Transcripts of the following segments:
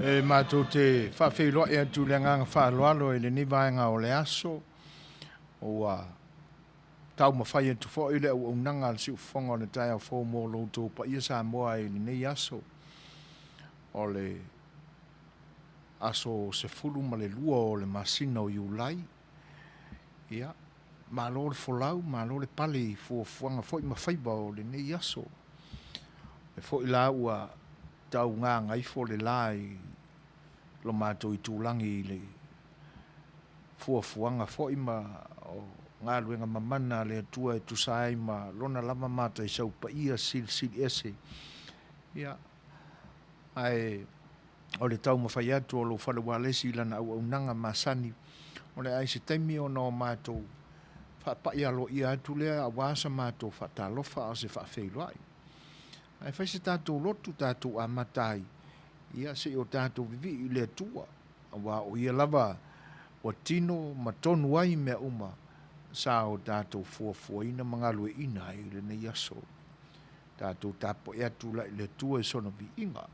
E matou te faafeiloai atu i le agaga faaaloalo i lenei vaega o le aso. Ua taumafai atu foi le auaunaga a le Siufofoga o le Taeao Fou mo lo outou paia Samoa i lenei aso. O le aso 12 o le masina o Iulai. Ia, malo le folau, malo le pale i fuafuaga foi ma faiva o lenei aso. E foi la ua tau gagaifo le la i lo matou itulagi i le fuafuaga foi ma o galuega mamana a le Atua e tusa ai ma Lona lava mataisau paia silisili ese. Ia, ae o le taumafai atu o lou fale ualesi i lana auaunaga masani, o le a i se taimi ona o matou faapai aloaia atu lea aua sa matou faatalofa a o se faafeiloai. Ae fai se tatou lotu tatou amata ai, ia se i o tatou vivii i le Atua, aua o Ia lava ua tino ma tonu ai mea uma sa o tatou fuafuaina ma galueaiina ai i lenei aso. Tatou tapuai atu la i le Atua i sona viiga.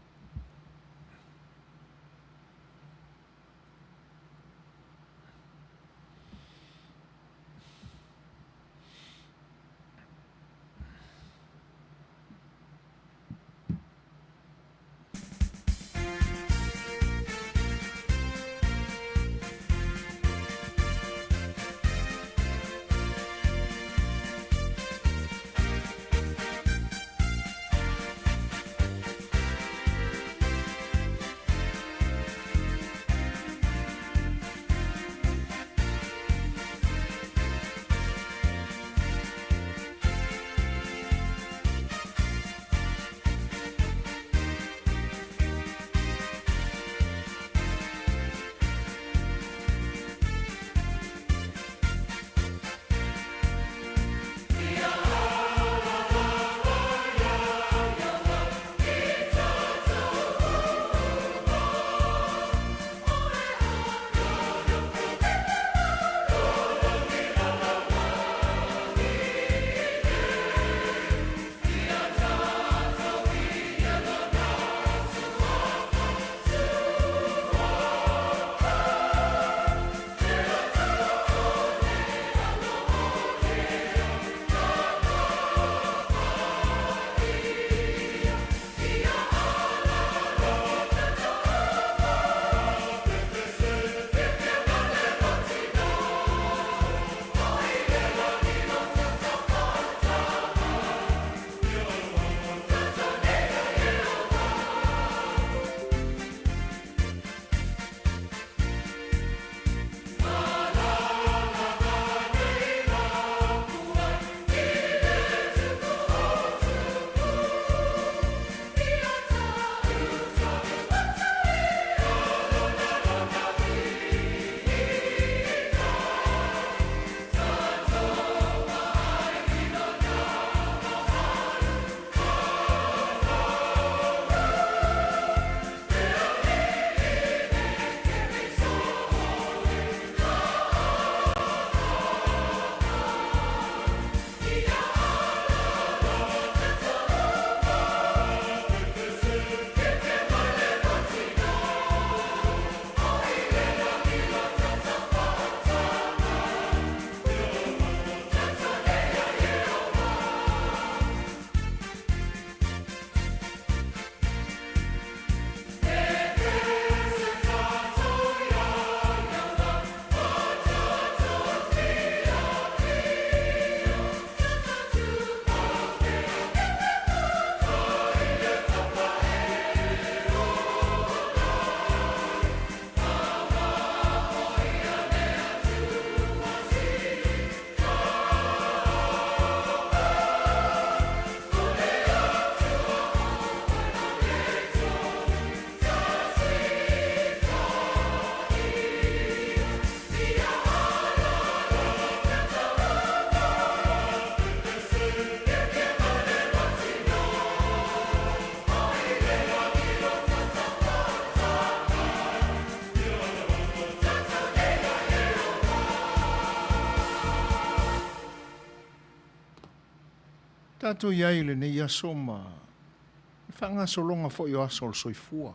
Tatou i ai i lenei aso ma le faagasologa foi o aso o le soifua.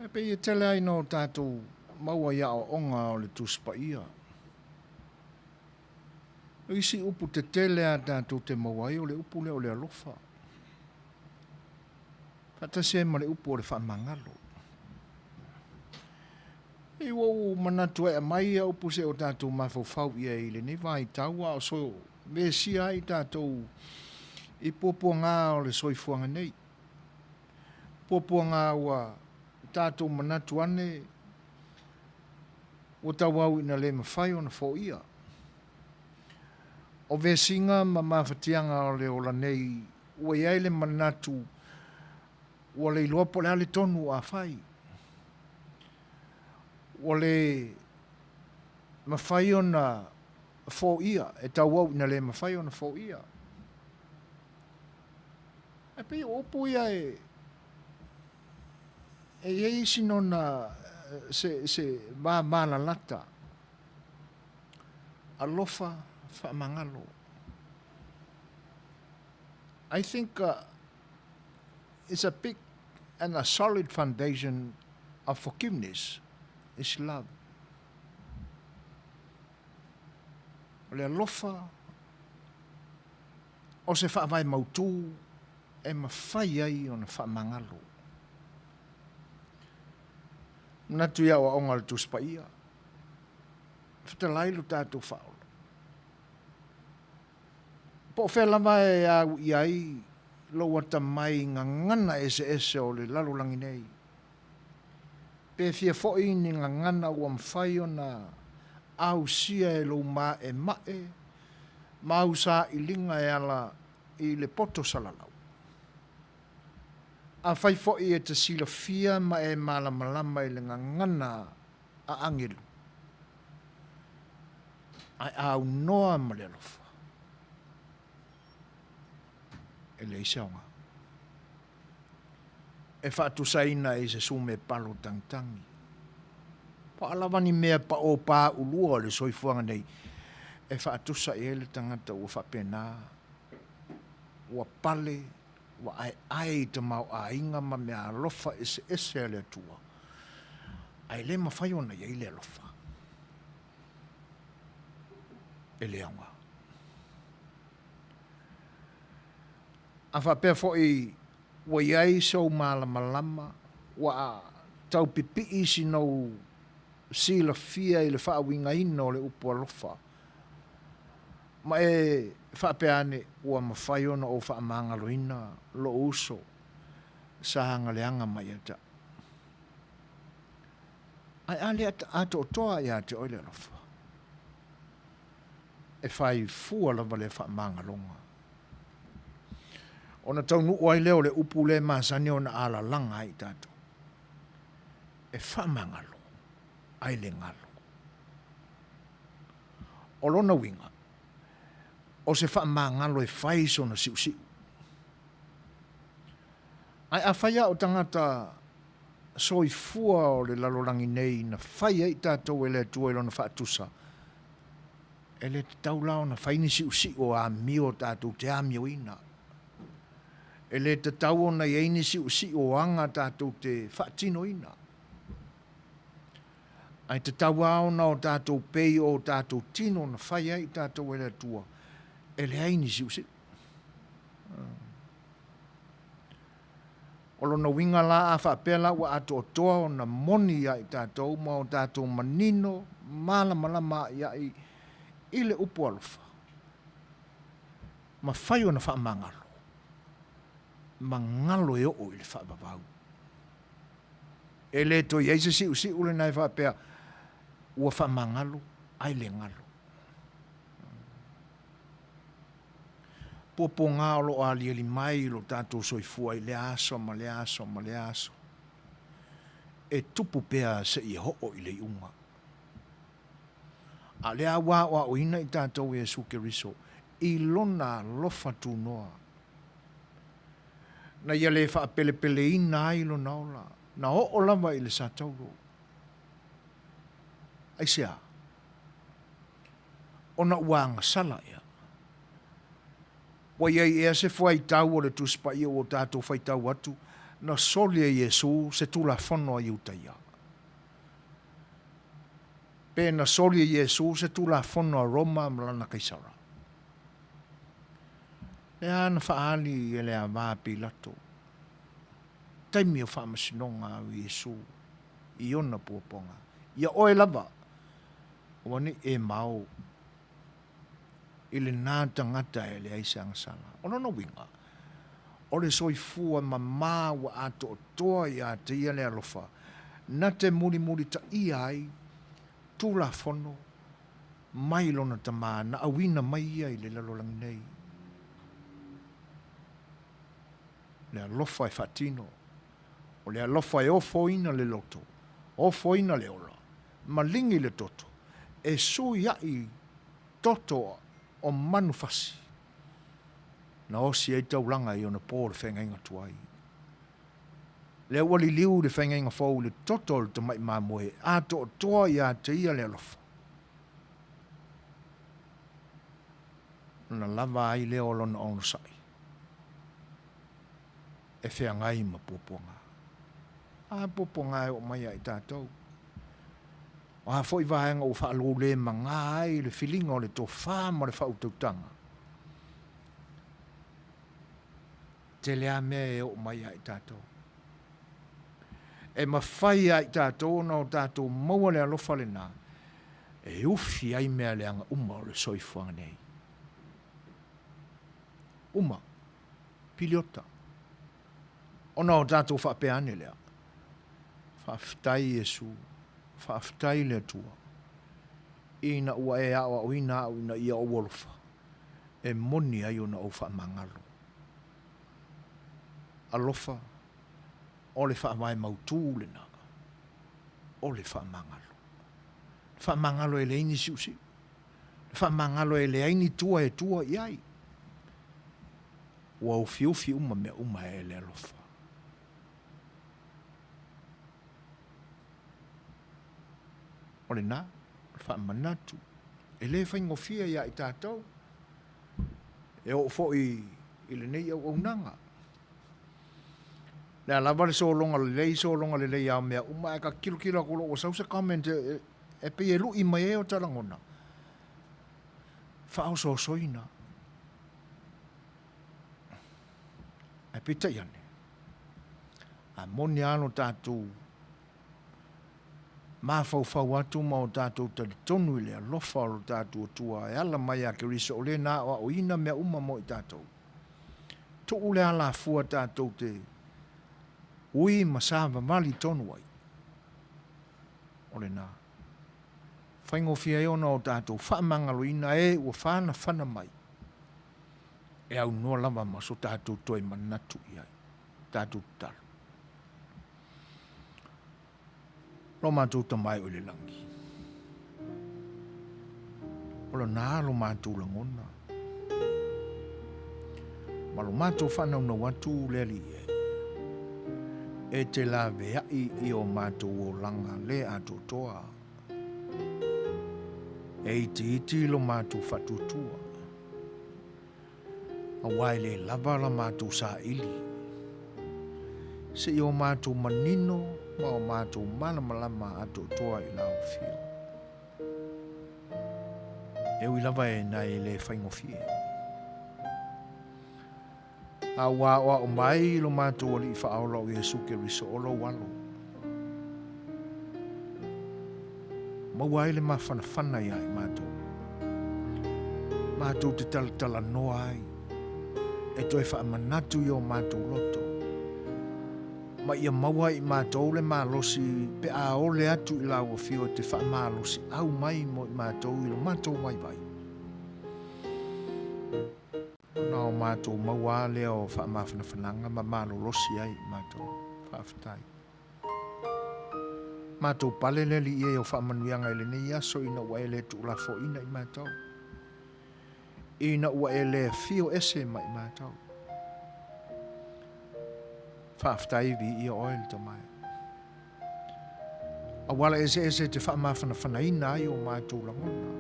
E pei e tele ai ina o tatou maua i aoaoga o le Tusi Paia. O isi upu tetele a tatou te maua ai o le upu lea o le alofa, faatasi ai ma le upu o le faamagalo. E ua ou manatu e aumai ia upu se o tatou mafaufau i ai i lenei vaitau a o so vesia ai tatou i puapuaga o le soifuaga nei. Puapuaga ua tatou manatu ane ua tauau ina le mafai ona foia. O vesiga ma mafatiaga o le ola nei ua i ai le manatu ua le iloa po o le a le tonu a fai. Ua le mafai ona foia, e tauau ina le mafai ona foia. Ae pei o upu ia e e i ai isi nona se, se vavalalata, alofa faamagalo. I think it's a big and a solid foundation of forgiveness is love. O le alofa o se faavae mautu e mafai ai ona faamagalo. Manatu i aoaoga o le Tusi Paia, fetalai lo tatou Faaola. Po o fea lava e au i ai lou atamai i gagana eseese o le lalolagi nei, pe fia foi ni gagana ua mafai ona ausia e lou maʻemaʻe ma au sailiga e ala i le poto salalau. Afai foi e te silafia ma e malamalama i le gagana a agelu, ae aunoa ma le alofa, e leai se aoga. E faatusaina i se sume palo tagitagi. Po o a lava ni mea paopaulua o le soifuaga nei, e faatusa i ai le tagata ua faapena, ua pale, ua aeae i tamaoaiga ma meaalofa eseese a le Atua, ae le mafai ona i ai le alofa. E le aoga. A faapea foi ua i ai sou malamalama, ua tau pipii sinou silafia i le faauigaina o le upu alofa, ma e faapea ane, ua mafai ona ou faamagaloina lou uso sa agaleaga mai ia te au. Ae a le atoatoa ia te oe le alofa? E fai fua lava lea faamagaloga. Ona taunuu ai lea o le upu lea e masani ona alalaga ai i tatou. E faamagalo, ae le galo. O lona uiga, o se faamagalo e fai sona siusiu. Ae afai lava o tagata soifua o le lalolagi nei na fai ai tatou e le Atua i Lona faatusa, e le tatau la ona fai ni siusiu o amio tatou te amioina. E le tatau ona i ai ni siusiu o aga tatou te faatinoina. Ae tatau lava ona o tatou pei o tatou tino na fai ai tatou e le Atua, e leai ni siusiu. O lona uiga la, a faapea la ua atoatoa ona moni ia i tatou ma o tatou manino malamalama aʻiaʻi i le upu alofa, mafai ona faamagalo, magalo e oo i le faavavau. E le toe i ai se siusiu lena e faapea ua faamagalo ae le galo. Puapuaga o lo o aliali mai i lo tatou soifua i lea aso ma lea aso ma lea aso, e tupu pea seia oo i le iuga. A o lea ua aoaoina i tatou e Iesu Keriso i Lona alofa tunoa, na Ia le faapelepeleina ai Lona ola, na oo lava i le sataulo. Aisea? Ona ua agasala ea. Ua i ai ea se fuaitau o le Tusi Paia ua tatou faitau atu, Na soli e Iesu se Tulafono a Iutaia? Pe na soli e Iesu se Tulafono a Roma ma lana Kaisara? Lea na faaali e le ava a Pilato taimi o faamasinoga a Iesu i ona puapuaga, Ia oe lava, aua nei e mao i lena tagata e leai se agasala. O lona uiga, o le soifua mama ua atoatoa ia te ia le alofa, na te mulimulitaia ai Tulafono mai lona Tama na auina mai ia i le lalolagi nei. Le alofa e faatino, o le alofa e ofoina le loto, ofoina le ola, maligi le toto, e suiaʻi toto o manufasi, na osi ai taulaga i ona po le feagaiga tuai. Lea ua liliu le feagaiga fou i le toto o le tamai mamoe atoatoa ia te ia le alofa. Ona lava ai lea o lona onosai e feagai ma puapuaga. A puapuaga e oo mai ia i tatou. O a foi vaega ua faalou-le-magā ai le filiga o le tofa ma le faautautaga, tele a mea e oo mai ia i tatou. E mafai ia i tatou ona o tatou maua le alofa lena e ufi ai mea leaga uma o le soifuaga nei. Uma. Piliota. Ona o tatou faapea ane lea, Faafetai Iesu, faafetai le Atua, ina ua e aoaoina au ina ia ou alofa, e moni ai ona ou faamagalo. Alofa, o le faavae mautu lena, o le faamagalo. Le faamagalo e leai ni siusiu, le faamagalo e leai ni tua e tua i ai. Ua ufiufi uma mea uma e le alofa. O lena, o le faamanatu, e le faigofie ia i tatou, e oo foi i lenei auaunaga. Le a lava le sologa lelei, sologa lelei a mea uma, ae ka tilotilo atu loa ua sau se comment e, e pei e lui mai ai o ta lagona, faaosoosoina. Ae peitai ane, a moni lava lo tatou mafaufau atu ma o tatou talitonu i le alofa o lo tatou Atua e ala mai ia Keriso o le na aoaoina mea uma mo i tatou, tuu le alafua tatou te ui ma savavali tonu ai, o lena. Faigofie ai ona o tatou faamagaloina e ua fanafana mai e aunoa lava ma so tatou toe manatu i ai. Tatou tatalo. Lo matou Tama e o i le lagi, o lona lo matou lagona, ma lo matou faanaunau atu le Alii e, e te laveai i o matou olaga le atoatoa, e itiiti lo matou faatuatua, aua e le lava la matou saili, seia o matou manino ma o matou malamalama atoatoa i lau afio. E ui lava e na e le faigofie. A ua aoao mai lo matou Alii Faaola o Iesu Keriso o lou alo. Maua ai le mafanafana iā i matou. Matou te talatalanoa ai, e toe faamanatu i o matou loto, ma ia maua i matou le malosi pe a ole atu i lau afio e te faamalosiau mai mo i matou i lo matou vaivai. Ona o matou maua a lea o faamafanafanaga ma malolosi ai i matou. Faafetai. Matou pale le Alii e o faamanuiaga i lenei aso ina ua e le tuulafoaina i matou, ina ua e le afio ese mai matou. Faafetai viia oe le Tama e. Auala eseese e te faamafanafanaina ai o matou lagona.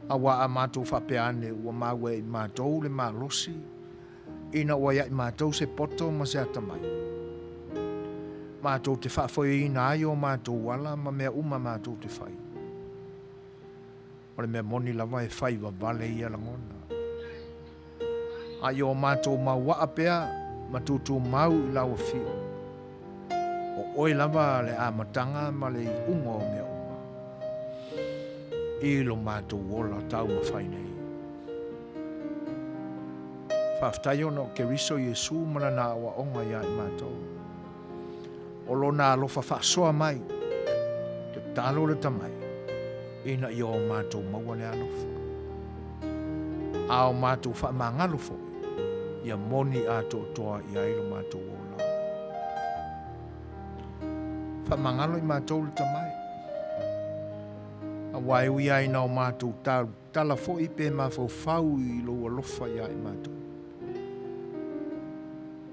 Aua a matou faapea ane ua maua e i matou le malosi. Ina ua ia i matou se poto ma se atamai, matou te faafoeina ai o matou ala ma mea uma matou te fai. O le mea moni lava e fai vavale ia lagona. A ia o matou mauaa pea ma tutumau i lau afio, o oe lava le amataga ma le iuga o mea uma i lo matou ola taumafai nei. Faafetai ona o Keriso Iesu ma lana aoaoga ia i matou. O lona alofa faasoa mai, tatalo le tamai, ina ia o matou maua le alofa. A o matou faamagalo foi, ia moni atoatoa i ai lo matou ola. Faamagalo i matou le tamai, aua e ui lava ina o matou tautala foi pe mafaufau i lou alofa ia i matou.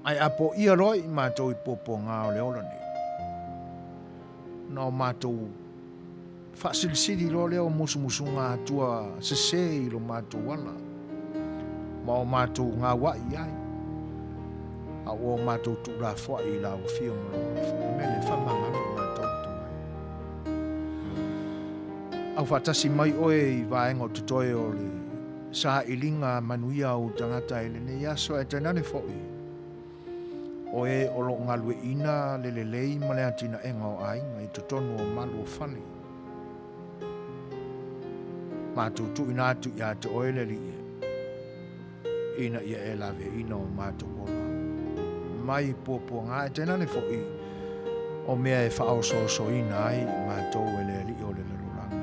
Ae a poia loa i matou i puapuaga o le ola nei, na o matou faasilisili loa lea o musumusuga atua sese i lo matou ala, ma o matou gaua'i i ai, a ua o matou tuulafoa'i i lau afio ma lou alofa. O le mea lea, faamagalo i matou le Tamai. Aufaatasi mai oe i vaega o totoe o le sailiga manuia a ou tagata i lenei aso, ae tainane foi o e o lo o galueaiina le lelei ma le atinaega o aiga i totonu o malu o fale. Matou tuuina atu ia te oe le Alii e, ina ia e laveaiina o matou ola mai puapuaga, ae tainane foi o mea e faaosoosoina ai i matou e le Alii o le lalolagi.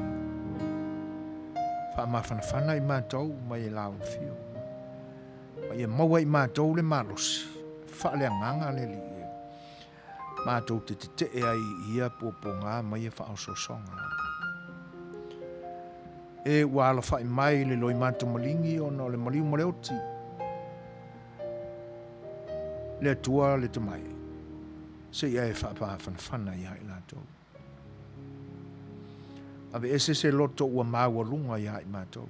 Faamafanafana i matou mai e lau afio, ma ia maua i matou le malosi faaleagaga le Alii e, matou te tetee ai i ia puapuaga ma ia faaosoosoga. E ua alafai mai le loimata maligi ona o le maliu ma le oti, le Atua le Tamai, seia e faapaafanafana ia i latou. Aveese se loto ua maualuga ia i matou,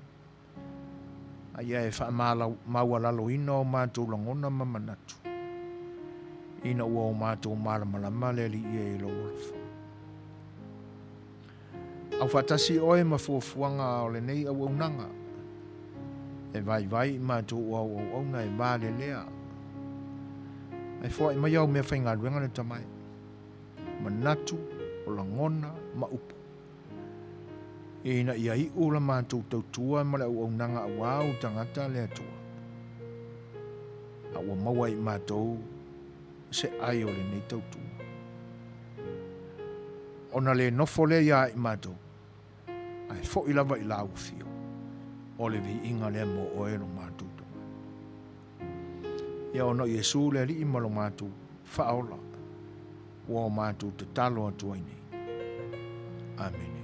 a ia e faamaualaloina o matou lagona ma manatu, ina ua o matou malamalama le Alii e i lou alofa. Aufaatasi oe ma fuafuaga o lenei auaunaga, e vaivai i matou o au auauna e valelea. Ae foai mai au meafaigaluega le Tamai. manatu, o lagona ma upu, ina ia iu la matou tautua ma le auaunaga aua ou tagata le Atua, a ua maua i matou se ai o lenei tautua. Ona le nofo lea ia i matou, ae foi lava i lau afio, o le viiga lea mo oe lo matou Tamai. Ia ona o Iesu le Alii ma lo matou Faaola, ua o matou tatalo atu ai nei. Amene.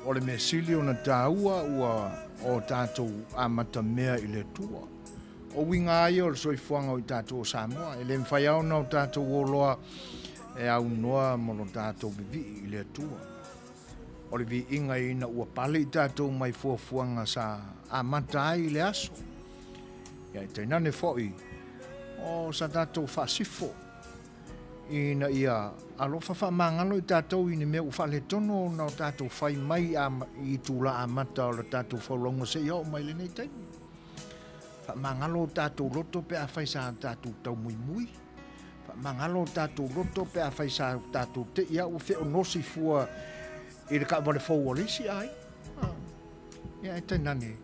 O le mea sili ona tāua ua o tatou amatamea i le Atua. O uiga lava ia o le soifuaga o i tatou o Samoa, e le mafai lava ona o tatou o loa e aunoa ma lo tatou vivii i le Atua. O le viiga ina ua pale i tatou mai fuafuaga sa amata ai i le aso. Ia e tainane foi o sa tatou faasifo ina ia alofa faamagalo i tatou i ni mea ua faaletonu ona o tatou fai mai i itula amata o le tatou folauga seia oo mai lenei taimi. Faamagalo o tatou loto pe afai sa tatou taumuimui. Faamagalo o tatou loto pe afai sa tatou tei a ua feonosi fua i le taavale fou a le isi aiga. Ia e tainane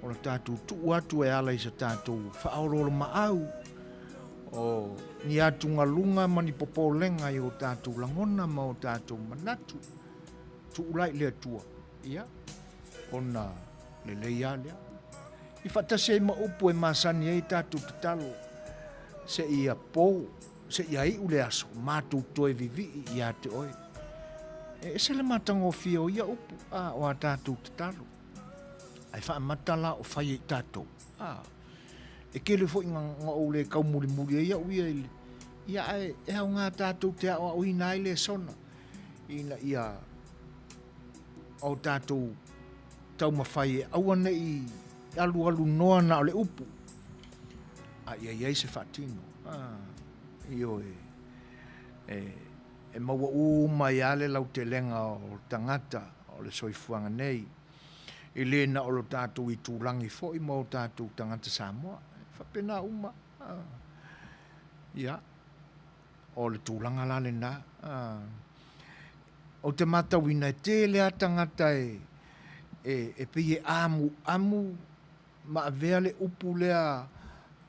o le tatou tuu atu e ala i sa tatou faaoloolomaau o ni atugaluga ma ni popolega i o tatou lagona ma o tatou manatu. Tuu la i le Atua, ia, ona lelei lava lea. I faatasi ai ma upu e masani ai tatou tatalo, seia po, seia iu le aso, matou toe vivii ia te oe. E ese le matagofie o ia upu, a, o a tatou tatalo. Ae faamata la o fai e i tatou, a, e tele foi na ou le taumulimuli ai au ia i le, ia ae e aoga tatou te aoaoina ai lesona, ina ia o tatou taumafai e aua ne i alualu noa na o le upu, a ia i ai se faatino. Ah, ioe, e, e maua uma ai lava le lautelega o tagata o le soifuaga nei, e le na o lo tatou itulagi foi ma o tatou tagata Samoa. E faapena uma. Ah, ia, o le tulaga la lena. Ah, ou te matauina e tele lava tagata e, e, e pei e amuamu ma avea le upu lea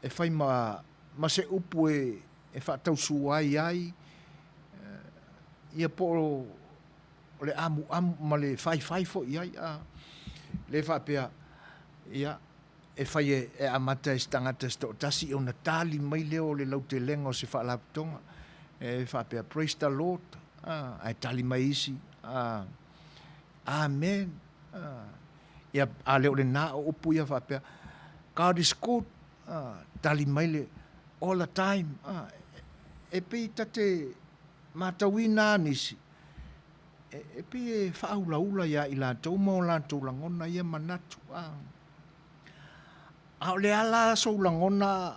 e fai ma, ma se upu e, e faatausuai ai, ia po o le amuamu ma le faifai foi i ai, a le faapea, ia, e fai e amata e se tagata se toatasi ona tali mai lea o le lautelega o se faalapotopotoga e faapea, Praise the Lord, a, ae tali mai isi, a, Amen, a, ia, a le o lena o upu ia faapea, God is good, a, tali mai le all the time, a, e pei ta te matauina a nisi, e, e pei e faaulaula ia i latou ma o latou lagona ia manatu, a. A o le a la sou lagona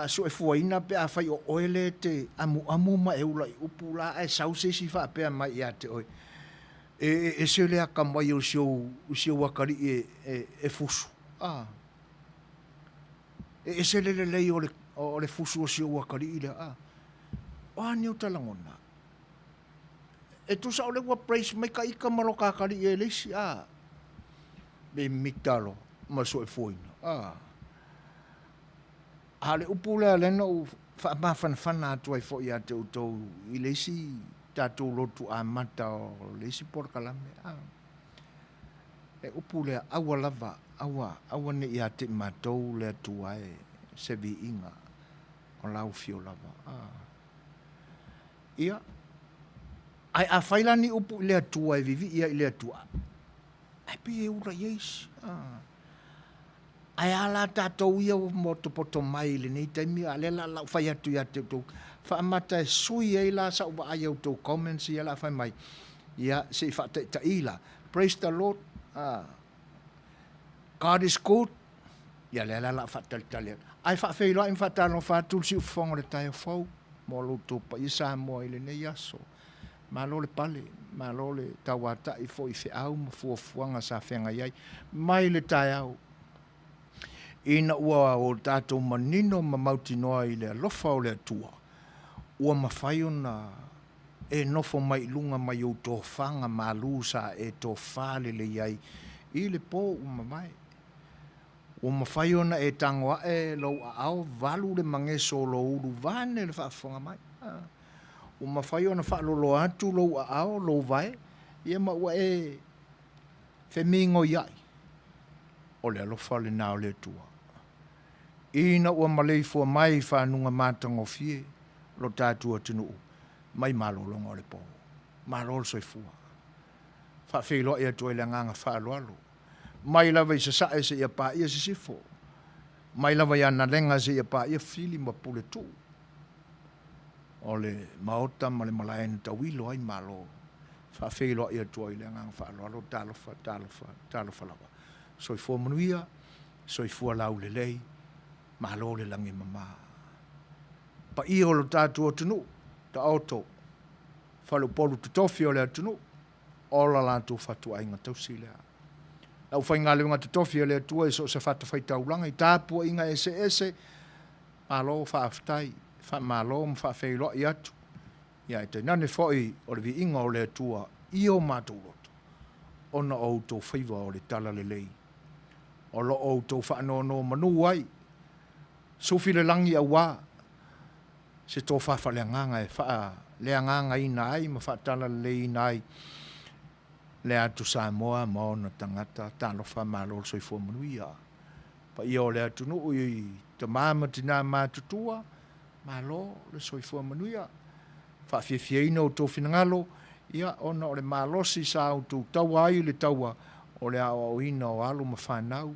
suefuaina pe afai o oe lea e te amuamu ma e ula i upu la ae sau se isi faapea mai ia te oe, E ese le akamai o si ou, si ou atalii e, e, e fusu. A. E ese le lelei o le, o le fusu o si ou atalii lea. A. O a ni o ta lagona? E tusa o lea ua praise mai ka ika ma lo ka atalii e le isi. A. Mimita loa ma soefuaina. A. A o le upu lea lea na ou faamafanafana atu ai foi ia te outou i le isi tatou lotu amata o le isi polokalame, a, le upu lea, aua lava, aua, aua ne i ia te i matou le Atua e se viiga o lau afio lava. A. Ia, ae afai la ni upu i le Atua e vivii ai i le Atua, ae pei e ula i ai isi. A. Ae a la tatou ia ua motopoto mai i lenei taimi, a o lea la lau fai atu ia te outou, faamata e sui ai la sau vaai i a outou comments ia la fai mai, ia se i faataitaii la, praise the Lord, God is good, ia lea la la faatalitali atu. Ae faafeiloai ma faatalofa atu le siufofoga o le taeao fou mo lo outou paia Samoa i lenei aso. Malo le pale, malo le tauata'i foi i feau ma fuafuaga sa feagai ai mai le taeao ina ua o tatou manino ma mautinoa i le alofa o le Atua, ua mafai ona e nofo mai i luga mai ou tofaga malu sa e tofa lelei ai i le po ua mavae. Ua mafai ona e tago ae lou aao valu le mageso o lou ulu vaeane le faafofoga mai. Ua mafai ona faaloloa atu lou aao, lou vae, ia ma ua e femigoiaʻi, o le alofa lena o le Atua. Ina ua maleifua mai i fanuga matagofie lo tatou atunuu mai malologa o le po. Malo le soifua. Faafeiloai atu ai le agaga faaaloalo. Mai lava i Sasae seia paia Sisifo, mai lava i Analega seia paia Fili ma Puletuu, o le Maota ma le Malae na tauilo ai Malo. Faafeiloai atu ai le agaga faaaloalo, talofa, talofa, talofa lava. Soifua manuia, soifua laulelei, malo le lagi e mama. Paia o lo tatou atunuu, taoto faleupolu totofi o le atunuu, ola latou fatuaiga tausi lea. Le aufaigaluega totofi a le Atua i so o se fatafaitaulaga i tapuaiga eseese, malo faafetai, faamalo ma faafeiloai atu, ia ae tainane foi o le viiga o le Atua i o matou loto, ona o outou faiva o le talalelei, o lo o outou faanonomanu ai, sufi le lagi aua se tofa faaleagaga e faaleagagaina ai ma faatalaleleiina ai le atu Samoa ma ona tagata. Talofa malo le soifua manuia. Paia o le atunuu i tama ma tina matutua, malo le soifua manuia. Faafiafiaina outou finagalo, ia ona o le malosi sa outou taua ai i le taua o le aoaoina o alo ma fanau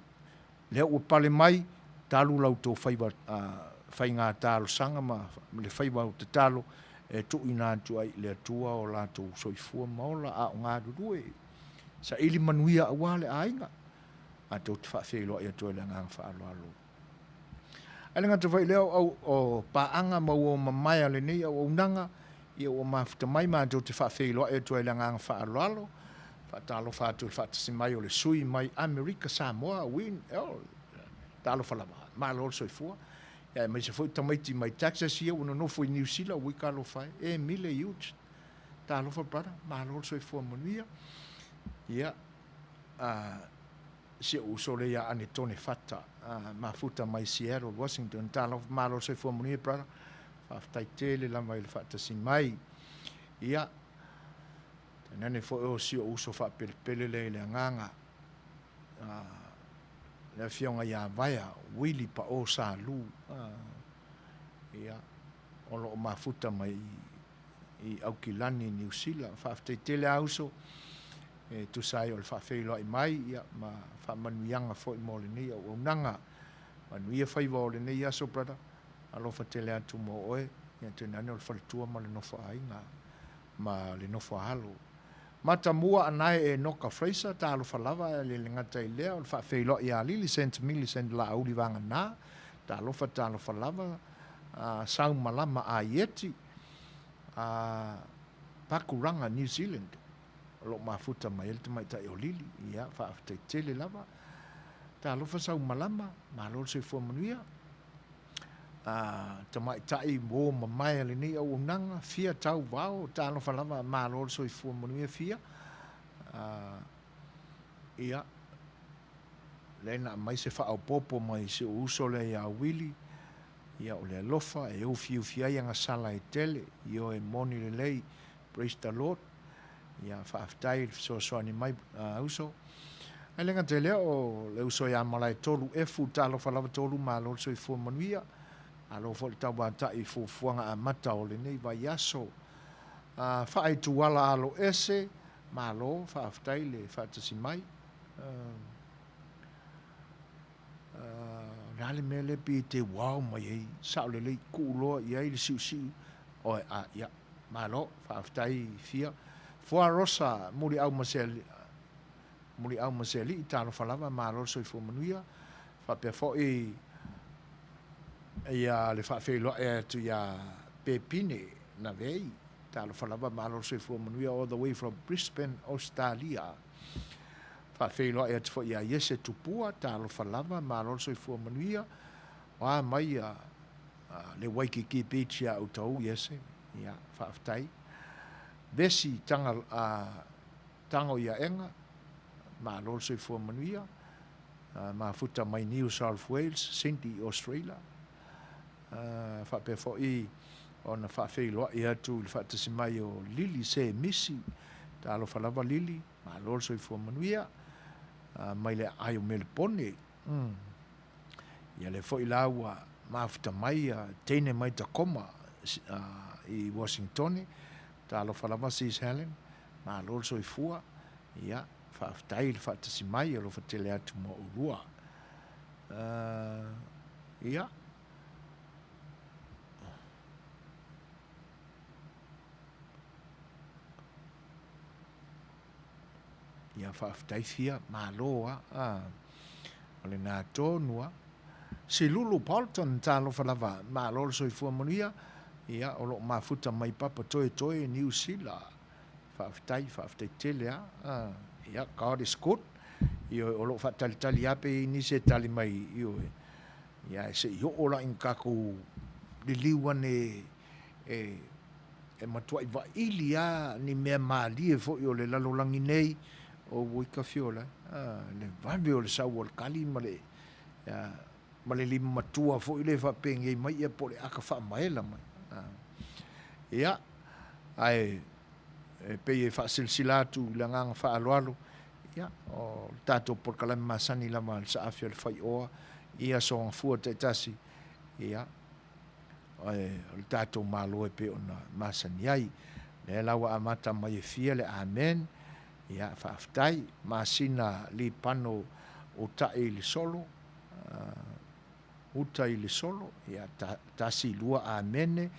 Lea ua pale mai, talu la outou faiva faiga talosaga ma le faiva o tatalo e tuuina atu ai i le Atua o latou soifua ma ola a o galulue, saili manuia aua le aiga. Matou te faafeiloai atu ai i le agaga faaaloalo. Ae le gata foi i lea o, o paaga ma uo mamae a lenei auaunaga, ia ua mafuta mai matou te faafeiloai atu ai i le agaga faaaloalo. Faatalofa atu i le faatasi mai o le sui mai Amerika Samoa, Win Earl. Talofa lava, malo le soifua. Ia aemaise foi tamaiti mai Texas ia ua nonofo i Niu Sila, ui talofa e. E Mile Hughes. Talofa brother, malo le soifua manuia. Ia, a si ou uso lea ia Anetone Fata, a, mafuta mai Seattle, Washington. Talofa, malo le soifua manuia brother. Faafetai tele lava i le faatasi mai. Ia, Tainane foi o si ou uso faapelepele lea i le agaga, le Afioga ia Vaea Willie Pao Salu, ia, o lo o mafuta mai i Aukilani, Niu Sila. Faafetai tele lava uso e tusa ai o le faafeiloai mai, ia, ma faamanuiaga foi mo lenei auaunaga. Manuia faiva o lenei aso, brother. Alofa tele atu mo oe, ia tainane o le faletua ma le nofoaiga. ma le nofo a alo. Matamua anae Enoka Fraser, talofa lava ae le gata i lea o le faafeiloai ia Lillicent Millicent Laauli Vagana, talofa talofa lava, Saumalama Aieti, Pakuranga New Zealand, o lo o mafuta mai ai le tamaitai o Lili, ia faafetai tele lava. Talofa Saumalama, malo le soifua manuia. Tamaitai uo mamae a lenei auaunaga, fia tau vao, talofa lava, malo le soifua manuia fia. Ia, lea na aumai se faaopoopo mai si ou uso lea ia Willie, ia o le alofa e ufiufi ai agasala e tele, ioe moni lelei, praise the Lord. Ia, faafetai i le fesoasoani mai, uso. Ae le gata i lea, o le uso ia Malaetolu Efu, talofa lava Tolu, malo le soifua manuia. Malo foi le tauatai i fuafuaga amata o lenei vaiaso. Faaituala alo ese, malo, faafetai le faatasi mai. O le a le mea lea pei e te uao mai ai, sao lelei, tuu loa i ai le siusiu, oe, a, ia, malo, faafetai Fia. Fua Rosa, Muliau ma se Muliau ma se alii, talofa lava, malo le soifua manuia. Faapea foi ia le faafeiloai atu ia Pepine Navei, talofa lava, malo le soifua manuia, all the way from Brisbane, Australia. Faafeiloai atu foi ia Iese Tupua, talofa lava, malo le soifua manuia. O a mai ia le Waikiki Beach ia outou, Iese, ia, faafetai. Vesi Tanga, Tago i Aega, malo le soifua manuia. Mafuta mai New South Wales, Sydney, Australia. Faapea foi ona faafeiloai atu i le faatasi mai o Lili Semisi. Talofa lava Lili, malo le soifua manuia. Mai le aai o Melepone. Ia lea foi la ua mafuta mai teine mai Tacoma i Washingtone. Talofa lava Sis Helen, malo le soifua. Ia, faafetai le faatasi mai, alofa tele atu mo oulua. Ia. Ia, faafetai Fia, malo a. O lena tonu a. Silulu Bolton, talofa lava, malo le soifua manuia. Ia, o lo o mafuta mai Papatoetoe, Niu Sila. Faafetai, faafetai tele a. Ia, God is good. Ioe, o lo o faatalitali lava pe i ai nisi e tali mai, ioe. Ia, ae se i oo la ina tatou liliu ane e, e matuai vaili lava ni mea malie foi o le lalolagi nei, oi Kafiola e, le vave o le sau o le kali ma le, ma le lima matua foi lea e faapenei mai ia po o le aka faamaela mai. Ia, ae e pei e faasilasila atu i le agaga faaaloalo, ia, o le tatou polokalame masani lava a le Saafi o le Faioa i aso gafua taitasi, ia, o le tatou Malo e pei ona masani ai. Lea la ua amata mai e fia le Amen, ia, faafetai, masina lipano utai i le solo, uta i le solo, ia, tasi, lua, amene,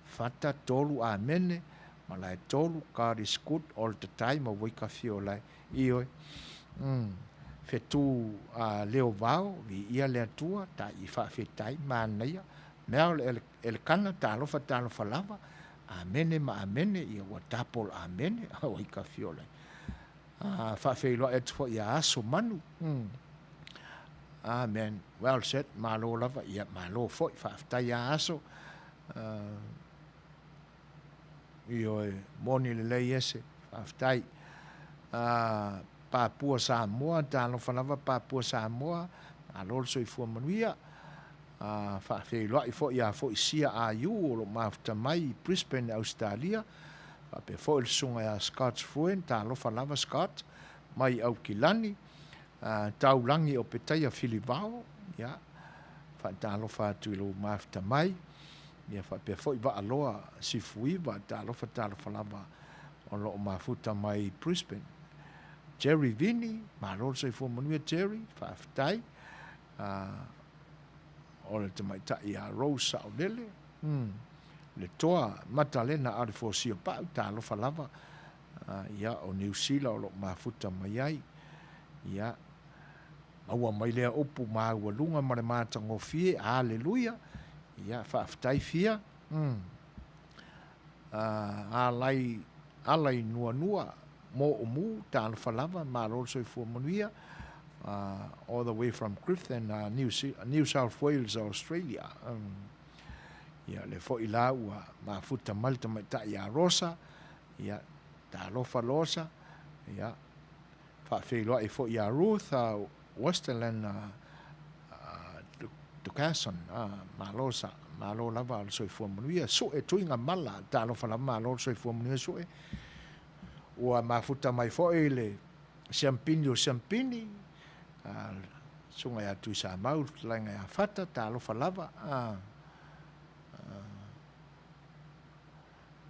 fata, tolu, amene, malae tolu, God is good all the time, auai ka fia o lae, ioe, fetu a leo vao, viia le Atua, taii faafetai, manaia, mea o le elekana, talofa, talofa lava, amene ma amene, ia ua double amene, auai ka fia o lae. Faafeiloai atu foi ia Aso Manu. Amen. Well said. Malo lava. Ia, malo foi. Faafetai ia Aso. Ioe, moni lelei ese. Faafetai. Papua Samoa, talofa lava Papua Samoa. Malo le soifua manuia. Faafeiloai foi ia Foisia Aiu o lo o mafuta mai i Brisbane, Ausetalia. Faapea foi le susuga ia Scott Fruen, talofa lava Scott, mai Aukilani. Taulagi o Petaia Filivao, ia, faatalofa atu i lou mafuta mai. Ia faapea foi Vaaloa Sifuiva, talofa talofa lava o lo o mafuta mai i Brisbane. Jerry Vini, malo le soifua manuia Jerry, faafetai. O le tamaitai ia Rose Saolele, le toa Matalena Alefosia Pau, talofa lava, ia, o Niu Sila o lo o mafuta mai ai. Ia, maua mai lea upu maualuga ma le matagofie, Aleluia, ia, faafetai fia, alai, ala i nuanua, Moomu, talofa lava, malo le soifua manuia, all the way from Griffith, New South Wales, Australia. Ia, lea foi la ua mafuta mai le tamaitai ia Rosa, ia, talofa Rosa, ia, faafeiloai foi ia Ruth, Westerland, Ducason, malo sa, malo lava le soifua manuia. Sue Tuiga Mala, talofa lava, malo le soifua manuia Sue. Ua mafuta mai foi le Siampini o Siampini, susuga ia Tuisamau, le fetalaiga ia Fata, talofa lava.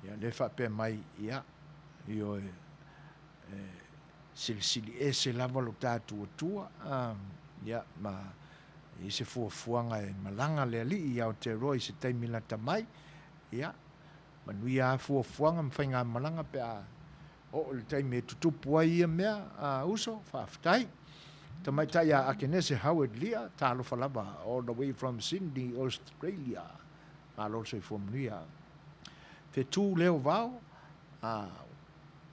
Ia, lea faapea mai, ia, ioe, e silisili ese lava lo tatou Atua, ia, ma e i ai se fuafuaga e malaga le Alii i Aotearoa i se taimi lata mai, ia, Manuia a fuafuaga ma faigamalaga pe a oo i le taimi e tutupu ai ia mea, a uso, faafetai. Tamaitai ia Akenese Howard Lia, talofa lava, all the way from Sydney, Australia. Malo le soifua manuia. Fetu Leo Vao, a,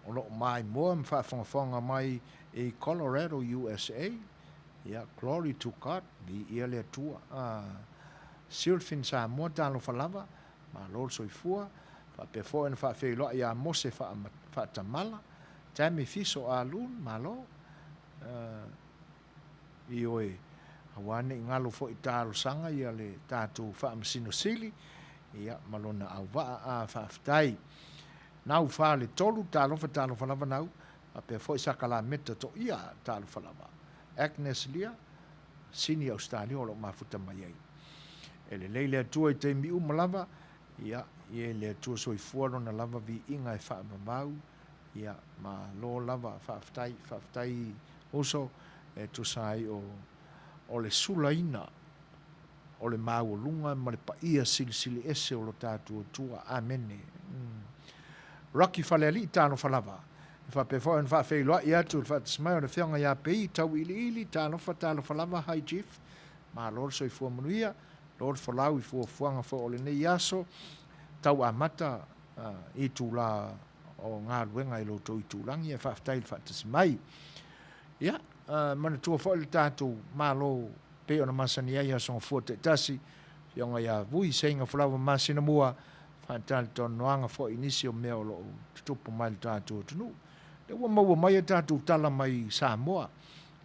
o lo o maimoa ma faafogafoga mai i Colorado, USA. Ia, glory to God, viia le Atua. A, Silfin Samoa, talofa lava, Malo le soifua. Faapea foi ona faafeiloai ia Mose Faatamala, Tammy Fiso Alun, malo. Ioe, aua ne i galo foi i talosaga ia le tatou Faamasino Sili, ia, ma lona auvaa. A, faafetai. Nau Faletolu, talofa, talofa lava Nau. Faapea foi Sakalameta Toia, talofa lava. Agnes Lia, Sini Ausetalia o lo o mafuta mai ai. E lelei le Atua i taimi uma lava, ia, i e le Atua soifua lona lava viiga e faavavau. Ia, malo lava, faafetai, faafetai uso, e tusa ai o, o le sulaina o le maualuga ma le paia silisili ese o lo tatou Atua. Amene. Rocky Falealii, talofa lava. E faapea foi ona faafeiloai atu i le faatasi mai o le Afioga ia Pei Tauiliili, talofa, talofa lava, hi Chief. Malo le soifua manuia, lo le folau i fuafuaga foi o lenei aso, tau amata uh, itula o galuega i lo outou itulagi, ae faafetai i le faatasi mai. Ia, uh, manatua foi le tatou Malo pei ona masani ai aso gafua taitasi, Afioga ia Vui Seiga Fulawa Masinamua, faatalatalanoaga foi i nisi o mea o lo o tutupu mai i le tatou atunuu. Lea ua maua mai a tatou tala mai Samoa,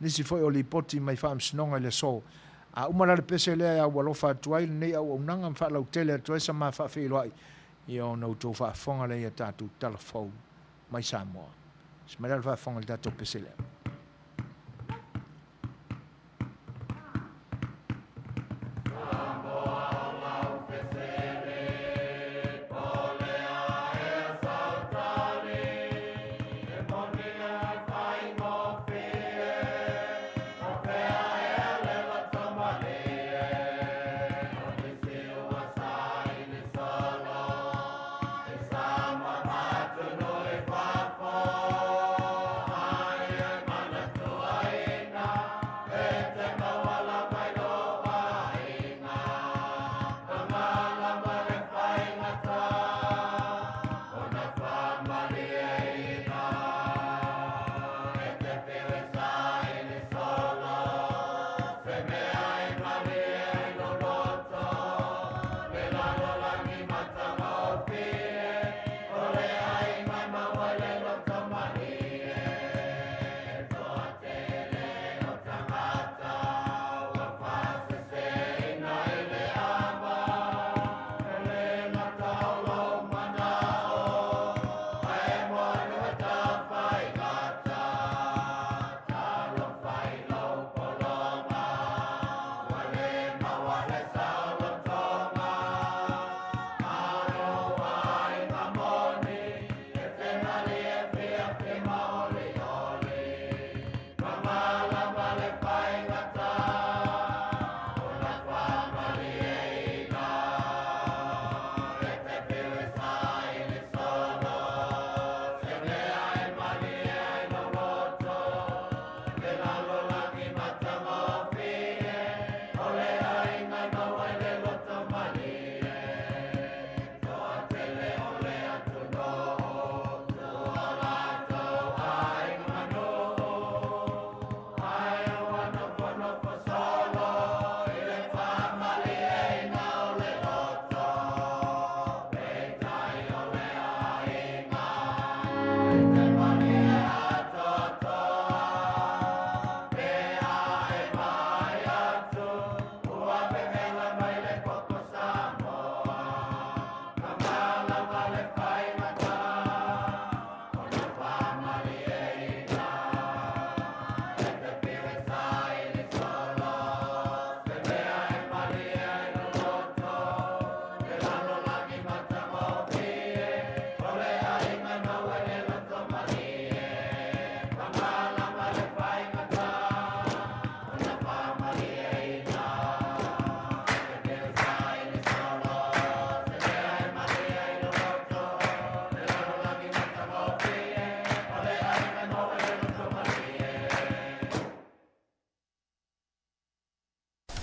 nisi foi o lipoti mai faamasinoga i le aso. A uma la le pese lea e aualofa atu ai lenei auaunaga ma faalautele atu ai sa ma faafeiloai, ia ona outou faafofoga lea i a tatou tala fou mai Samoa. Se mai la le faafofoga i le tatou pese lea.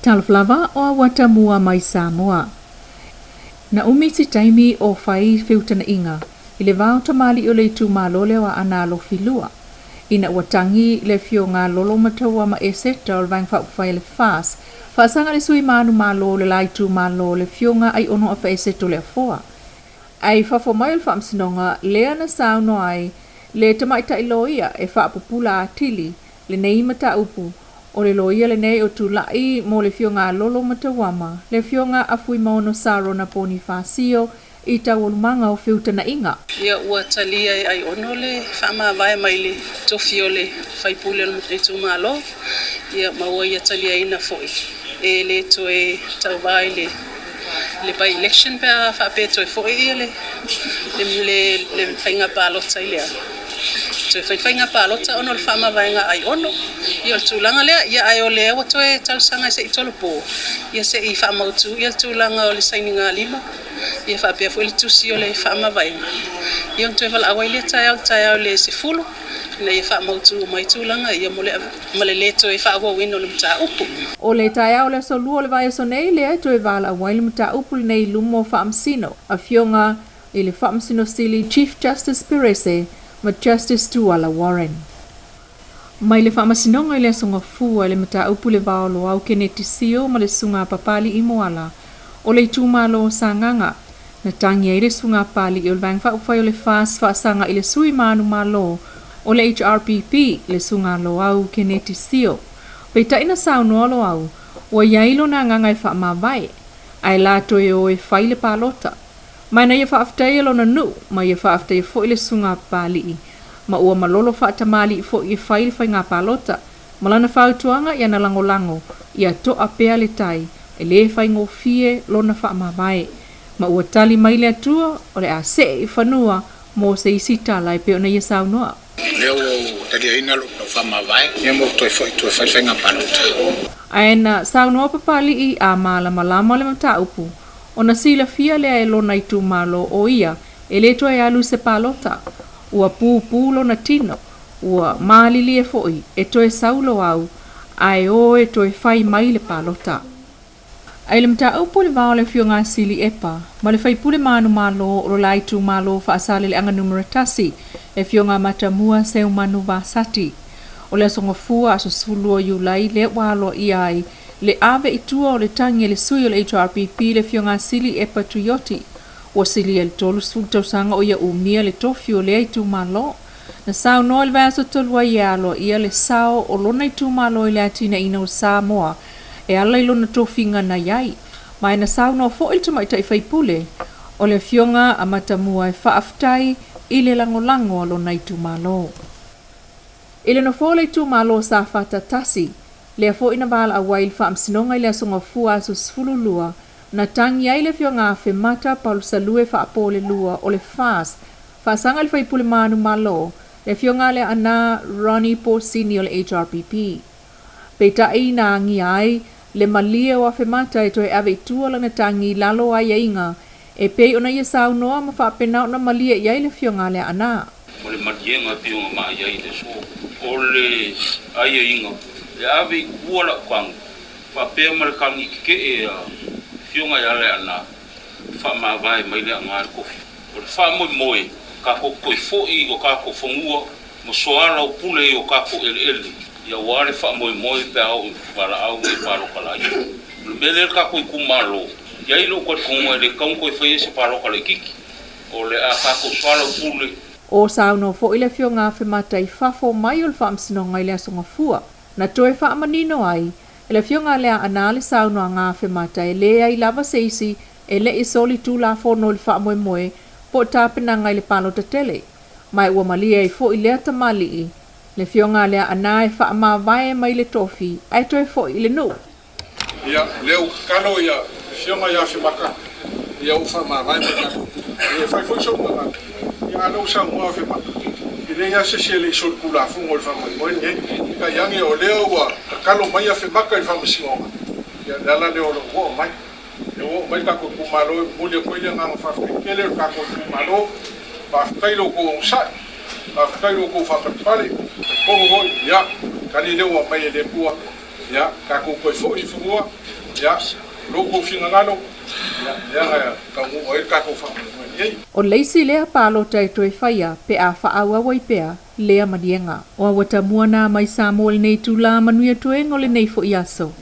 Talofa lava o auata mua mai Samoa. Na umi si taimi o fai feutanaʻiga i le va o tamalii o le itumalo lea o Aana Alofi 2, ina ua tagi le Afioga Lolo Mataua ma Eseta o le Vaega Faaupufai a le FAS, faasaga le sui manumalo o le la itumalo le Afioga Aiono Afaeseto Leafoa. Ai fafo mai o le faamasinoga lea na saunoa ai le tamaitai loia e faapupula atili lenei mataupu. O le loia lenei o tulaʻi mo le Afioga Lolo Matauama, le Afioga a Fuimaono Sarona Ponifasio i taualumaga o feutanaʻiga. Ia, ua talia e Aiono le faamavae mai le tofi o le faipule o le itumalo, ia, ma ua ia taliaina foi e le toe tauva i le le by-election pe a faapea toe foi ia le le le faiga palota i le Toe fai faiga palota ona o le faamavaega a Aiono. Ia o le tulaga lea, ia ae o lea ua toe talosaga se i tolopo, ia se i faamautu ia le tulaga o le sainiga lima, ia faapea foi le tusi o le faamavaega, ia ona toe valaau ai lea taeao i le taeao i le 10, ina ia faamautu uma ai tulaga ia mo le ma le lē toe faaauauina o le mataupu. O le taeao o le aso Lua o le vaiaso nei lea e toe valaau ai le mataupu lenei i luma o Faamasino, Afioga i le Faamasino Sili Chief Justice Perese ma Justice Tuala Warren. Mai le Faamasinoga i le Aso Gafua i le mataupu i le va o Loau Keneti Sio ma le Susuga a Papali'i Moala o le itumalo o Sagaga, na tagi ai le Susuga a Papali'i o le Vaega Faaupufai o le FAS faasaga i le sui manumalo o le HRPP, le Susuga a Loau Keneti Sio. Peitai na saunoa Loau, ua i ai lona agaga e faamavae, ae la toe o e fai le palota. Ma na ia faafetaia lona nuu, ma ia faafetaia foi le susuga a Papali'i, ma ua malolo faatamalii foi e fai le faiga palota, ma lana fautuaga ia na lagolago, ia to'a pea le tai, e lē faigofie lona faamavae. Ma ua tali mai le Atua, o le a see i fanua mo se isi tala e pei ona ia saunoa. Lea ua ou taliaina lou faamavae, ia ma ou toe foi i tua e fai le faiga palota. Ae na saunoa Papali'i a malamalama le mataupu, Ona silafia lea e lona itumalo o ia e le toe alu i se palota. Ua pupū lona tino, ua malilie foi e toe sau Loau ae o e toe fai mai le palota. I le mataupu i le va o le Afioga a Sili Epa ma le faipule manumalo o lo la itumalo Faasaleleaga Numera 1, le Afioga a Matamua Seumanu Vasati, o le Aso Gafua aso 12 Iulai lea ua aloaia ai Le ave i tua o le tagi a le sui o le HRPP le Afioga Sili Epa Tuioti, ua silia i le 30 tausaga o ia umia le tofi o lea itumalo. Na saunoa i le vaiaso talu ai e aloaia le sao o lona itumalo i le atinaeina o Samoa e ala i lona tofiga na i ai. Ma e na saunoa foi le tamaitai faipule o le Afioga a Matamua e faafetai i le lagolago a lona itumalo. I le nofoa o le itumalo o Safata 1, lea foi na valaau ai i le Faamasinoga i le Aso Gafua aso 12, na tagi ai le Afioga Afemata Paulusalue Faapolelua o le FAS, faasaga i le faipule manumalo, le Afioga Leaana Ronnie Posini o le HRPP. Peitai na agia ai le malie o Afemata e toe ave i tua lana tagi i lalo o aiaiga e pei ona ia saunoa ma faapena ona malie i ai le Afioga Leaana. O le maliega e pei ona maai ai i le aso, o le aiaiga e ave i tua lau tagi, faapea ma le tagi tetee a Afioga ia Leaana, e faamavae mai Leaana le tofi. O le faamoemoe, tatou te toe foi i o tatou fanua ma soalaupule i o tatou eleele, aua le faamoemoe pe a oo i valaau nei palota laiti. O le mea lea le tatou itumalo, i ai lou talitonuga e le tatau ona toe faia se palota laitiiti. O le a tatou soalaupule. O saunoa foi le Afioga Afemata i fafo mai o le Faamasinoga i le Aso Gafua, na toe faamanino ai e le Afioga Leaana le saunoaga a Afemata e leai lava se isi e le i soli Tulafono i le faamoemoe po o tapenaga i le palota tele, ma e ua malie ai foi lea tamalii, le Afioga Leaana e faamavae mai le tofi ae toe foi i le nuu. Ia, lea ua tatalo ia Afioga ia Afemata, ia ua faamavae mai tatou. Ia e fai foi sou manatu, ia a lea ua saunoa Afemata, e leai lava se isi e le i solitulafono i le faamoemoe lenei. Peitai ane o lea ua tatalo mai Afemata i le Faamasinoga, ia o le ala lea o lou oo mai. Lea ua oo mai le tatou itumalo e momoli atu ai le agaga faafetai tele o le tatou itumalo. Faafetai i lo outou onosai, faafetai i lo outou faapalepale. Talitonu foi, ia, tali lea ua aumai e le Atua. Ia, tatou toe foi i fanua, ia, lo outou finagalo, ia, lea na taunuu ai le tatou faamoemoe nei. O le isi lea palota e toe faia pe a faaauau ai pea lea maliega. O Auatamua nā mai Samoa i lenei itulā manuia toega o lenei foi aso.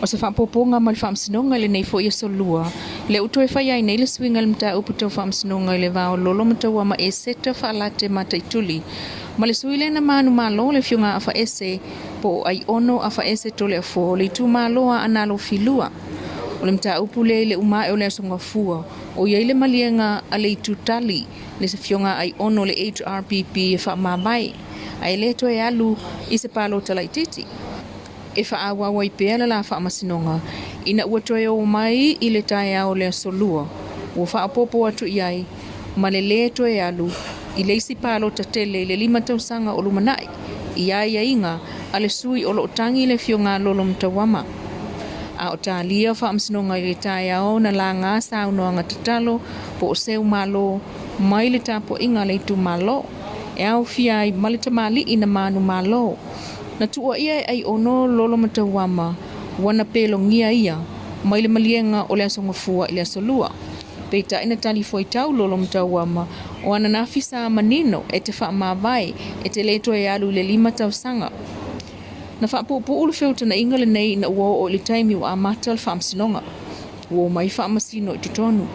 O se faaopoopoga mo le Faamasinoga i lenei foi aso Lua, lea ua toe fai ai nei le suiga i le mataupu tau Faamasinoga i le va o Lolo ma Tauama Eseta Faalate Mataituli ma le sui lea na manumalo le Afioga Afaese po o Aiono Afaese Toleafoa o le itumalo a Aana Alofi 2. O le mataupu lea i le uma ae o le Aso Gafua, o i ai le maliega a le Itu Tali, le Afioga Aiono o le HRPP e faamavae, ae le toe alu i se palota laitiiti. E faaauau ai pea le la faamasinoga ina ua toe oo mai i le taeao o le Aso Lua, ua faaopoopo atu i ai ma le lē toe alu i le isi palota tele i le 5 tausaga o lumanai i aiaiga a le sui o lo o tagi le Afioga Lolo Mutauama. A o talia faamasinoga i le taeao na laga saunoaga tatalo po o seu malo mai le tapuaiga a le itumalo e aofia ai ma le tamalii na manumalo. Na tuuaia e Aiono Lolo Mutauama ua na pelogia ia mai le maliega o le Aso Gafua i le Aso Lua. Peitai na talifuaitau Lolo Mutauama o ananafi sa manino e te faamavae e te le toe alu i le 5 tausaga. Na faapuupuu le feutagaiga lenei ina ua oo i le taimi ua amata le faamasinoga. Ua omai faamasino i totonu.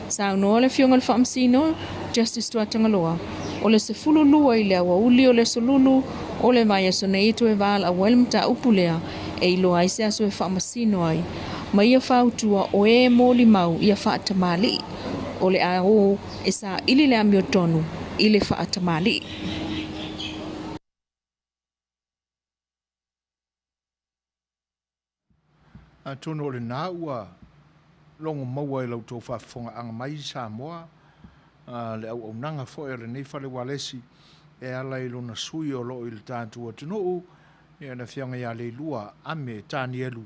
Saunoa le Afioga i le Faamasino, Justice Tuatagaloa, o le 12 i le aoauli o le Aso Lulu o le vaiaso nei e toe valaau ai le mataupu lea e iloa ai se aso e faamasino ai ma ia fautua o e molimau ia faatamalii o le a o e saili le amiotonu i le faatamalii. Atonu o lena ua logo maua i la outou faafofogaaga mai Samoa, le auaunaga foi a lenei fale ualesi e ala i lona sui o lo o i le tatou atunuu, ia le Afioga ia Leilua Ame Tanielu,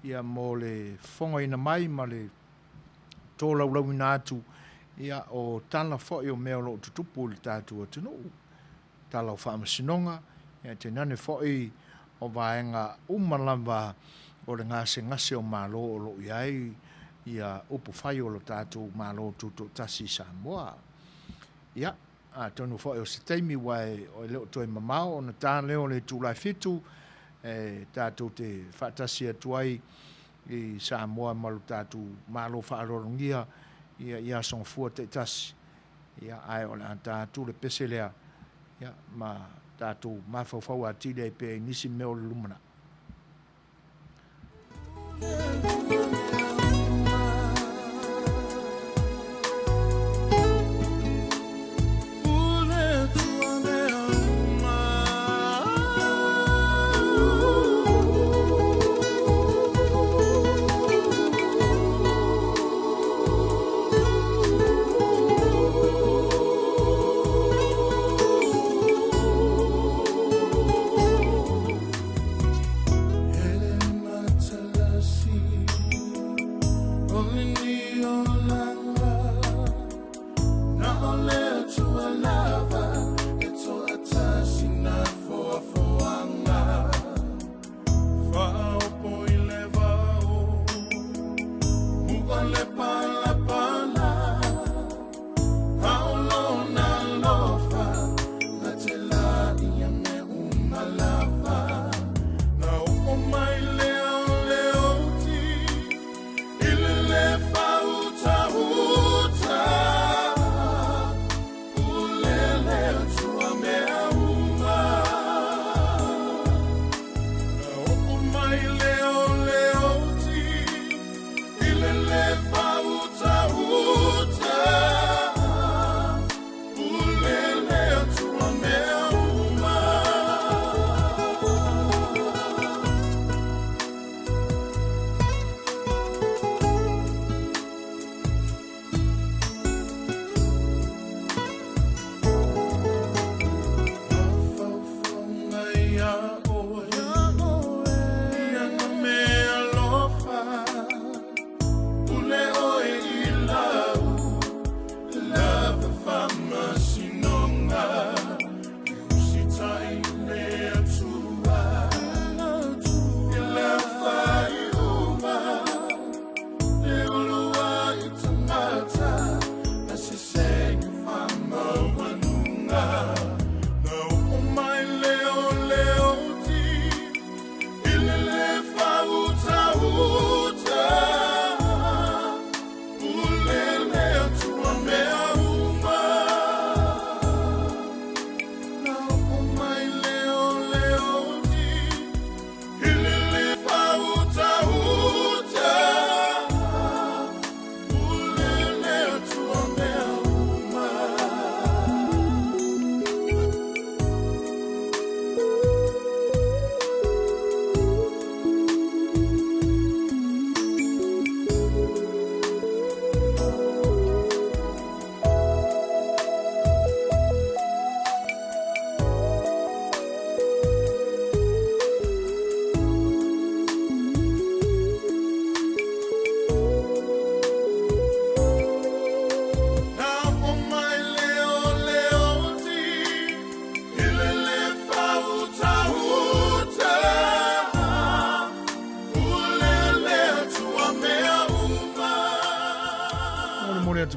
ia mo le fofogaina mai ma le tolaulauina atu ia o tala foi o mea o lo o tutupu i le tatou atunuu, tala o faamasinoga, ia tainane foi o vaega uma lava o le gasegase o Malo o lo o i ai ia upufai o lo tatou Malo Tutoatasi i Samoa. Ia, atonu foi o se taimi ua e le o toe mamao ona ta lea o le itula e 7 e tatou te faatasi atu ai i Samoa ma lo tatou Malo faaaloalogia ia i aso Gafua taitasi. Ia, ae o le a ta atu le pese lea, ia, ma tatou mafaufau atili ai pea i nisi mea o le lumanai.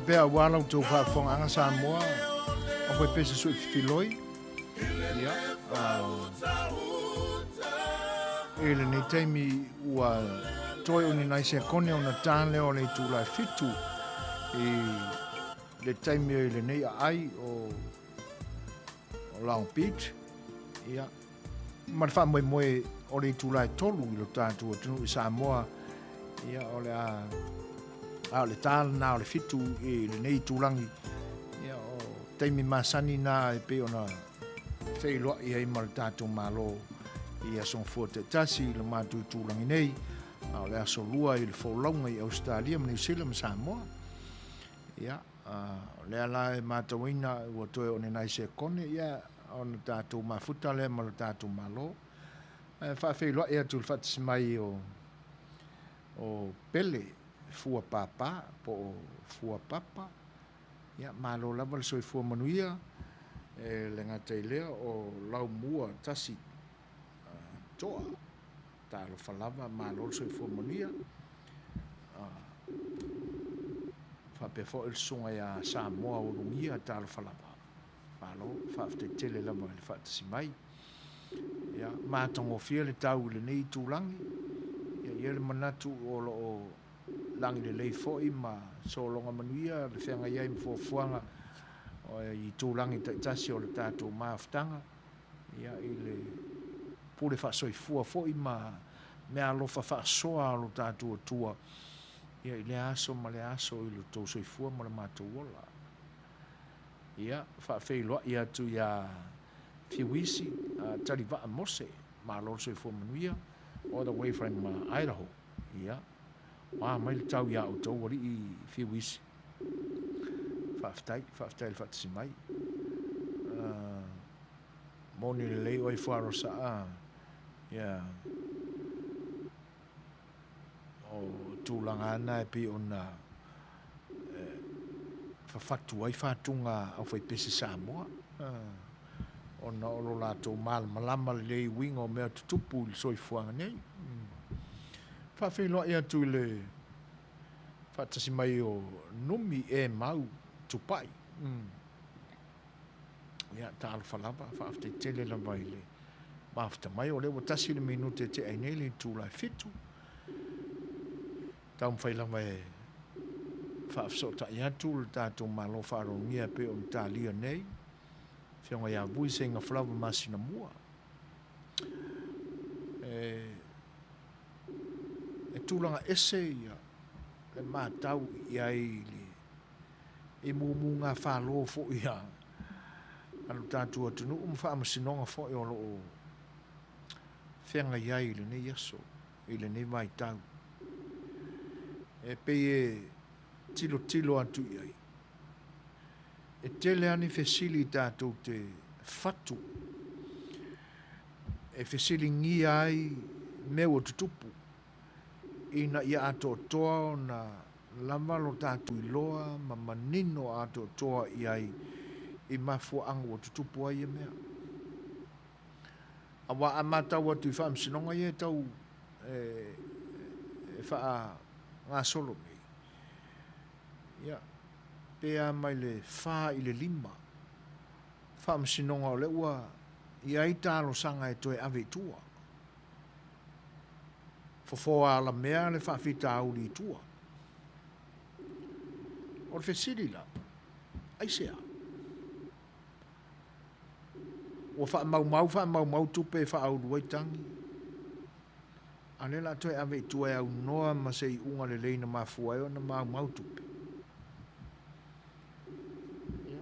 atu pea aua la outou faafofogaaga Samoa, o foi pese sui fifiloi. Ia, i lenei taimi ua toe o ni nai sekone ona tā lea o le itula e 7 i le taimi i lenei aai o Long Beach. Ia, ma le faamoemoe o le itula e 3 i lo tatou atunuu i Samoa. Ia, o le a, a o le tā lena o le 7 i lenei itulagi. Ia, o taimi masani na e pei ona feiloai ai ma le tatou Malo i aso gafua taitasi i le matou itulagi nei, a o le aso lua i le folauga i Ausetalia ma Niu Sila ma Samoa. Ia, o lea la e matauina ua toe o ni nai sekone, ia, ona tatou mafuta lea ma le tatou Malo. Ae faafeiloai atu i le faatasi mai o, o Pele Fua Papa po o Fua Papa. Ia, malo lava le soifua manuia, e le gata i lea o Laumua Tasi Toa. Talofa lava, malo le soifua manuia. Faapea foi le susuga ia Samoa Ulugia, talofa lava. Malo, faafetai tele lava i le faatasi mai. Ia, matagofie le tau i lenei itulagi. Ia, i ai le manatu o lo o lagi lelei foi ma sologa manuia le feagai ai ma fuafuaga i itulagi taitasi o le tatou mafutaga. Ia, i le pule faasoifua foi ma meaalofa faasoa a lo tatou Atua, ia, i lea aso ma lea aso i lo tou soifua ma lo matou ola. Ia, faafeiloai atu iā Fiuisi Talivaa Mose, malo le soifua manuia, all the way from Idaho. Ia, ua mai le tau iā outou alii Fiuisi. Faafetai, faafetai i le faatasi mai. Moni lelei oe Fuarosaa, ia, o tulaga lava na e pei ona fafatu ai fatuga aufaipese Samoa, ona o lo latou malamalama lelei i uiga o mea tutupu i le soifuaga nei. Faafeiloai atu i le faatasi mai o Numi e Mau Tupai. Ia, talofa lava, faafetai tele lava i le mafuta mai. O lea ua 1 le minute e tea ai nei le itula e 7. Taumafai lava e faafesootai atu le tatou Malo faaaloalogia e pei ona talia nei. Afioga ia Vui Seiga Falava Masinamua. E, e tulaga ese ia le matau i ai i le i mumuga falo foi a lo tatou atunuu ma faamasinoga foi o lo o feagai ai i lenei aso, i lenei vaitau. E pei e tilotilo atu i ai, e tele lava ni fesili tatou te fatu e fesiligia ai mea ua tutupu ina ia atoatoa ona lava lo tatou iloa ma manino atoatoa i ai i mafuaaga ua tutupu ai ia mea. Aua a matau atu i faamasinoga ia e tau e faagasolo nei, ia, pe a mai le 4 i le 5 faamasinoga o lea ua i ai talosaga e toe ave i tua. Fofoa alamea le faafitauli i tua. O le fesili la, aisea? Ua faamaumau faamaumau tupe e faaulu ai tagi, a o lea o le a toe ave i tua e aunoa ma se iuga lelei na mafua ai ona maumau tupe. Ia.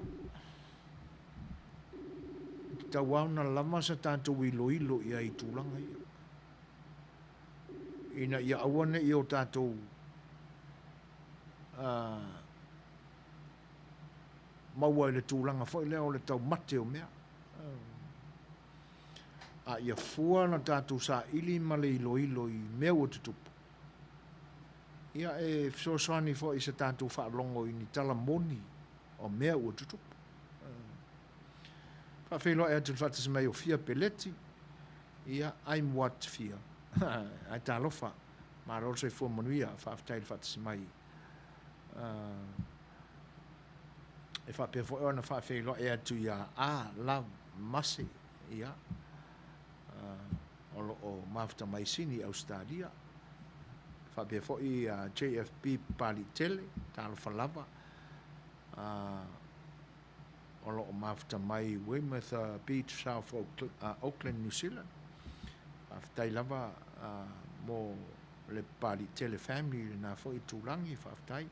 E tatau lava ona lava sa tatou iloilo i ai i tulaga ia, ina ia aua ne i o tatou maua i le tulaga foi lea o le taumate o mea. A ia fua la tatou saili ma le iloilo i mea ua tutupu, ia e fesoasoani foi i sa tatou faalogo i ni tala moni o mea ua tutupu. Faafeiloai atu i le faatasi mai o Fia Peleti, ia, I'm what Fia. Ae talofa, malo le soifua manuia, faafetai i le faatasi mai. E faapea foi ona faafeiloai atu ia A Love Mase, ia, o lo o mafuta mai Sini, Ausetalia. Faapea foi ia JFB Papaliitele, talofa lava, o lo o mafuta mai Weymouth Beach, South Auckland, New Zealand. Faafetai lava mo le Papaliitele family i lena foi itulagi, faafetai.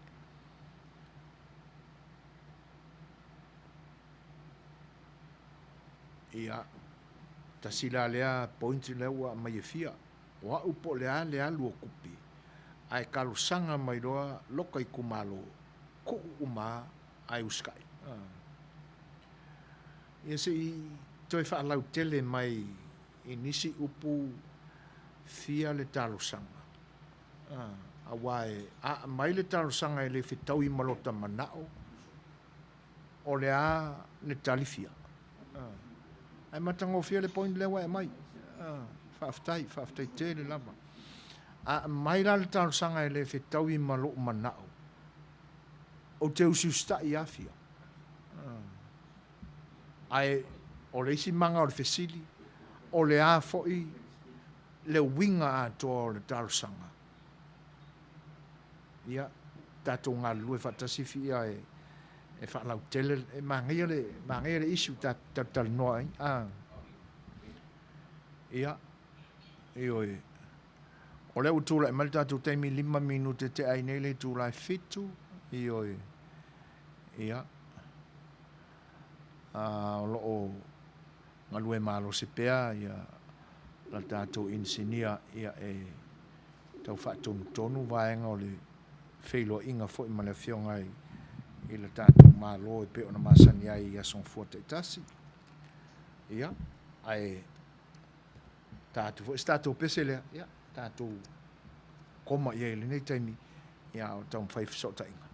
Ia, tasi la lea point lea ua aumai e fia, o au po o le a le alu o tupe, ae talosaga mai loa loka itumalo, tuu uma ae usitai. Ia se i toe faalautele mai i nisi upu fia le talosaga. Aua e a aumai le talosaga e le fetaui ma lota manao, o le a le tali fia? Ae matagofie le point lea ua e aumai. Faafetai, faafetai tele lava. A aumai la le talosaga e le fetaui ma lou manao, ou te usiusitai lava fia. Ae o le isi maga o le fesili, o le a foi le uiga atoa o le talosaga? Ia, tatou galulue faatasi fia e faalautele, e manaia le, manaia le issue ta talatalanoa ai. Ah. Ia, ioe. O lea ua tulai mai le tatou taimi 5 minute te ai nei le itula e 7. Ioe. Ia. Ah, o lo o galue malosi pea ia la tatou inisinia ia e tau faatonutonu vaega o le feiloaiga foi ma le Afioga i le tatou Malo e pei ona masani ai i aso Gafua taitasi. Ia, ae ta atu foi se tatou pese lea, ia, tatou koma i ai i lenei taimi, ia, a o taumafai fesootaiga.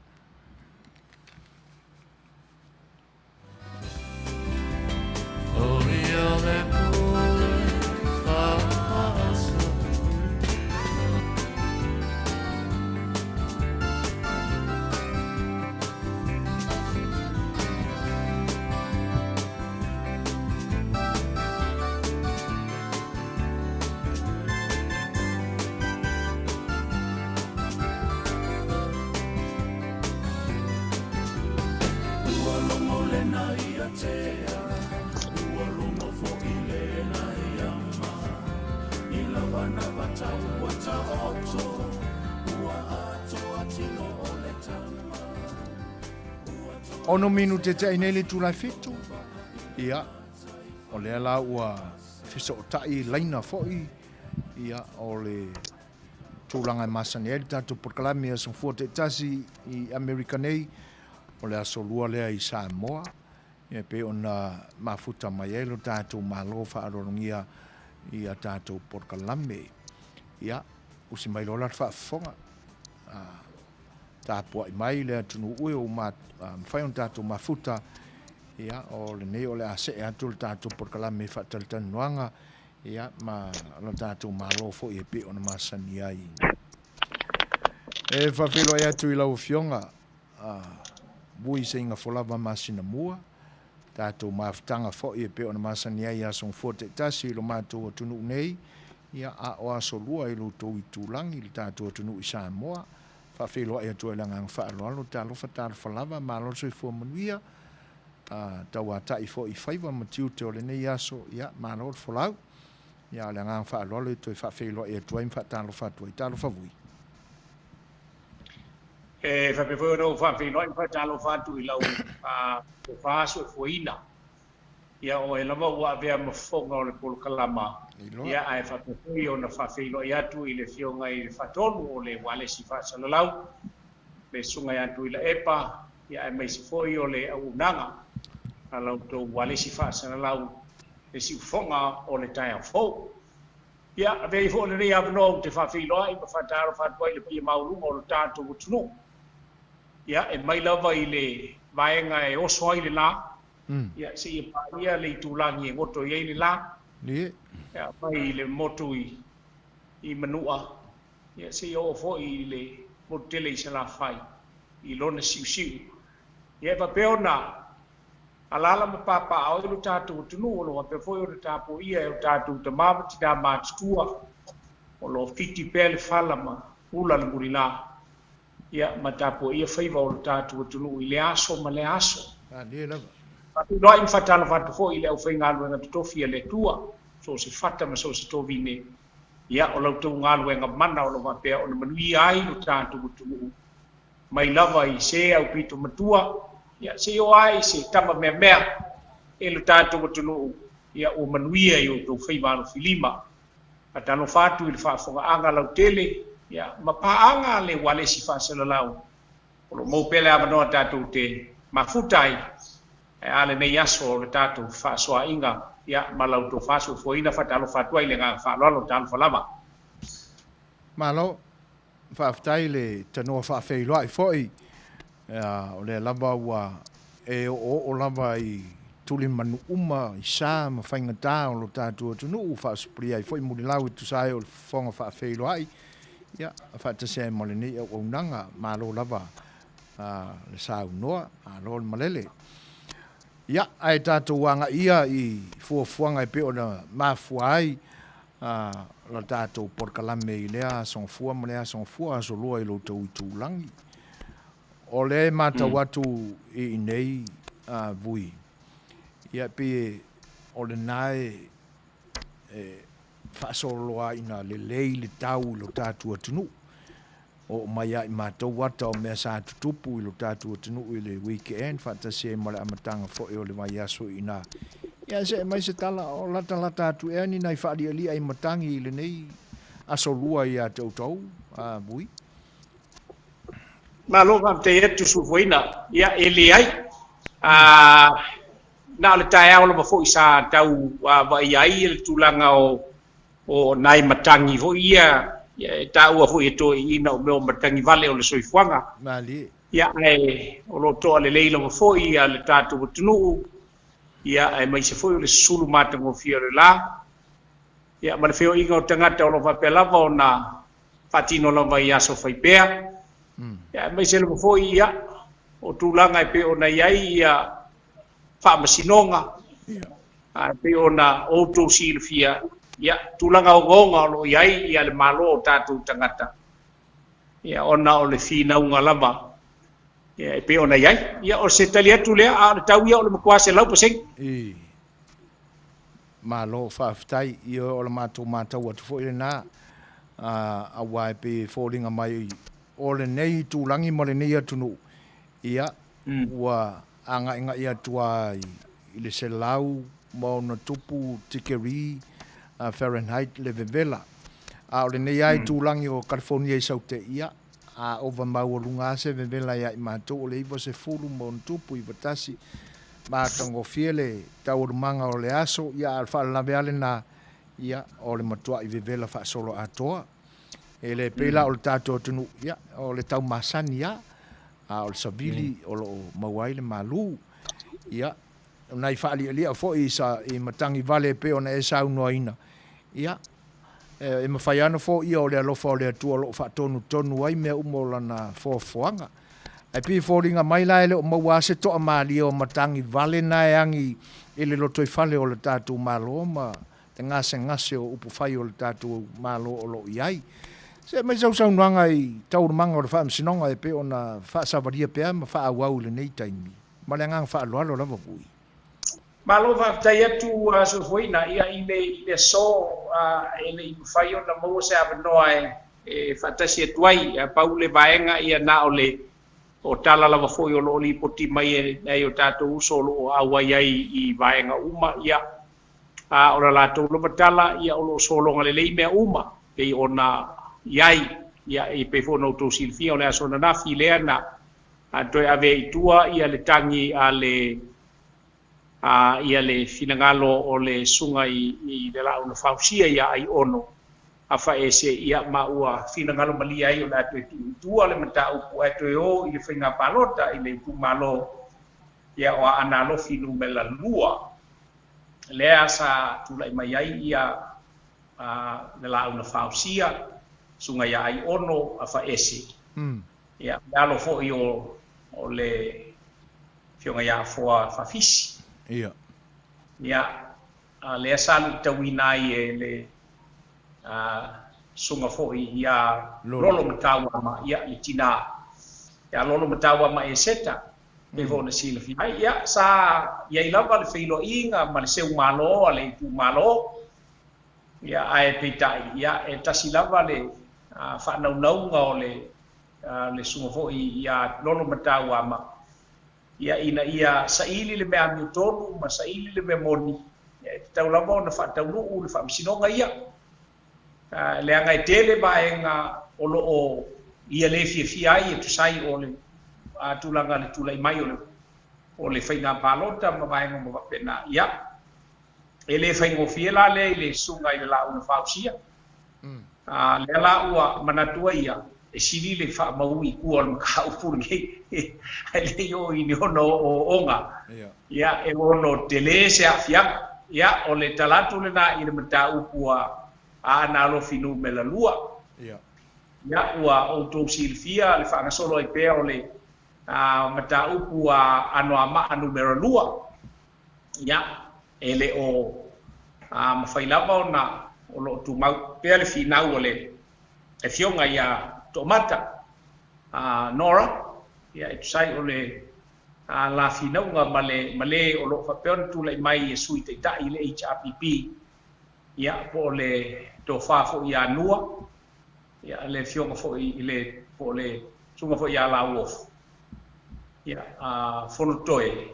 Ono minute te ai nei le itula e 7. Ia, o lea la ua fesootai laina foi, ia, o le tulaga e masani ai le tatou polokalame i aso Gafua taitasi i Amerika nei, o le aso Lua lea i Samoa, e pei ona mafuta mai ai lo tatou Malo faaaloalogia i a tatou polokalame. Ia, usi mai loa la le faafofoga, tapuai mai le atunuu e ua mafai ona tatou mafuta, ia, o lenei o le a see atu le tatou polokalame faatalatalanoaga Ia, ma lo tatou Malo foi e pei ona masani ai. E faafeiloai atu i lau Afioga, Vui Seigafolava Masinamua, tatou mafutaga foi e pei ona masani ai i aso Gafua taitasi i lo matou atunuu nei, ia, a o aso Lua i lo outou itulagi i le tatou atunuu i Samoa. Faafeiloai atu ai i le agaga faaaloalo, talofa, talofa lava, malo le soifua manuia. A tauatai foi i faiva ma tiute o lenei aso, ia, malo le folau. Ia, o le agaga faaaloalo e toe faafeiloai atu ai ma faatalofa atu ai. Talofa vui. E faapea foi ona ou faafeiloai ma faatalofa atu i lau tofa soifuaina. Ia, o oe lava ua avea ma fofoga o le polokalama, ia, ae faapea foi ona faafeiloai atu i le Afioga i le Faatonu o le Ualesi Faasalalau, le Susuga ia Tuilaepa, ia aemaise foi o le auaunaga a la outou ualesi faasalalau le siufofoga o le taeao fou. Ia, avea ai foi lenei avanoa ou te faafeiloai ma faatalofa atu ai i le paia maualuga o lo tatou atunuu. Ia, e mai lava i le vaega e oso ai le la, ia, seia paia le itulagi e goto i ai le la, ia, mai le motu i Manua, Ia, seia oo foi i le motu tele i Salafai, i lona siusiu. Ia e faapea ona alaala ma papaaao ai lo tatou atunuu, o lo o faapea foi ona tapuaia e o tatou tama ma tinā matutua, o lo o fiti pea le fala ma ula le mulilā, ia ma tapuaia faiva o lo tatou atunuu i lea aso ma lea aso. Malie lava. Faafeiloai ma faatalofa atu foi i le aufaigaluega totofi a le Atua, so o se fata ma so o se tovine, ia o la outou galuega mana o lo o faapea ona manuia ai lo tatou atunuu, mai lava i se aupito matua, ia seia oo lava i se tama meamea e lo tatou atunuu, ia ua manuia i outou faiva alofilima. Faatalofa atu i le faafofogaaga lautele, ia, ma paaga le ualesi faasalalau o lo o maua pea le avanoa tatou te mafuta ai, ae a lenei aso o le tatou fefaasoaaiga, ia, ma la outou faasoifuaina. Faatalofa atu ai i le agaga faaaloalo. Talofa lava. Malo, faafetai le tanoa faafeiloai foi. O lea lava ua e oooo lava i tulimanu uma i sa ma faigata o lo tatou atunuu, faasupulia ai foi mulilau e tusa ai o le fofoga faafeiloai, ia, faatasi ai ma lenei auaunaga. Malo lava le saunoa, malo le malele. Ia, ae tatou agai ia i fuafuaga e pei ona mafua ai la tatou polokalame i lea aso Gafua ma lea aso Gafua, aso Lua i lo outou itulagi. O lea e matau atu i inei vui, ia e pei o lena e faasoloa ina lelei le tau i lo tatou atunuu. Oo mai ia i matou ata o mea sa tutupu i lo tatou atunuu i le weekend faatasi ai ma le amataga foi o le vaiaso i ina. Ia se'e mai se tala, o latalata atu ea ni nai faalialia i matagi i lenei aso Lua ia te outou, a Vui? Malo faafetai atu Sufuaina. Ia e leai. A na o le taeao lava foi sa tau vaaia ai le tulaga o o nai matagi foi ia e taua foi e toeaiina o mea o matagi vale o le soifuaga. Malie. Ia ae o lo o toa lelei lava foi ia le tatou atunuu, ia aemaise foi o le susulu matagofie o le la, ia ma le feoaiga o tagata o lo o faapea lava ona faatino lava i aso fai pea. Ia aemaise lava foi ia o tulaga e pei ona i ai ia faamasinoga, e pei ona outou silafia, ia, tulaga ogaoga o lo o i ai ia le Malo o tatou tagata, ia, ona o le finauga lava, ia, e pei ona i ai. Ia, o se tali atu lea, a o le tau ia o le matua 100%. I. Malo, faafetai. Ioe, o le matou matau atu foi lena, aua e pei e foliga mai o lenei itulagi ma lenei atunuu, ia, ua agaigai atu lava i le 160 tikeri Fahrenheit le vevela. A o lenei lava itulagi o Kalifonia i Saute, ia, a ova maualuga lava se vevela ia i matou o le 90 plus 91, matagofie le taualumaga o le aso, ia, a o le faalavelave lava lena, ia, o le matuai vevela faasoloatoa. E le pei la o le tatou atunuu, ia, o le tau masani lava, a o le savili o lo o maua ai le malu. Ia, o nai faalialia foi sa i matagi vale e pei ona e saunoaina, ia, e mafai lava ona foia o le alofa o le Atua o lo o faatonutonu ai mea uma o lana foafoaga. Ae pei e foliga mai la e le o maua lava se toamalie o matagi vale na e agi i le lotoifale o le tatou Malo ma le gasegase o upufai o le tatou Malo o lo o i ai. Se aumai sau saunoaga i taualumaga o le Faamasinoga e pei ona faasavalia pea ma faaauau i lenei taimi. Ma le agaga faaaloalo lava Vui. Malo faafetai atu Soifuaina ia i le i le aso e le i mafai ona maua se avanoa e faatasi atu ai pau le vaega ia na o le o tala lava foi o lo o lipoti mai e nai o tatou uso o lo o auai ai i vaega uma ia A o le latou lava tala, ia o lo o sologa lelei mea uma, pei ona i ai, ia e pei foi ona outou silafia, o le aso ananafi lea na toe ave ai i tua ia le tagi a le a ia le finagalo o le susuga i i le Laau na Fausia ia Aiono Afaese, ia ma ua finagalo malie ai o le a toe tuu i tua le mataupu ae toe o i le faiga palota i le itumalo ia o Aana Alofi numera 2. Lea sa tulai mai ai ia le Laau na Fausia, susuga ia Aiono Afaese. Ia, le alo foi o le Afioga ia Afoa Fafisi. Ia. Ia, a lea sa luitauina ai e le susuga foi ia Lolo Matauama, ia, le tina ia Lolo Matauama Eseta, pei foi ona silafia ai. Ia, sa i ai lava le feiloaiga ma le seumalo a le itumalo, ia, ae peitai, ia, e tasi lava le faanaunauga o le le susuga foi ia Lolo Matauama, ia, ina ia saili le mea amiotonu ma saili le mea moni, ia, e tatau lava ona faataunuu le faamasinoga ia. Leaga e tele vaega o lo o ia le fiafia ai e tusa ai o le tulaga le tulai mai o le faiga palota ma vaega uma faapena. Ia, e le faigofie la lea i le susuga i le Laau na Fausia. Lea la ua manatu ai ia, e sili le faamau i tua o le mataupu lenei, ae le i oo i ni ona ooooga. Ia, e ono tele se aafiaga. Ia, o le tala atu lena i le mataupu a Aana Alofi Numera 2. Ia, ua outou silafia le faagasolo ai pea o le mataupu a Anoamaa Numera 2. Ia, e le o mafai lava ona o lo o tumau pea le finau o le afioga ia Toomata Nora, ia, e tusa ai o le la finauga ma le ma le o lo o faapea ona tulai mai e sui taitai i le HRPP, ia, po o le tofa foi ia Nua, ia, le afioga foi i le po o le susuga foi ia Lauofo, ia, Fonotoe.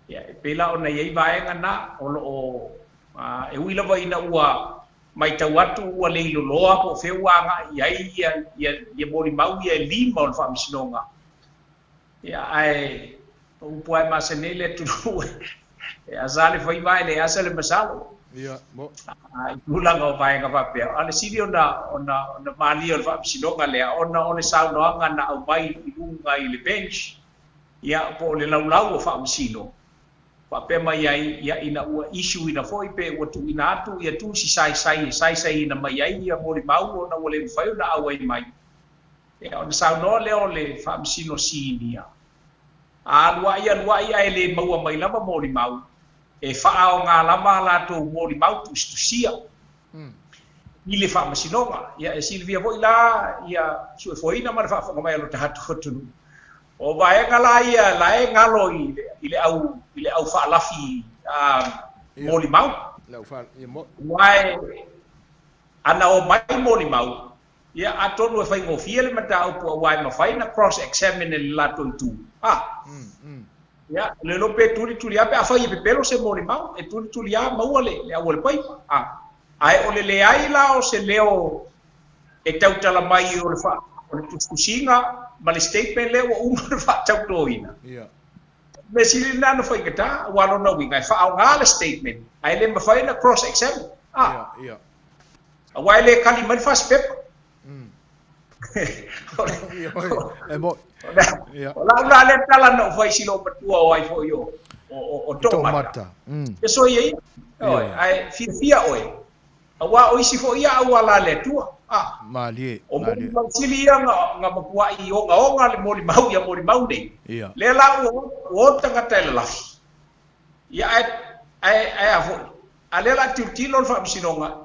Ia, e pei la ona i ai vaega na o lo o e ui lava ina ua matau atu ua le iloloa po o fea ua agai i ai ia molimau ia e 5 o le faamasinoga. Ia, ae o upu lava e masani ai le atunuu, e asa le faiva e le asa le masalo. Ia, mo. I tulaga o vaega faapea. A o le sili ona malie o le faamasinoga lea, ona o le saunoaga na aumai i luga i le bench, ia, po o le laulau o faamasino, faapea mai ai, ia, ina ua issue-ina foi pe ua tuuina atu ia tusi saisai e saisaiina mai ai ia molimau ona ua le mafai ona auai mai. Ia, ona saunoa lea o le faamasino sinia, a aluai aluai ae le maua mai lava molimau, e faaaoga lava a latou molimau tusitusia i le faamasinoga. Ia, e silafia foi la ia suefoina ma le faafofoga mai a lo tatou atunuu. O vaega la ia la e galo i le au faalafi molimau. Aua ana o mai molimau, ia, atonu e faigofie le mataupu aua e mafai na cross examine e le latou itu. Ia, le iloa pe tulituli lava pe afai e pepelo se molimau, e tulituli lava maua le au o le paipa. Ae o le leai la o se leo e tautala mai o le o le tusitusiga ma le statement lea ua uma ona faatautoina. Mea sili lena na faigata, aua lona uiga e faaaoga le statement ae le mafai ona cross examine. Aua e le kali mai le fasipepa. E mo. O lau la lea tala na ou fai i si lou matua o ai foi o Toomata. E soia ia. Ae fiafia oe. Aua o isi foi ia auala a le Atua. Malie. O molimau sili ia nga matuai ogaoga le molimau ia molimau nei. Lea la ua o tagata e lalafi. Ia ae a foi. A lea la tilotilo le faamasinoga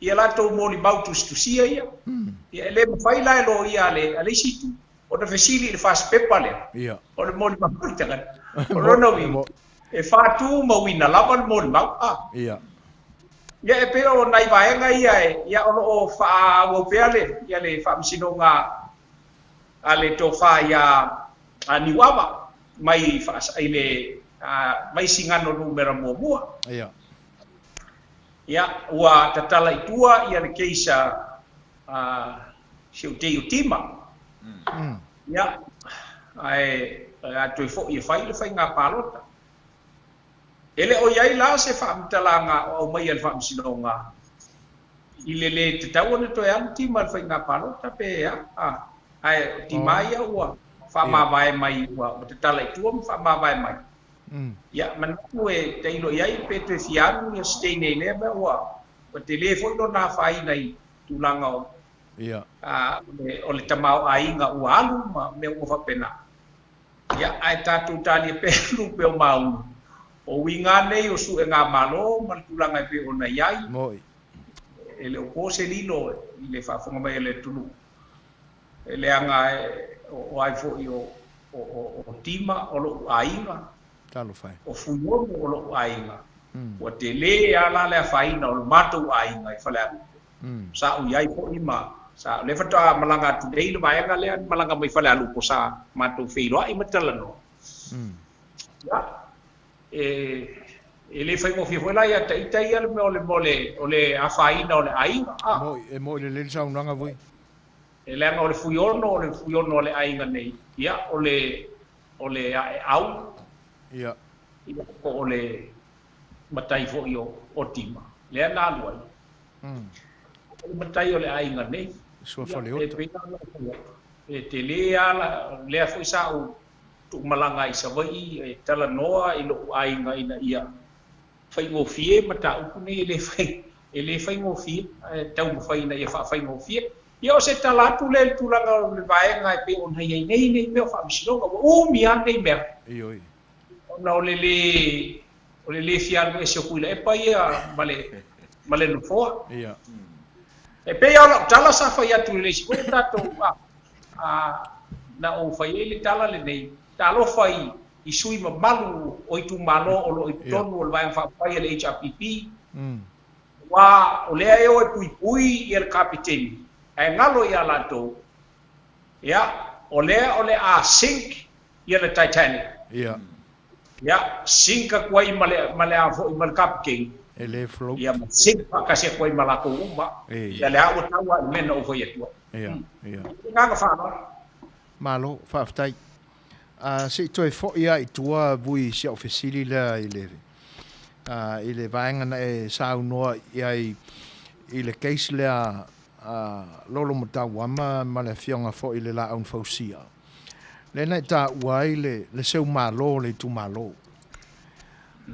ia latou molimau tusitusia ia. Ia e le mafai la e loia a le isi itu ona fesili i le fasipepa lea. O le molimau o le tagata. O lona uiga, e faatumauina lava le molimau. Ia e pei o nai vaega ia ia o lo o faaauau pea le ia le faamasinoga a le tofa ia Niuava mai i le mai Sigano Numera 1. Ia, ua tatala i tua ia le case a si ou tei o Tima. Ia, ae a toe foi e fai le faiga palota. E le o i ai la se faamatalaga o aumaia e le faamasinoga i le lē tatau ona toe alu Tima i le faiga palota pe a, ae o Tima ia ua faamavae mai, ua tatala i tua ma faamavae mai. Ia, manatu e tailo i ai pe toe fia alu ia se teine i lea mea ua tele foi lona afaina i tulaga o le tamaoaiga ua alu ma mea uma faapena. Ia, ae tatou talia pea lupe o maunu. O uiga nei o suegamalo ma le tulaga e pei ona i ai, e le o po se lilo i le faafofoga mai a le atunuu, e leaga o ai foi o Tima o lou aiga, o Fuiono o lou aiga, ua tele lava la le afaina o le matou aiga i Falealupo. Sa ou i ai foi ma sa, o lea faatoa malaga atu nei le vaega lea na malaga mai Falealupo sa matou feiloai ma talanoa. Ia, e, e le faigofie foi la ia te ita ia le mea o le, o le, o le afaina o le aiga. Ah. Moi, e moi lelei le saunoaga foi. E leaga o le Fuiono, o le Fuiono a le aiga nei, ia, o le, o le aeau, ia, ia, po o le matai foi o, o Tima, lea na alu ai. O le matai o le aiga nei. Suafa Leota. E tele lava la, lea foi sa ou tuumalaga ai i Savaii e talanoa i lou aiga ina ia faigofie mataupu nei e le fai, e le faigofie, ae taumafai ina ia faafaigofie. Ia o se tala atu lea i le tulaga o le vaega e pei ona i ai nei nei mea o faamasinoga. Ua umi lava nei mea. Ioe. Ona o le lē o le lē fia alu ese o Tuilaepa ia ma le ma le nofoa. Ia. E pei lava o lau tala sa fai atu i le isi foi o tatou a a na ou fai ai le tala lenei, talofa i i sui mamalu o itumalo o lo o i totonu o le Vaega Faaupufai a le HRPP, aua o lea e o e puipui ia le Kapeteni, ae galo ia latou, ia, o lea o le a sink ia le Titanic. Ia. Ia, sink atu ai ma le, ma le a foi ma le Kapeteni. E le float. Ia, ma sink faatasi atu ai ma latou uma. E. Ia, lea ua tau lava i le mea na ou fai atu ai. Ia, ia. Le agaga faaaloalo. Malo, faafetai. A, se i toe foi lava i tua Vui i si au fesili lea i le, a, i le vaega na e saunoa i ai i le case lea a Lolomatauama ma le afioga foi i le Laauna Fausia. Lea na e taua ai le, le seu malo o le itumalo.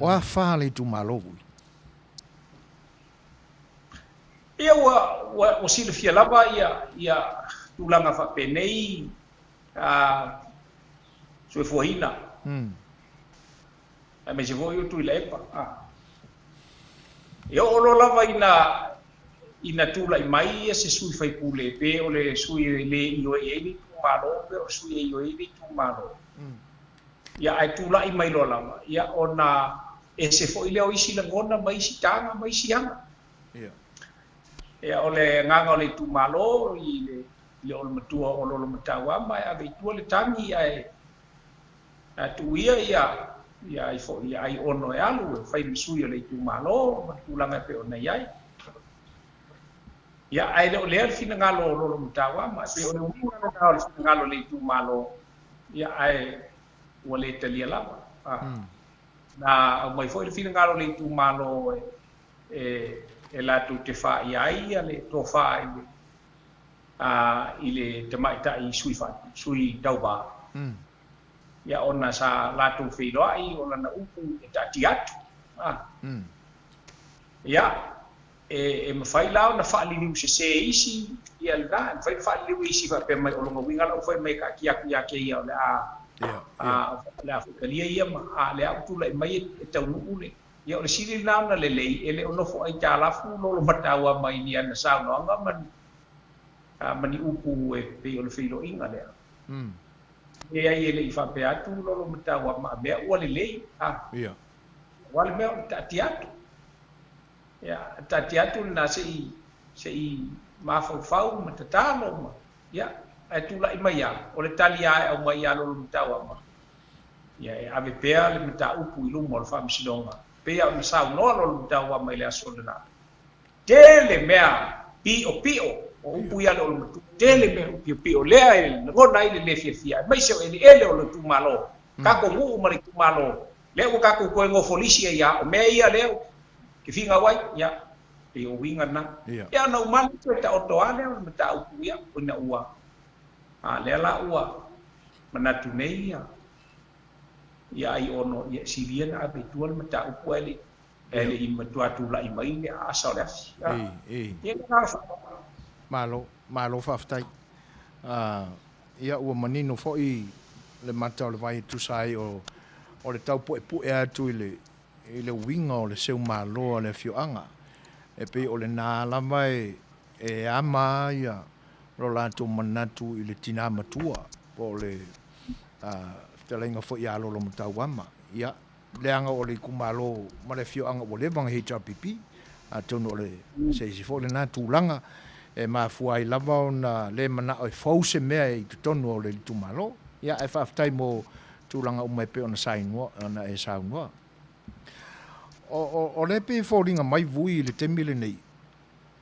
O a fa le itumalo, Vui? Ia ua, ua, ua silafia lava ia, ia tulaga faapenei, a, soifuaina. Aemaise foi o Tuilaepa. A. E oo loa lava ina, ina tulai mai se sui faipule, pe o le sui e le ioe i ai le itumalo, pe o le sui e ioe i ai le itumalo. Ia, ae tulai mai loa lava, ia, ona ese foi lea o isi lagona ma isi taga ma isi aga. Ia, o le agaga o le itumalo i le, i le olomatua o Lolomatauama e ave i tua le tagi ae Ae tuu ia ia ia ai foi ia Aiono e alu e fai ma sui o le itumalo ma le tulaga e pei ona i ai. Ia, ae le o lea le finagalo o Lolomatauama, e pei o le uiga lena o le finagalo o le itumalo, ia ae ua le talia lava. Na aumai foi le finagalo o le itumalo e e e latou te faia ai ia le tofa i le i le tamaitai sui sui tauva. Ia ona sa latou feiloai o lana upu e taatia atu. Ia, e mafai la ona faaliliu sese e isi ia lena, e mafai ona faaliliu e isi faapea mai o lona uiga la ua fai mai e taatia atu ia te ia o le a o le a faitalia ia ma a o lea ua tulai mai e taunuu le. Ia o le sili lena ona lelei e le o nofo aitalafu Lolomatauama i ni ana saunoaga ma ni ma ni upu e pei o le feiloaiga lea. Leai e le i faapea atu Lolomatauama a mea ua lelei, a. Aua le mea o le taatia atu. Ia, taatia atu lena se i, se i mafaufau ma tatalo ma, ia, ae tulai mai lava, o le tali lava e aumai ia Lolomatauama, ia e ave pea le mataupu i luma o le Faamasinoga, pei lava ona saunoa Lolomatauama i le aso lena. Tele mea piopio, o upu ia a le Olomatua, tele mea piopio lea e lagona ai le le fiafia, aemaise o eleele o le itumalo, tatou nuu ma le itumalo, lea ua tatou toe nofolisi ai lava, o mea ia lea ou te finau ai, ia, pei o uiga na. Ia ona uma lea toe taoto lava lea o le mataupu, ia, ina ua, a lea la ua manatu nei ia, ia Aiono, ia silia na ave i tua le mataupu ae le i E le i matua tulai mai le aasa o le afi. Ei, ei. Malo, malo faafetai. Ia ua manino foi le mata o le vai e tusa ai o o le tau puepue atu i le i le uiga o le seumalo a le afioaga. E pei o lena lava e e ama ai lo latou manatu i le tina matua po o le fetalaiga foi ia Lolomatauama. Ia, leaga o le itumalo ma le afioaga ua leva ona HRPP, atonu o le se isi foi lena tulaga e mafua ai lava ona le manao e fou se mea i totonu o le itumalo. Ia, ae faafetai mo tulaga uma e pei ona sainoa, ona e saunoa. O, o, o lea e pei e foliga mai Vui i le taimi lenei,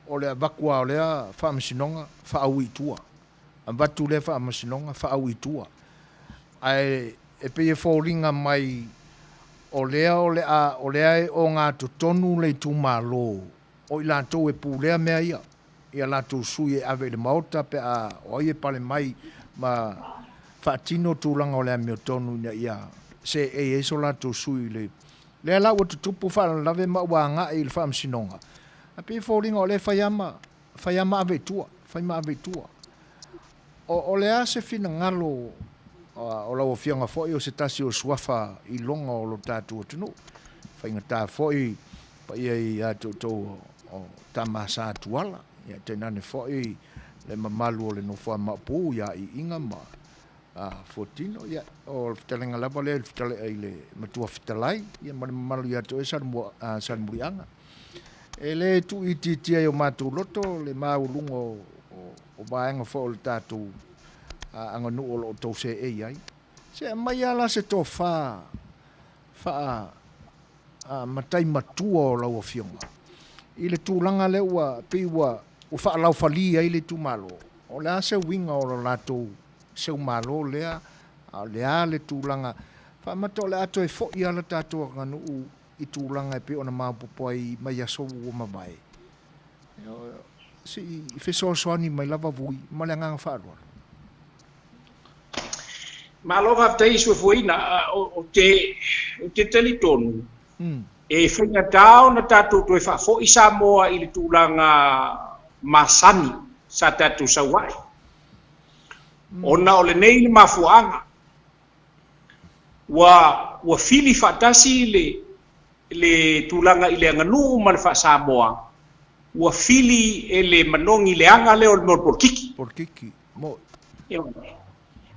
o le avatu lava o lea faamasinoga faaui i tua. Avatu lea faamasinoga faaui i tua. Ae e pei e foliga mai o lea o le a, o lea e ogatotonu le itumalo o i latou e pulea mea ia, i a latou sui e ave i le Maota pe a o ai e pale mai ma faatino tulaga o le amiotonu ina ia seei ai so latou sui i le Lea la ua tutupu faalavelave ma ua agai i le faamasinoga, ae pei e foliga o lea e fai lava ma, fai lava ma ave i tua, fai ma ave i tua. O, o le a se finagalo o lau Afioga foi o se tasi o suafa iloga o lo tatou atunuu, faigata foi paia ia te outou o Tama Sa Tuala, ia tainane foi le mamalu o le Nofoa Maopu ia Iiga ma Fuatino, ia, o le fetalaiga lava lea i le Matua Fetalai, ia ma le mamalu ia te oe Salemuliaga. E le tuuitiitia i o matou loto le maualuga o vaega foi o le tatou aganuu o lo o tou seei ai. Se aumai lava la se tofa faa matai matua o lau Afioga i le tulaga lea ua pei ua faalaofali ai le itumalo. O le a se uiga o le latou seumalo lea, a o le a le tulaga faamata o le a toe foi lava le tatou aganuu i tulaga e pei ona maopoopo ai mai aso ua mavae. Se i fesoasoani mai lava Vui ma le agaga faaaloalo. Malo faafetai Suefuaina. Ou te talitonu e faigata ona tatou toe faafoi Samoa i le tulaga masani sa tatou sau ai, ona o lenei le mafuaaga ua fili faatasi le le tulaga i le aganuu ma le faa-Samoa, ua fili e le manogi leaga lea o le mea o le polokiki. Polokiki, mo'i. Ioe.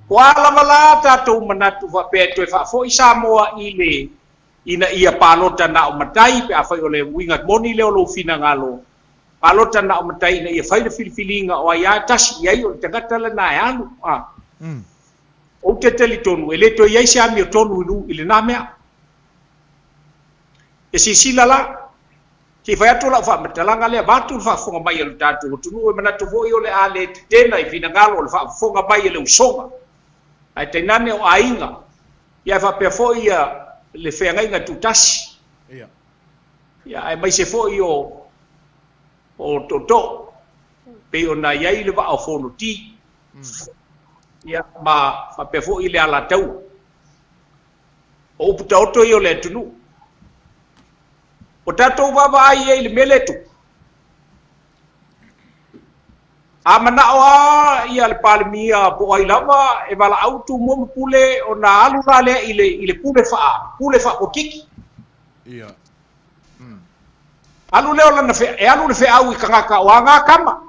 O a lava la tatou manatu faapea e toe faafoi Samoa i le ina ia palota na o matai, pe afai o le uiga moni lea o lou finagalo, palota na o matai ina ia fai le filifiliga o ai lava e tasi i ai o le tagata lena e alu. A. Ou te talitonu e le toe i ai se amiotonu i lena mea. E silasila la, se i fai atu lau faamatalaga lea, vaeatu le faafofoga mai a lo tatou atunuu, e manatu foi o le a le tetena i finagalo o le faafofoga mai a le usoga, ae tainane o aiga, ia ae faapea foi ia le feagaiga tutasi, ia aemaise foi o o tootoo, pei ona i ai le vaa o Fonoti, ia ma faapea foi le Alataua. O upu taoto ia o le atunuu. Ua tatou vaavaai i ai i le mea lea e tupu. A manao lava ia le Palemia po o ai lava e valaau Tumua ma Pule ona alu la lea i le, i le pule faa, pule faapolokiki. Ia. Mm. Alu lea o lana fe, e alu le feau i tagata o aga kama.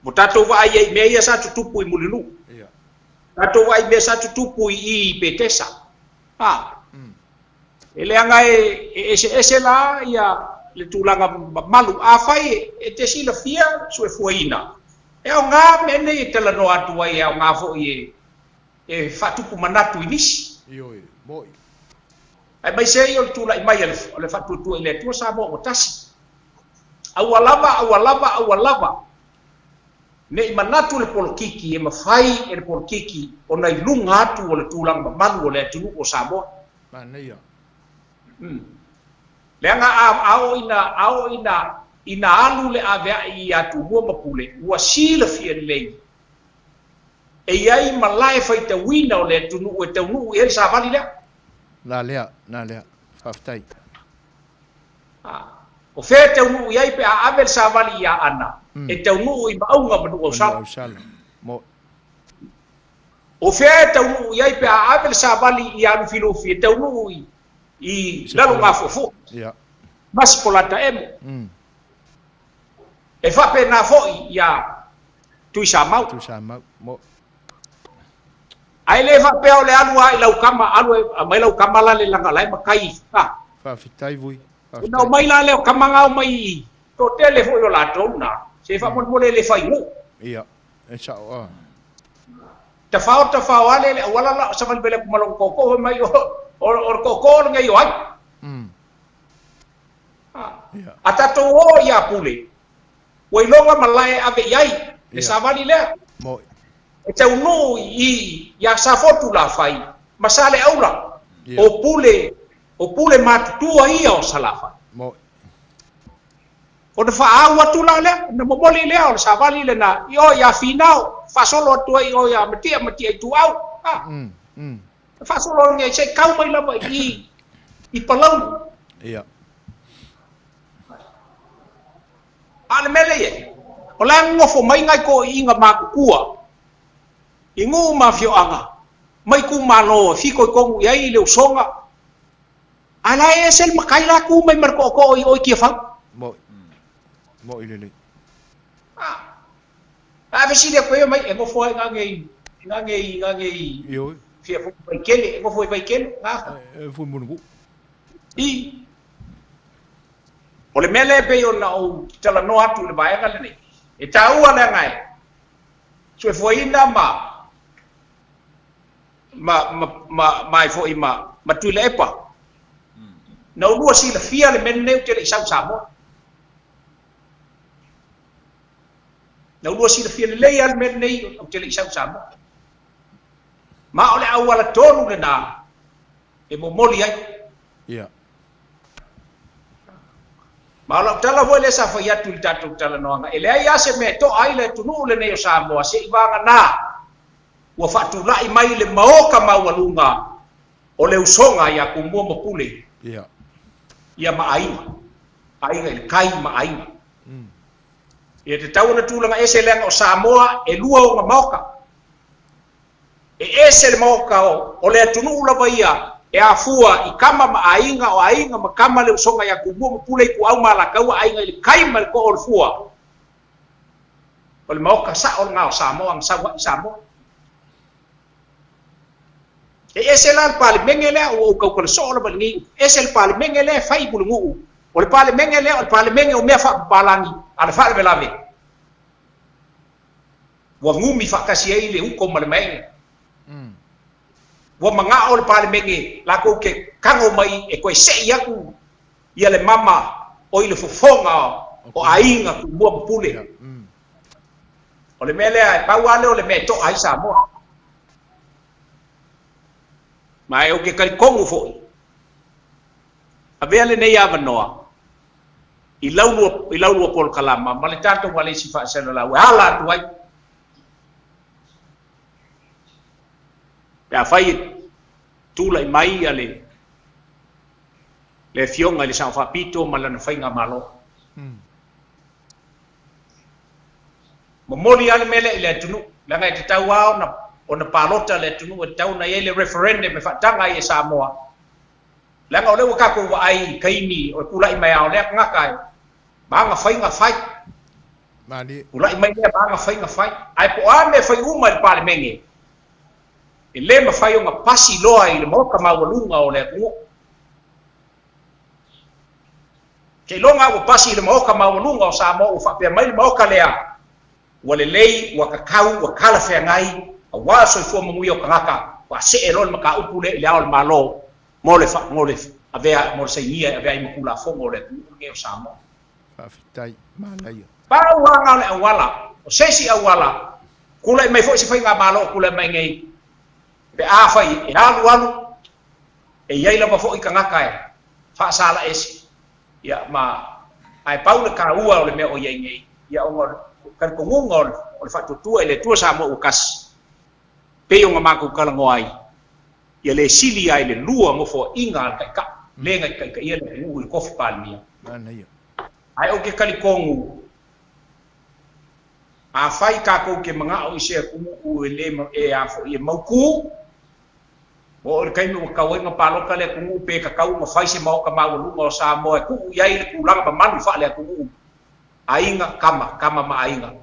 Ua tatou vaai ai i mea ia sa tutupu i Mulinuu. Ia. Tatou vaai i mea sa tutupu i i i Petesa. A. E leaga e eseese la ia le tulaga mamalu. Afai e te silafia suefuaina, e aoga mea nei e talanoa atu ai, e aoga foi e faatupu manatu i nisi. Ioe, mo'i. Aemaise ai o le tulai mai o le faatuatua i le Atua Samoa ua tasi. Aua lava, aua lava, aua lava Ne i manatu le polokiki e mafai e le polokiki ona i luga atu o le tulaga mamalu o le atunuu o Samoa. Manaia. Umm. Leaga a, a oo ina, a oo ina, ina alu le avea'i ia Tumua ma Pule, ua silafia lelei e i ai malae faitauina o le atunuu e taunuu i ai le savali lea. Na lea, na lea. Faafetai. A. O fea e taunuu i ai pe a ave le savali i Aana, e taunuu i Maauga ma Nuuausala. O fea e taunuu i ai pe a ave le savali ia Lufilufi e taunuu i i lalo gafuafua ma Sipolata emo. E faapena foi ia Tuisamau. Ae le faapea o le alu lava i lau kama, alu e aumai lau kama la le laga o la e matai a. Faafetai vui. Ona omai la lea o kama na omai i toatele foi o latou na, se faamolemole e le fai nuu. Ia, e sao a. Tafao tafao lava lea i le auala la o savali vele atu ma lona tootoo fai mai o le tootoo lenei o ai. A tatou o ia Pule, ua iloga malae e ave i ai le savali lea. E taunuu i ia Safotu Lafai ma Saleaula, o Pule, o Pule matutua ia o Salafai. Ona faaau atu la lea, ona momoli lea o le savali lena i o ia Finao, faasolo atu ai i o ia Matia, Matia Ituau. Faasolo nei se i kau mai lava i i i Palauli. Ia. A o le mea lea e i ai, o la e nonofo mai nai toeaiina matutua i nuu ma afioaga ma itumalo e fitoitonu i ai le usoga, a o la e ese le matai la tu mai ma le tootoo i o i Tiafau. Mo'i. Mo'i lelei. A fesili atu ai mai, e nofo ai ina nei, ina nei, ina nei, Ioe. fia foi Vaitele, e nofo i Vaitele, na. E foi Mulinuu. I. O le mea lea e pei ona ou talanoa atu i le vaega lenei, e taua leaga e soifuaina ma, ma, ma, ma, ma ai foi ma, ma Tuilaepa. Na ulua silafia le mea lenei ou te le i sau i Samoa. Na ulua silafia lelei lava le mea lenei ou te le i sau i Samoa. Ma o le auala tonu lena e momoli ai. Ia. Ma o lau tala foi lea sa fai atu i le tatou talanoaga, e leai lava se mea e to'a ai le atunuu lenei o Samoa seivaganā ua faatulai mai le maoka maualuga o le usoga ia Tumua ma Pule, Ia. ia ma aiga, aiga i le tai ma aiga. Ia tatau ona tulaga ese leaga o Samoa e lua ona maoka. E ese le maoka o le atunuu lava ia e afua i tama ma aiga, o aiga ma tama le usoga ia Tumua ma Pule Ituau ma Alataua aiga i le tai ma le too o le fua. O le maoka sao lena o Samoa na sau ai i Samoa. E ese la le Palemene lea, ua ou tautala soo lava i lenei upu, ese le Palemene lea e fai i Pulenuu, o le Palemene lea o le Palemene o mea faapapalagi a le faalavelave ua gumi faatasi ai le uto ma le maene. Ua manao le Palemene latou te tago mai e toe sei atu ia le mama o i le fofoga o aiga Tumua ma Pule. O le mea lea, e pau lava lea o le mea e to'a ai Samoa. Ma e ou te talitonu foi, avea lenei avanoa i lau i lau lua polokalama ma le tatou alesi faasalalau e ala atu ai. Pe afai e tulai mai ia le le Afioga i le Sao Faapito ma lana faigamalo. Momoli lava le mea lea i le atunuu, leaga e tatau lava ona ona palota le atunuu, e tatau ona i ai le referendum e faataga ai e Samoa, leaga o lea ua tatou vaai i taimi o le tulai mai lava o lea tagata e ma ana faiga fai. Malie. Tulai mai lea ma ana faiga fai. Ae po o a mea e fai uma e le Palemene, e le mafai ona pasi loa i le Maota maualuga o le atunuu. Seiloga ua pasi i le Maota maualuga o Samoa ua faapea mai le Maota lea, ua lelei, ua tatau, ua talafeagai, aua le soifua manuia o tagata, ua see loa le mataupu lea i le Ao o le Malo mo le mo le avea mo le sainia e avea ai ma Tulafono o le atunuu lenei o Samoa. Faafetai, manaia. Pau lava na o le auala, o se isi auala, tulai mai foi se faigamalo o tulai mai nei, pe afai e alualu, E i ai lava foi tagata e faasala ese, ia, ma, ae pau le taua o le mea o i ai nei, ia, ona o le talitonuga o le, o le faatuatua i le Atua Samoa ua tasi, pei ona matou talanoa ai, ia le sili ai le lua nofoaiga a le Taitai, le na taitaia le atunuu i le tofi Palemia. Manaia. Ae ou te talitonu. Afai kākou ke mana'o i se atunuu e lē e a fo'i e mautū, ua oo i le taimi ua tatau ai ona palota le atunuu pe tatau ona fai se maota maualuga o Samoa e tuu i ai le tulaga mamalu faale-atunuu, aiga, tama, tama ma aiga,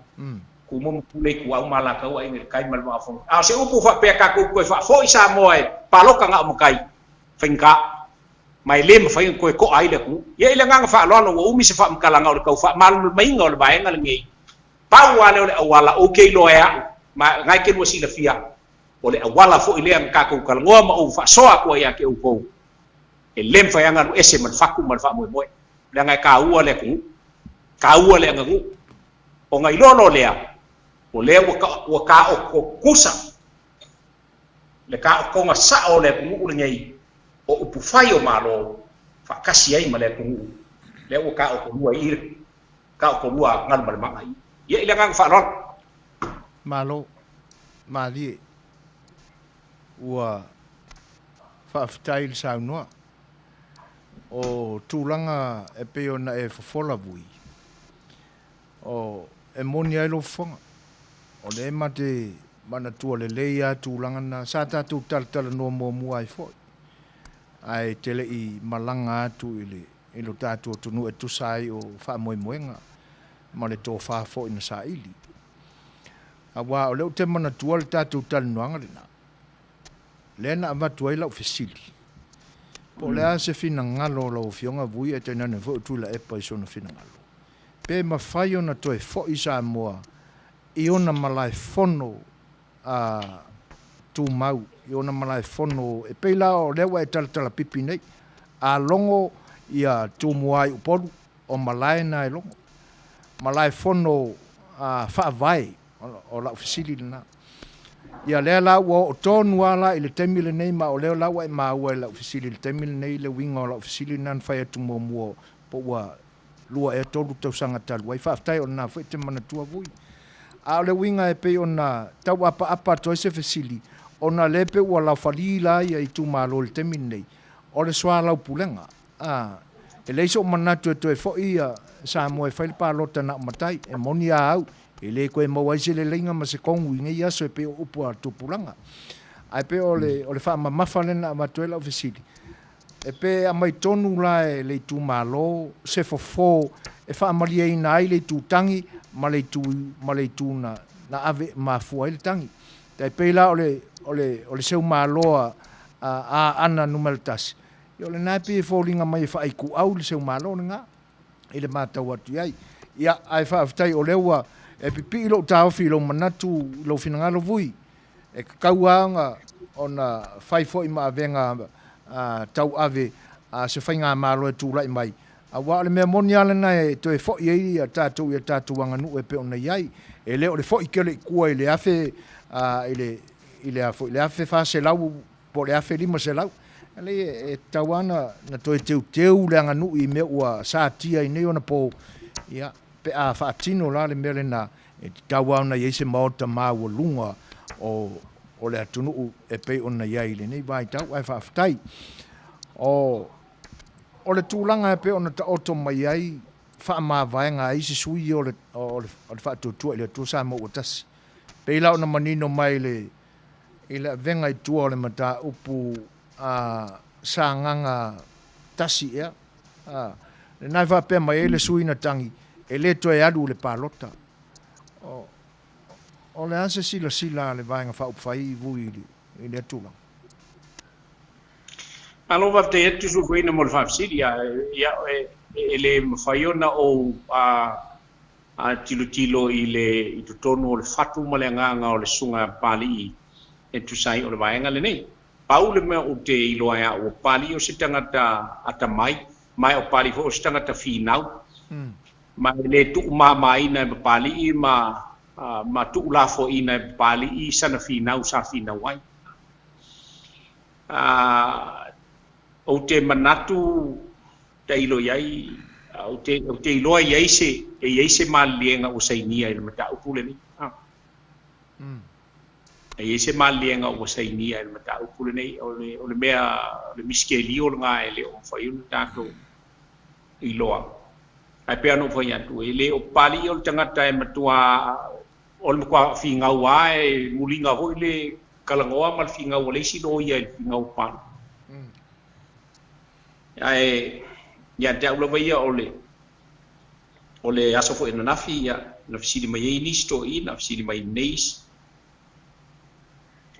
Tumua ma Pule, Ituau ma Alataua, Aiga i le Tai ma le Vaa o Fonoti. A o se upu faapea tatou toe faafo'i Samoa e palota na o matai, faigata, ma e lē mafai ona toe to'a ai le atunuu. Ia i le agaga faaaloalo ua umi se faamatalaga o le tau faamalamalamaina o le vaega lenei, Pau lava lea o le auala ou te iloa e a'u, ma o lena e te lua silafia, o le auala foi lea na tatou talanoa ma ou faasoa atu ai ia te outou, e le mafai lava ona alu ese ma le fatu ma le faamoemoe, leaga e taua le atunuu, taua le aganuu. Ona iloa loa lea, o lea ua ua taoto tusa le taotoga sa'o o le atunuu lenei o upufai o Malo faatasi ai ma le atunuu, lea ua taotolua i i le Taotolua galu ma le maga i. Ia i le agaga faaaloalo. Malo, malie. Ua faafetai i le saunoa. O tulaga e pei ona e fofola vui, o e moni ai lou fofoga. O lea e ma te manatua lelei lava tulaga na sa tatou talatalanoa muamua ai foi, ae te le i malaga atu i le i lo tatou atunuu e tusa ai o faamoemoega ma le tofa foi na saili. Aua o lea ou te manatua le tatou talanoaga lena, lea na avatu ai lau fesili, po o le a se finagalo o lau Afioga Vui ae tainane foi o Tuilaepa i sona finagalo, pe mafai ona toe foi Samoa i ona malaefono a tumau i ona malaefono e pei la o lea ua e talatalapipi nei, a logo ia Tumua i Upolu, o malae na e logo. Malaefono a faavae, o lau fesili lena. Ia lea la ua oo tonu lava la i le taimi lenei ma o lea la ua e maua i lau fesili i le taimi lenei le uiga o lau fesili lena na fai atu muamua po ua 2 ea 3 tausaga talu ai. Faafetai o lena foi e te manatua Vui. A o le uiga e pei ona tau apaapa atu ai se fesili, ona o lea e pei ua laofali la ia itumalo i le taimi lenei, o le soalaupulega. A, e leai sou manatu e toe foi ia Samoa e fai le palota na o matai. E moni a au, e le toe maua ai se leleiga ma se kogu i nei aso e pei o upu a tupulaga. Ae pei o le, o le faamamafa lea na avatu ai lau fesili, E pe aumai tonu la e le itumalo se fofo e faamalieina ai le itu tagi ma le itu ma le itu na na ave mafua ai le tagi. Tai pei la o le o le o le seumalo a a Aana numera tasi, ia o lena e pei e foliga mai e faaituau le seumalo lena i le matau atu i ai. Ia, ae faafetai o lea ua e pipii lou taofi i lou manatu i lou finagalo Vui. E tatau lava ona fai foi ma avega tauave a se faigamalo e tulai mai, aua o le mea moni lava lena e toe foi ai tatou i a tatou aganuu e pei ona i ai. E le o le foi tele i tua i le 1400 po o le 1500. E tatau lava ona toe teuteu le aganuu i mea ua satia i nei ona po, ia, pe a faatino la le mea lena, E tatau lava ona i ai se maota maualuga o le atunuu e pei ona i ai i lenei vaitau, ae faafetai. O o le tulaga e pei ona taoto mai ai faamavaega a isi sui ia o le o le Faatuatua i le Atua Samoa ua Tasi. Pei la ona manino mai le i le avega i tua o le mataupu a Sagaga 1 ea, a, lena e faapea mai ai le sui na tagi, e le toe alu i le palota. O, o le a se silasila a le Vaega Faaupufai i Vui i lea tulaga? Malo faafetai atu Suefueina mo le faafesili. A, ia, e, e le mafai ona ou a, a tilotilo i le i totonu o le fatu ma le agaga o le Susuga Papalii e tusa ai o le vaega lenei. Pau le mea ou te iloa e a'u, o Papalii o se tagata atamai, ma o Papalii foi o se tagata finau. Ma e le tuumāmāina e Papalii ma ma tuulafoaiina e Papalii sana finau sa finau ai. Ou te manatu tailo i ai, ou te, ou te iloa e i ai se, e i ai se maliliega ua sainia i le mataupu lenei. E i ai se maliliega ua sainia i le mataupu lenei, o le, o le mea, o le misitelio lena e le o mafai ona tatou iloa. Ae pei ona ou fai atu, e le o Papalii o le tagata e matua o le matua finau lava e muliga foi le talanoa ma le finau a le isi loia i le finau a Papalii. Ae ia te au lava ia o le o le aso foi ananafi ia na fesili mai ai nisi toeaiina, fesili mai nei isi.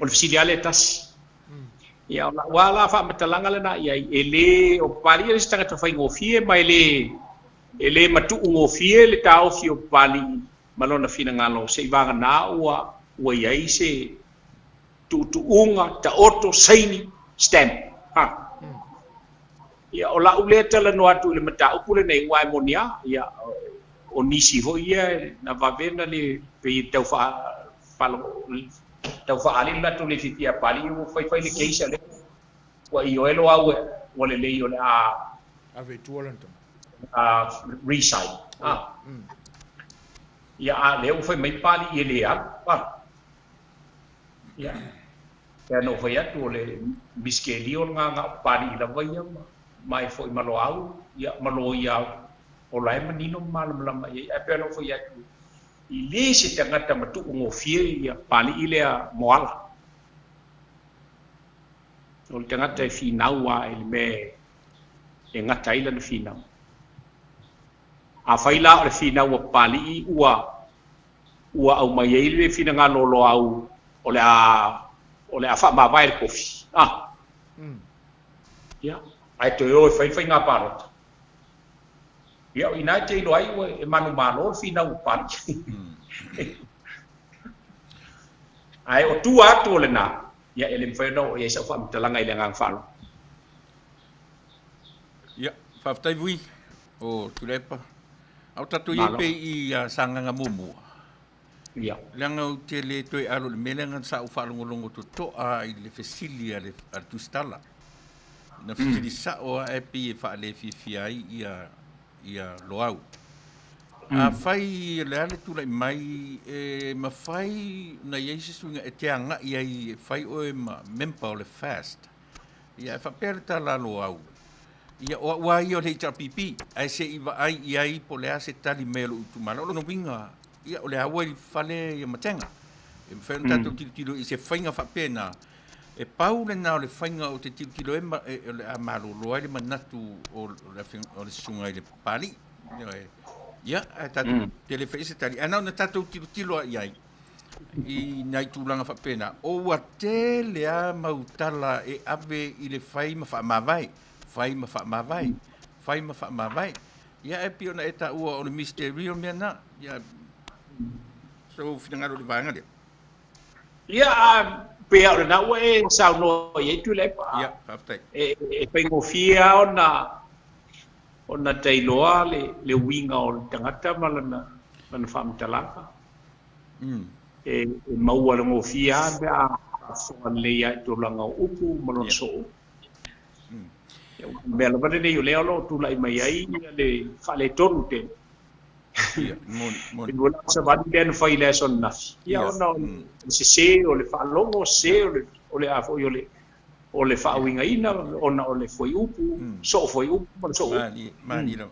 O le fesili lava lea e tasi. Ia o lau lava la faamatalaga lena i ai, e le o Papalii e le se tagata faigofie ma e le e le matuu gofie le taofi o Papalii ma lona finagalo seivagana ua ua i ai se tuutuuga taoto saini stamp ha. Ia o lau lea talanoa atu i le mataupu lenei aua e moni lava ia o nisi foi ia na vave na le pei e tau faa tau faaali le latou le fiafia a Papalii ua faifai le case a le ua ioe Loau ua lelei o le a ave i tua lana tama a resign a ia a lea ua fai mai Papalii e le alu a ia pei ona ou fai atu o le miskelio le gagao Papalii lava ia ma e foi ma Loau ia ma loia o la e manino ma malamalama i ai ae pei ona ou fai atu i le se tagata matuu gofie ia Papalii lea Moala. O le tagata e finau lava i le mea e gata ai lana finau. Afai la o le finau a Papalii ua ua aumai ai le finagalo o Loau o le a o le a faamavae le tofi, a. Ia, ae toe o e fai le faiga palota. Ia, o i ina e te iloa ai ua e manumalo le finau a Papalii. Ae o tua atu o lena, ia e le mafai ona oo i ai sau faamatalaga i le agaga faaaloalo. Ia, faafetai Vui o Tuilaepa. A o tatou i ai pei i Sagaga muamua. Ia. Leaga ou te le toe alo i le mea lea leaga sa ou faalogologo totoa i le fesili a le Tusitala. Na fesili sao lava ae pei e faalefiafia ai ia Loau. Afai o le a le tulai mai, e mafai ona i ai se suiga e te agai ai e fai oe ma member o le FAST. Ia, e faapea le tala a Loau, ia, o au lava ia o le HRPP, ae se i vaai i ai po o le a se tali mai a lou itumalo. O lona uiga, ia, o le a ua i fale ia matega. E mafai ona tatou tilotilo i se faiga faapena, E pau lena o le faiga ou te tilotilo ai ma, e, o le a malolo ai le manatu o, o le, o le susuga i le Papalii. Ioe. Ia, ae tatou te le fai se tali. Ae na ona tatou tilotilo lava i ai i nai tulaga faapena. O ua tele lava mau tala e ave i le fai ma faamavae, fai ma faamavae, fai ma faamavae. Ia, ae pei ona e taua o le mystery o mea na. Ia, sou finagalo i le vaega lea. Ia, pei lava o lena ua e saunoa i ai Tuilaepa. Ia, faafetai. E faigofie lava ona ona tailoa le le uiga o le tagata ma lana lana faamatalaga. E maua le gofie lava pe a faafofoga lelei lava i tulaga o upu ma lona soo. Ia, o le mea lava lenei o lea o lo o tulai mai ai le faaletonu tele. Ia, moni, moni. I lua la savali lea na fai i le aso ananafi. Ia, ona o le sese, o le faalogo, sese, o le, o le a foi, o le, o le faauigaina, ona o le fuaiupu, soo fuaiupu ma le soo upu. Malie, malie lava.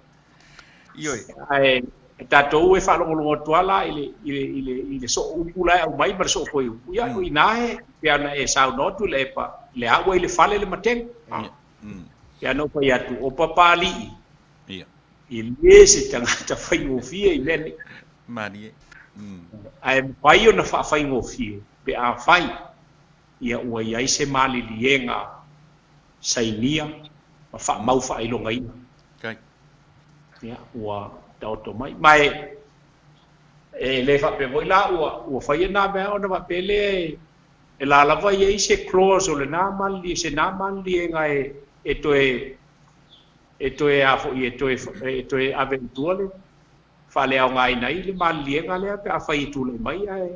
Ioe. Ae tatou e faalogologo atu lava la i le, i le, i le, i le soo upu la e aumai ma le soo fuaiupu. Ia, o i ina e, pei ona e saunoa atu i le epa, le a ua i le fale le matega. Ia na ou fai atu, o Papalii, Ia. E le se tagata faigofie i mea nei. Malie. Ae mafai ona faafaigofie pe afai ia ua i ai se maliliega sainia ma faamau faailogaina. Kai. Ia, ua taoto mai. Ma e, e le faapea foi la ua, ua faia nā mea ona faapea lea e, e la lava i ai se clause o lenā malilie, se nā maliliega e, e toe e toe a foi e toe e toe ave i tua le faaleaogaina ai le maliliega lea pe afai e tulai mai ae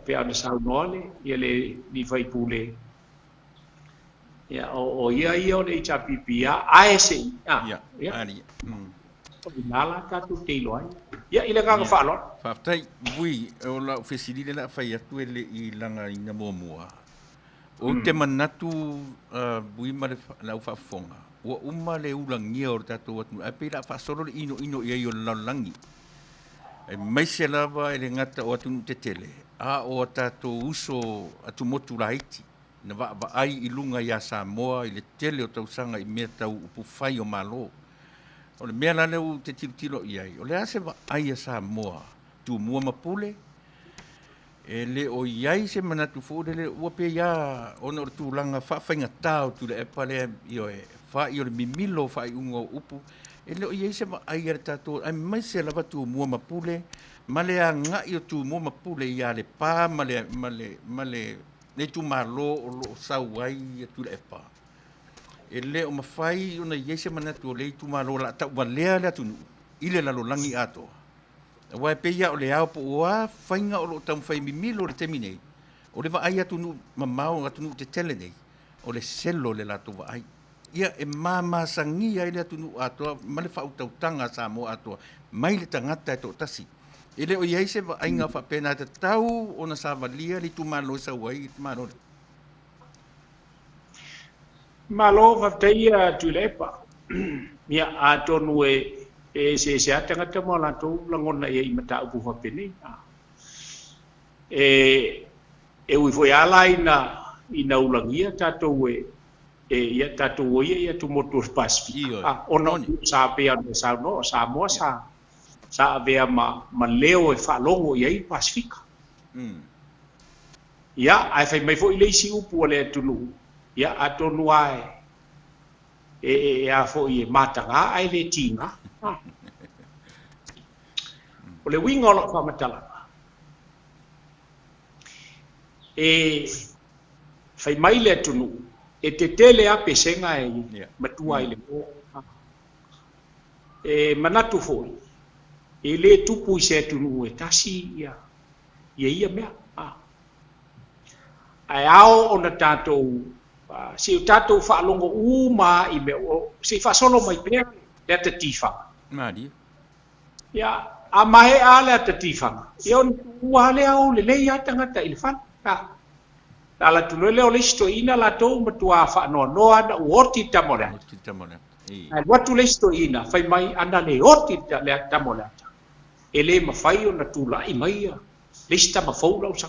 pei ona saunoa le ia le alii faipule ia o ia ia o le HRPP a ae se i a ia ia o i ina la tatou te iloa ai ia i le agaga faaaloalo. Faafetai Vui, o lau fesili lea o le a fai atu e le i lagaina muamua. Ou te manatu Vui ma le au faafofoga, ua uma le ulagia o le tatou atunuu, ae pei o le a faasolo le inoino i ai o le lalolagi. Aemaise lava e le gata o atunuu tetele, a o a tatou uso atumotu laiti na vaavaai i luga iā Samoa i le tele o tausaga i mea tau upufai o Malo. O le mea la lea ou te tilotilo i ai, o le a se vaai a Samoa, Tumua ma Pule? E le o i ai se manatu foi lele ua pei lava ona o le tulaga faafaigata o Tuilaepa lea, ioe, fa'i o le mimilo o faaiuga o upu, e le o i ai se vaai a le tatou, aemaise lava Tumua ma Pule, ma le agai o Tumua ma Pule ia Lepa ma le, ma le, ma le, le itumalo o lo o sau ai Tuilaepa. E le o mafai ona i ai se manatu o lea itumalo o le a tauvalea le atunuu i le lalolagi atoa. Aua e pei lava o le ao po o a faiga o lo o taumafai mimilo i le taimi nei, o le vaai atunuu mamao, atunuu tetele nei, o le selo le latou vaai. Ia, e mamasagia ai le atunuu atoa ma le faautautaga a Samoa atoa mai le tagata e toatasi. E le o i ai se vaaiga faapena e tatau ona savalia le itumalo e sau ai le Malo lea. Malo faafetai ia Tuilaepa. Ia atonu e eseese lava tagata ma o latou lagona i ai i mataupu faapenei. E ui foi lava la ina ina ulagia tatou e e ia tatou o ia i atumotu o le Pasefika, ona o sa pei ona e saunoa o Samoa sa sa avea ma ma leo e faalogo i ai le Pasefika. Ia, ae fai mai foi le isi upu a le atunuu, ia, atonu lava e, e, e a foi e mataga ae le tiga. O le uiga o lau faamatalaga, e fai mai le atunuu, e tetele lava pesega e matua ai le moa. E manatu foi, e le tupu i se atunuu e tasi ia ia ia mea. Ae ao ona tatou, se i o tatou faalogo uma i mea, se i faasolo mai pea le ata tifaga. Malie. Ia, a maea le ata tifaga, ia ona tuua lava lea o lelei lava tagata i le fale. Na ala atu loa lea o le isi toeaina latou matua faanoanoa ana ua oti le tama o le ata. Oti le tama o le ata. Ae alu atu le isi toeaina fai mai ana le oti le tama o le ata, e le mafai ona tulai mai ia le isi tama fou lau sa.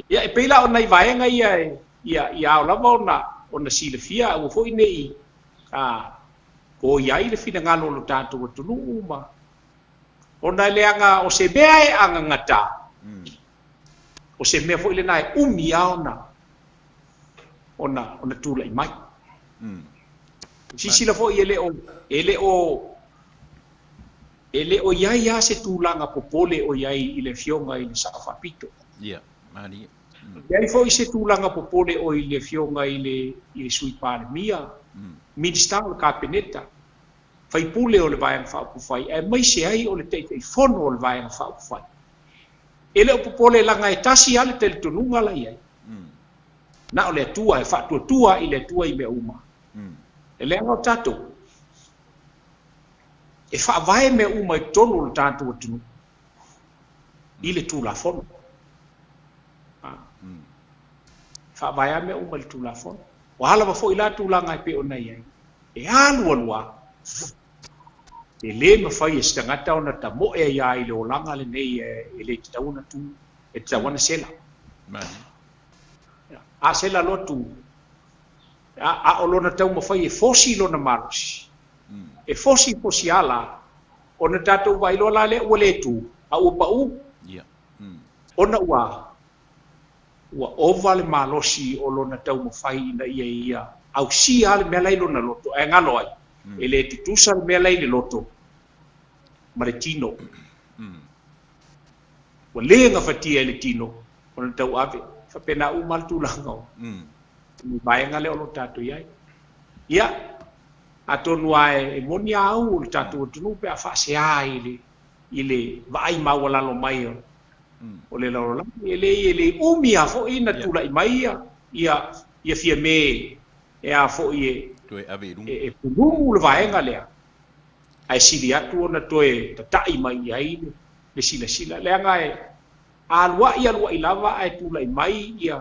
Ia, e pei la o nai vaega ia ia, ia ao lava ona, ona silafia, aua foi ne i poia ai le finagalo o lo tatou atunuu ma, ona e leaga o se mea e agagata, o se mea foi lena e umi lava ona, ona, ona tulai mai. Silasila foi e le o, e le o, E le o i ai lava se tulaga popole o i ai i le Afioga i le Sao Faapito. Ia, malie. E leai foi se tulaga popole o i le Afioga i le i le Sui Palemia, Minisita o le Kapeneta, Faipule o le Vaega Faaupufai aemaise ai o le Taitaifono o le Vaega Faaupufai. E le o popole leaga e tasi lava le talitonuga la i ai, na o le Atua e faatuatua i le Atua i mea uma. E leaga o tatou. E faavae mea uma i totonu o le tatou atunuu i le Tulafono. E faavae lava mea uma i le Tulafono. O a lava foi la tulaga e pei ona i ai, e alu alu lava, e le mafai e se tagata ona tamoe ai lava i le olaga lenei e le tatau ona tu, e tatau ona sela. A sela loa tu, a o lona taumafai e fosi lona malosi, E fosi fosi a la, ona tatou vaai loa la lea ua le tu, a ua pau, ona ua ua ova le malosi o lona taumafai ina ia ia ausia le mea la i lona loto, ae galo ai, e le tutusa le mea la i le loto ma le tino. Ua le gafatia e le tino ona tauave, faapena uma le tulaga o le vaega lea o lo o tatou i ai. Ia, atonu lava e moni a au o le tatou atunuu pe a faasea i le i le vaai maualalo mai o le lalolagi, e le e le umi lava foi na tulai mai ia ia ia Fiame e a foi e toe ave i luga e pulumu le vaega lea, ae sili atu ona toe tata'i mai i ai le silasila, leaga e alua'i alua'i lava ae tulai mai ia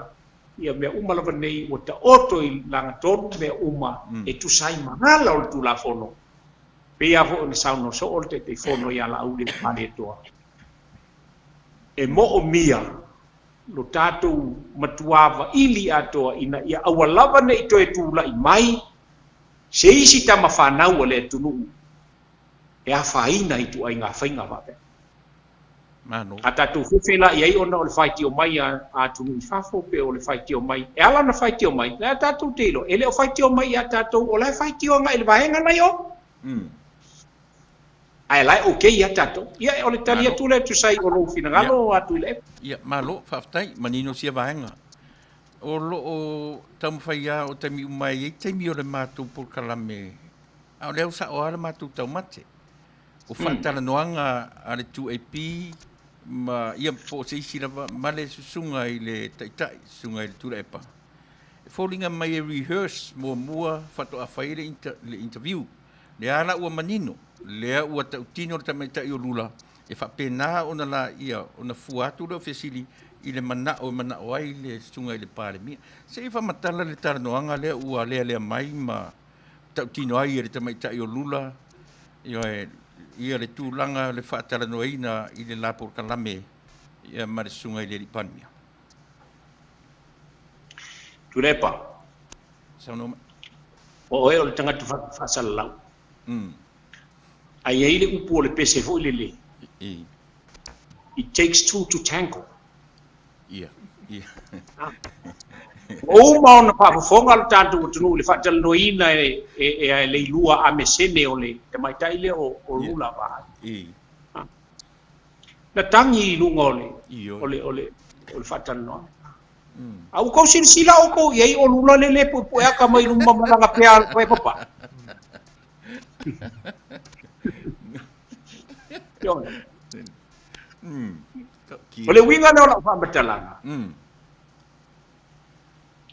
ia mea uma lava nei ua taoto i lagatonu mea uma e tusa ai ma ala o le Tulafono. Pei lava foi ona saunoa soo le Taitaifono ia Laauli ma Malietoa, e moomia lo tatou matuā vaili atoa ina ia aua lava ne i toe tulai mai se isi tama fanau a le atunuu e afaina i ituaiga faiga faapea. Malo. A tatou fefe la i ai ona o le faitio mai a atunuu i fafo pe o le faitio mai, e ala ona faitio mai, la e tatou te iloa, e le o faitio mai ia tatou, o la e faitio agai i le vaega la i o. Ae la e okay ia tatou. Ia, o le tali atu lea e tusa ai o lou finagalo a Tuilaepa. Ia, malo, faafetai, manino sia vaega. O lo o taumafai lava o taimi uma e i ai taimi o le matou polokalame, a o lea ua sao lava le matou taumate. O faatalanoaga a le 2AP ma ia po o se isi lava ma le susuga i le Taitai, susuga i le Tuilaepa, e foliga mai e rehearse muamua faatoa fai le le interview. Lea la ua manino, lea ua tautino le tamaitai o Lula e faapena ona laia ona fua atu lea o fesili i le manao e manao ai le susuga i le Palemia. Se i faamatala le talanoaga lea ua lealea mai ma tautino ai e le tamaitai o Lula ioe, ia le tulaga o le faatalanoaina i le la polokalame ia ma le susuga i le Alii Palemia. Tuilaepa. Saunoa mai. O oe o le tagata faasalalau. Ae i ai le upu o le pese foi lele, It takes two to tango. Ia, ia. Ua uma ona faafofoga lo tatou atunuu i le faatalanoaina e, e, e Leilua Amesene o le tamaitai lea o, o Lula Vaai. Na tagi i luga o le, o le, o le, o le faatalanoaga. A ua tou silasila outou i ai o Lula le lē puepueaka mai luma ma lana pea e papae. O le uiga lea o lau faamatalaga,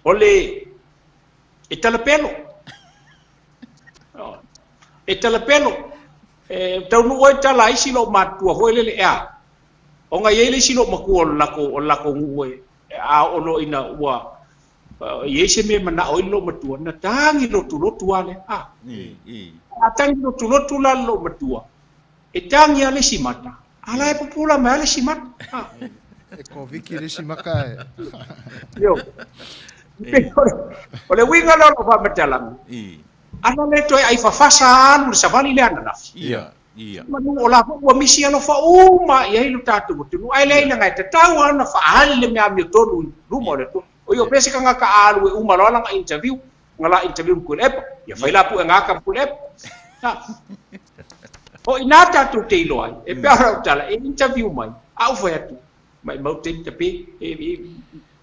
o le e talapelo. E talapelo. E taunuu ai tala a isi loomatutua foi lele, ea, ona e i ai le isi loomatua o le latou, o le latou nuu e, a oo loa ina ua i ai se mea e manao ai le loomatua, na tagi lotulotu lava lea. A, a tagi lotulotu la le loomatua, e tagi lava le isi mata, a la e pupula mai lava le isi mata. A. E koviki le isi mata e. Io. O le uiga lea o lau faamatalaga, ana le toe ai fafasa alu le savali lea ananafi. Ia, ia. Manu o la foi ua misi alofa uma i ai lo tatou atunuu. Ae leai leaga e tatau lava ona faaali le mea amiotonu i luma o le atunuu. O ia pea se tagata a alu e uma loa lana interview, nga la interview ma Tuilaepa. Ia fai la puega aka ma Tuilaepa. Ha. O ina tatou te iloa ai, e pei o lau tala, e interview mai, a ou fai atu, maimau te tape, e, e,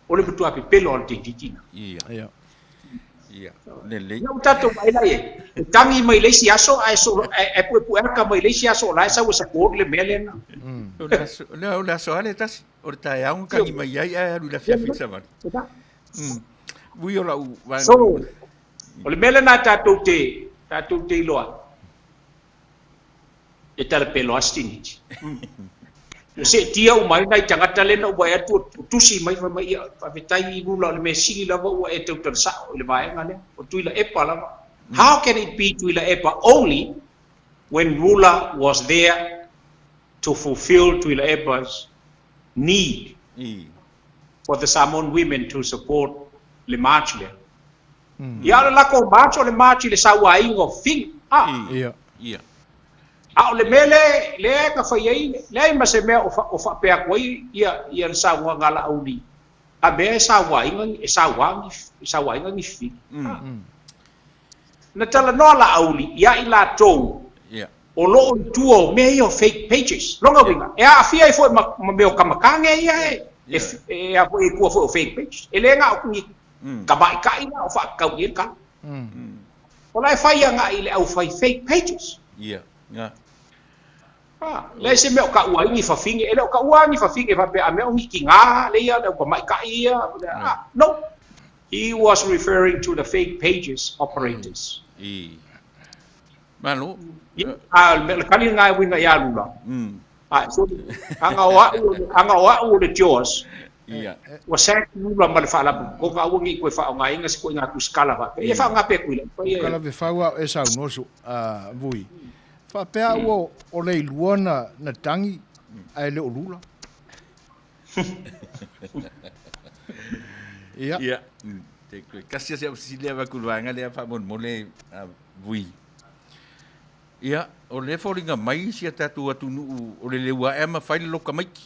o le matua pepelo o le teitītī na. Ia. Ia. Ia. Lelei. Ia ua tatou vaai la i ai, e tagi mai le isi aso ae solo, ae puepueaka mai le isi aso o la e sau e support le mea lea na. O le aso, o le aso lava le tasi, o le taeao na tagi mai ai ae alu i le afiafi i le savali. Ui o lau vaega. So, o le mea lena tatou te, tatou te iloa ai, e talapelo lava si tiniiti. Ua seetia uma ai nai tagata lea na ou vaai atu o tusi mai fai mai, ia, faafetai i Lula o le mea sili lava ua e tautala sao i le vaega lea, o Tuilaepa lava. How can it be Tuilaepa only when Lula was there to fulfill Tuilaepa's need for the Samoan women to support le march lea? Ia, o le latou march o le march i le sauaina o fili. A. Ia. A o le mea lea, lea na fai ai, leai ma se mea o, o faapea atu ai ia, ia le saunoaga a Laauli, a mea e sauaina, e sauā, e sauaina ni fili. A. Na talanoa Laauli ia i latou o lo o i tua o mea ia o fake pages. Lona uiga, e aafia ai foi ma, ma mea o kamakage ia e, e, e a foi i tua foi o fake pages. E le na o ni tamaitai la o faatatau i ai le tala. O la e fai agai i le aufai fake pages. Ia, ia. Ah, leai se mea o taua ai ni fafine, e le o taua ni fafine faapea a mea o ni tinā le ia, le au tamaitai ia, ah, no. He was referring to the fake pages operators. I. Malo. Ia, a o le tali lena e uiga ia Lula. A, so, ana o a'u, ana o a'u o le Jaws, Ia. Ua sack Lula ma le Faalapotopotoga aua ne i toe faaaogaina se ituaiga tusikala faapea. Ia faaaoga pea Tuilaepa ia. Ua kalave fau a o e saunoa su, a, Vui. Faapea ua o Leilua na na tagi ae le o Lula. Ia. Ia. Te koe kasi ase au sili ava ku le vaega lea faamolemole Vui. Ia, o lea foliga mai si a tatou atunuu o le leuaea ma fai le loka maiki.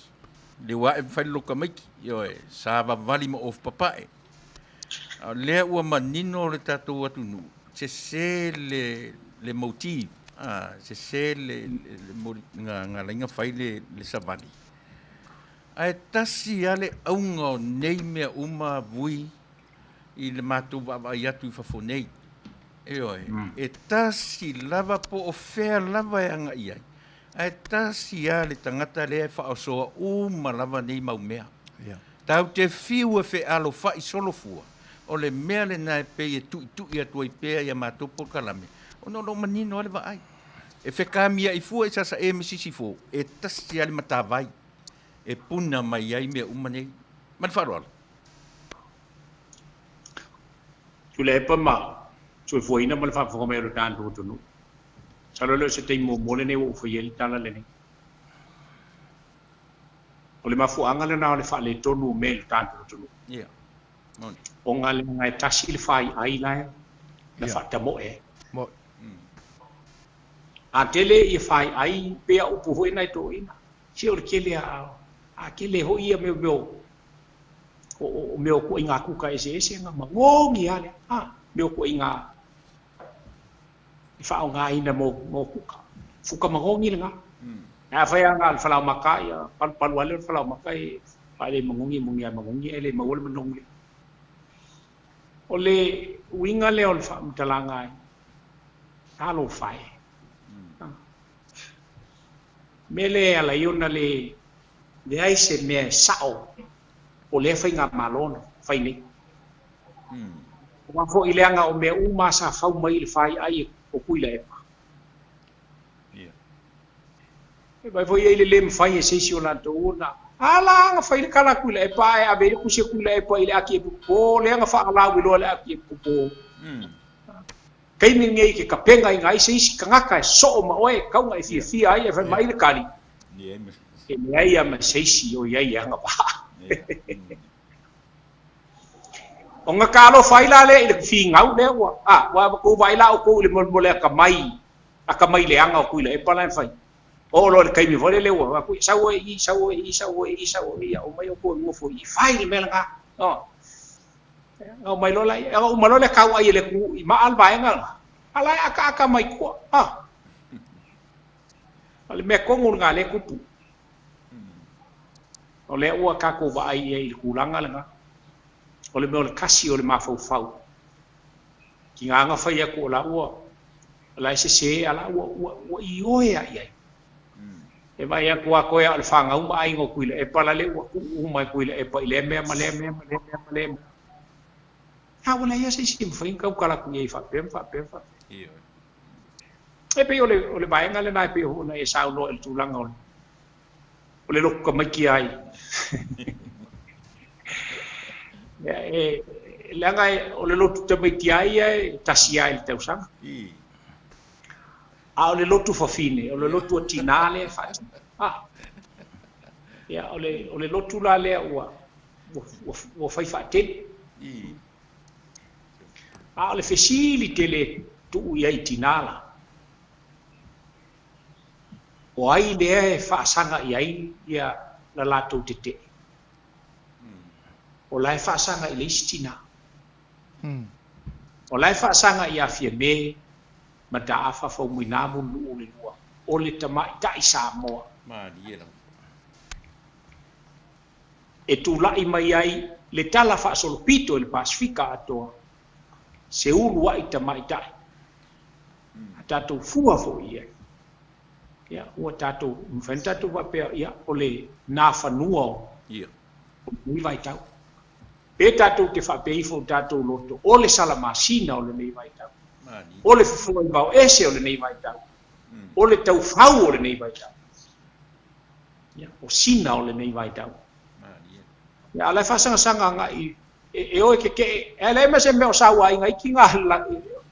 Leuae ma fai le loka maiki. Ioe, sa vavali ma ofu papae. A o lea ua manino le tatou atunuu, sese le, le motive, a, sese le, le, le moli, nga, nga lainga fai le, le savali. Ae tasi lava le auga o nei mea uma Vui i le matou vaavaai atu i fafo nei. Ioe, e tasi lava po o fea lava e agai ai, ae tasi lava le tagata lea e faaosoa uma lava nei mau mea. Tatou te fiu e fealofai solofua, o le mea lena e pei e tuitui atu ai pea i a matou polokalame, ona o lo o manino lava le vaai. E fekamia'i fua i Sasae ma Sisifo, e tasi lava le matavai e puna mai ai mea uma nei. Ma le faaaloalo. Tuilaepa ma soifuaina ma le faafofoga mai o le tatou atunuu. Masalo e le o se taimi muamua lenei ua ou faia ai le tala lenei. O le mafuaaga lena o le faaletonu o mea i le tatou atunuu. Ona leaga e tasi le faiai la e na faatamoe ai. A tele ia faiai pei a upu foi nai toeaiina, se o le tele a a tele foi ia mea mea o mea o ituaiga kuka eseese na magogi lava lea, a mea o ituaiga e faaaogaina mo mo kuka. Fuka magogi lena. Ae afai lava na o le falaomaka, ia palupalu lava lea o le falaomaka e faale magogi moni lava e magogi ae le maua le manogi lea. O le uiga lea o le faamatalaga ai, talofa e. Mea lea e ala ai ona le leai se mea e sao o lea faigamalo na fai nei. Aua foi leaga o mea uma sa fau mai i le faiai o Tuilaepa. E vaai foi i ai le le mafai e se isi o latou ona ala na fai le tala a Tuilaepa ae ave ai le tusi a Tuilaepa i le ati e popo lea na faalauiloa le ati e popo. Taimi lenei i te tapenaina ai se isi tagata e soo ma oe e tatau ona e fiafia ai e fai mai le tali, e leai lava ma se isi o i ai e agavaa. Ona talofa ai la lea i le finau lea ua, a, ua tou vaai la outou i le molemole atamai, atamai leaga o Tuilaepa la e fai. Oo loa i le taimi foi lele ua avatu, sau oe i i, sau oe i i, sau oe i i, sau oe i i, a omai outou e nofo i i, fai le mea lena. Ona omai loa laia, ona uma loa lea tauai e le atunuu i maa le vaega lena, a la e akaaka mai tua. A! O le mea tonu lena lea e tupu. O lea ua tatou vaai i ai i le tulaga lena, o le mea o le kasi o le mafaufau. Tiga na fai atu o la ua, o la e sese, a la ua, ua, ua ioe lava i ai. E vaai atu lava toe a o le fanau ma aiga o Tuilaepa la le ua tuu uma e Tuilaepa i lea mea ma lea mea ma lea mea ma lea mea. A ua leai lava se isi e mafai ona tautala atu i ai faapea ma faapea ma faapea. E pei o le, o le vaega lena e pei ona e saunoa i le tulaga o le, o le lotu tamaiti ai. E, leaga o le lotu tamaiti a ia e tasi lava i le tausaga. A o le lotu fafine, o le lotu a tinā lea e faatino. A. Ia, o le, o le lotu la lea ua, ua, ua, ua fai faatele. A o le fesili tele e tuu i ai i tinā la, o ai lea e faasaga i ai ia la latou tetee? O la e faasaga i le isi tinā. O la e faasaga ia Fiame Mataafa Faumuina Mulinuu le lua, o le tamaitai Samoa. Malie lava. E tulai mai ai le tala faasolopito i le Pasefika atoa, se uluai tamaitai. A tatou fua foi i ai, ia, ua tatou, mafai ona tatou faapea, ia, o le nafanua o lenei vaitau. Pe tatou te faapea ifo i tatou loto, o le salamasina o lenei vaitau, o le fofoa i vao ese o lenei vaitau, o le taufau o lenei vaitau, ia, o sina o lenei vaitau. Ia, a o la e faasagasagaagai e, e o e kekeʻe, ae leai ma se mea o sauaina iki ngā,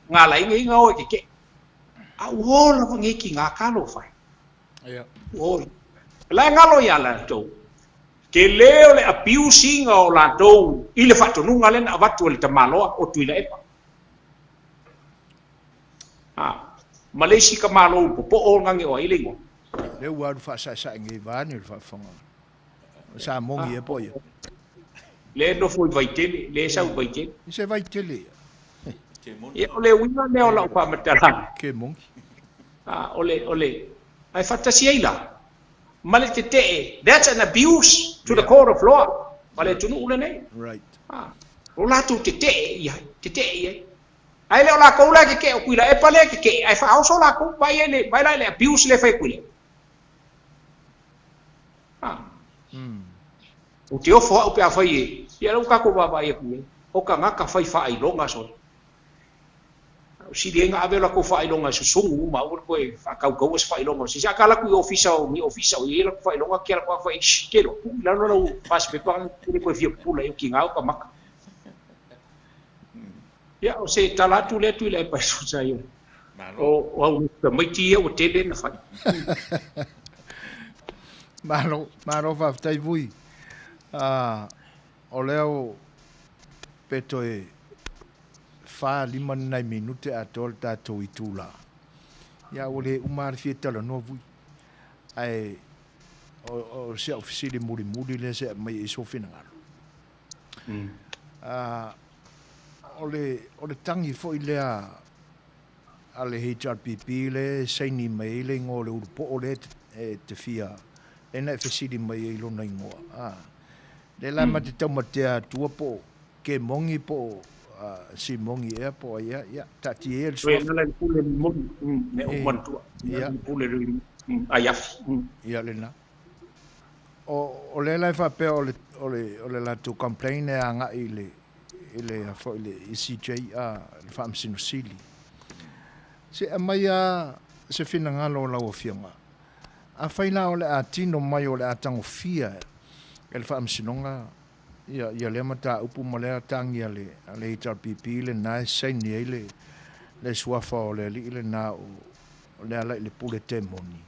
ngā laina i ngā o e kekeʻe. A ua o lava nei ki ngā talofa e. Ua o. La e galo iā latou, tele o le abuse ina o latou i le faatonuga lea na avatu e le tamaloa o Tuilaepa. A, ma le isi tamalo ulu popo'o o gage o ai le igoa. Lea ua alu faasaesae nei vaeane le faafofoga. Sa moni ea po o ia. Lea e nofo i Vaitele, lea e sau i Vaitele. I se Vaitele ia. Ia, o le uiga lea o lau faamatalaga. Ke moni. A, o le, o le, ae faatasi ai la ma le tetee, that's an abuse to the court of law ma le atunuu lenei. A, o latou tetee i ai, tetee i ai. Ae le o lakou la e tetee, o Tuilaepa lea e tetee, ae faaoso lakou, vaai ai le, vaai la i le abuse lea e fai e Tuilaepa. A, ou te ofo au pe afai e, ia lea ua tatou vaavaai atu i ai, o tagata fai faailoga sole. O sili ai na ave o latou faailoga e susugu uma, aua le toe faatautaua se faailoga o se isi. A ta alu atu i ofisa o ni ofisa o i ai latou faailoga, te alu atu fai, shh, te iloa, tuu i lalo lau fasipepa e le toe fia pupula i ai, o tiga o ta maka. Ia, o se tala atu lea Tuilaepa e tusa ai o o au tamaiti ia ua tele na fai. Malo, malo faafetai Vui. O lea o pe toe 4, 5 ni nai minute atoa le tatou itula. Ia ua le uma lava le fia talanoa Vui. Ae o si au fesili mulimuli lea se aumai ai sou finagalo. O le, o le tagi foi lea a le HRPP lea e saini mai ai le igoa o le ulupoo lea e te fia, lea na e fesili mai ai i lona igoa. A, lea la ma te taumatea atua po o Kemongi po o Simongi ea po o ai ea, ia, taatia ia le suafa. Toe le pule moni, me o manatua. Ia. Le pule aiafi. Ia lena. O lea la e faapea o le, o le, o le latou complaint e agai i le, i le, foi le ECJ, a, le Faamasino Sili. Se aumai lava se finagalo o lau Afioga. Afai la o le a tino mai o le a tagofia e le Faamasinoga ia, ia lea mataupu ma lea tagi a le, a le HRPP lena e saini ai le, le suafa o le alii lena o, o Lealailepule Temoni.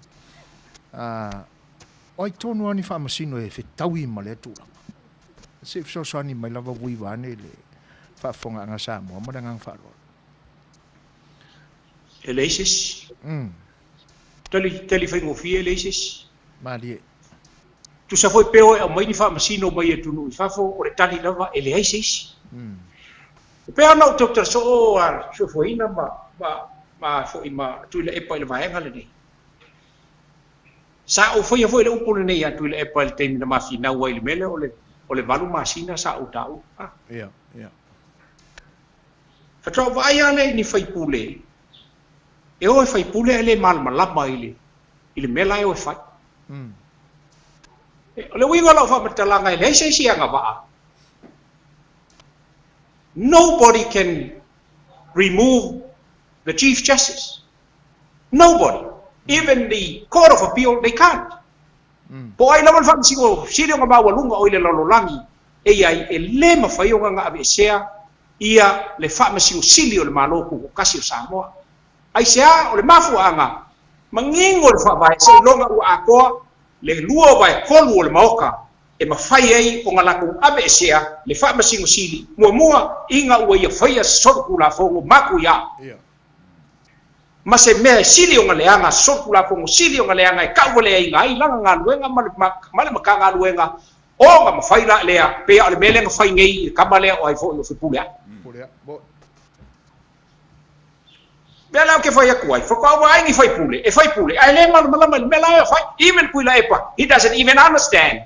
A, o ai tonu lava ni faamasino e fetaui ma lea tulaga? Se i fesoasoani mai lava Vui vaeane i le faafofogaaga a Samoa ma le agaga faaaloalo. E leai se isi. Tali, tali faigofie e leai se isi. Malie. Tusa foi pe o e aumai ni faamasino mai atunuu i fafo, o le tali lava e leai se isi. E pei ona ou tautala soo a soifuaina ma, ma, ma foi ma Tuilaepa i le vaega lenei. Sa ou faia foi le upu lenei ia Tuilaepa i le taimi na mafinau ai i le mea lea o le, o le 8 masina sa ou taua. A. Ia, ia. Faatoa ou vaai lava lea i ni faipule, e o e faipule ae le malamalama i le, i le mea la e o e fai. O le uiga o lau faamatalaga e leai se isi agavaa. Nobody can remove the Chief Justice. Nobody. Even the Court of Appeal, they can't. Po o ai lava le Faamasino Sili o na maualuga o i le lalolagi e i ai, e le mafai ona na aveesea ia le Faamasino Sili o le Malo Tutoatasi o Samoa. Aisea? O le mafuaaga, manino le Faavae seiloga ua atoa le 2/3 o le Maota e mafai ai ona latou aveesea le Faamasino Sili muamua ina ua ia faia solitulafono matuia. Ma se mea e sili ona leaga, solitulafono sili ona leaga e tauvalea ai lana galuega ma le, ma le Matagaluega ona mafai la lea, pei o le mea lea na fai nei i le tama lea o ai foi o Fepuleai. Mea la ou te fai atu ai, faatoa ou vaai ni faipule, e faipule, ae le malamalama i le mea la e fai. Even Tuilaepa, he doesn't even understand.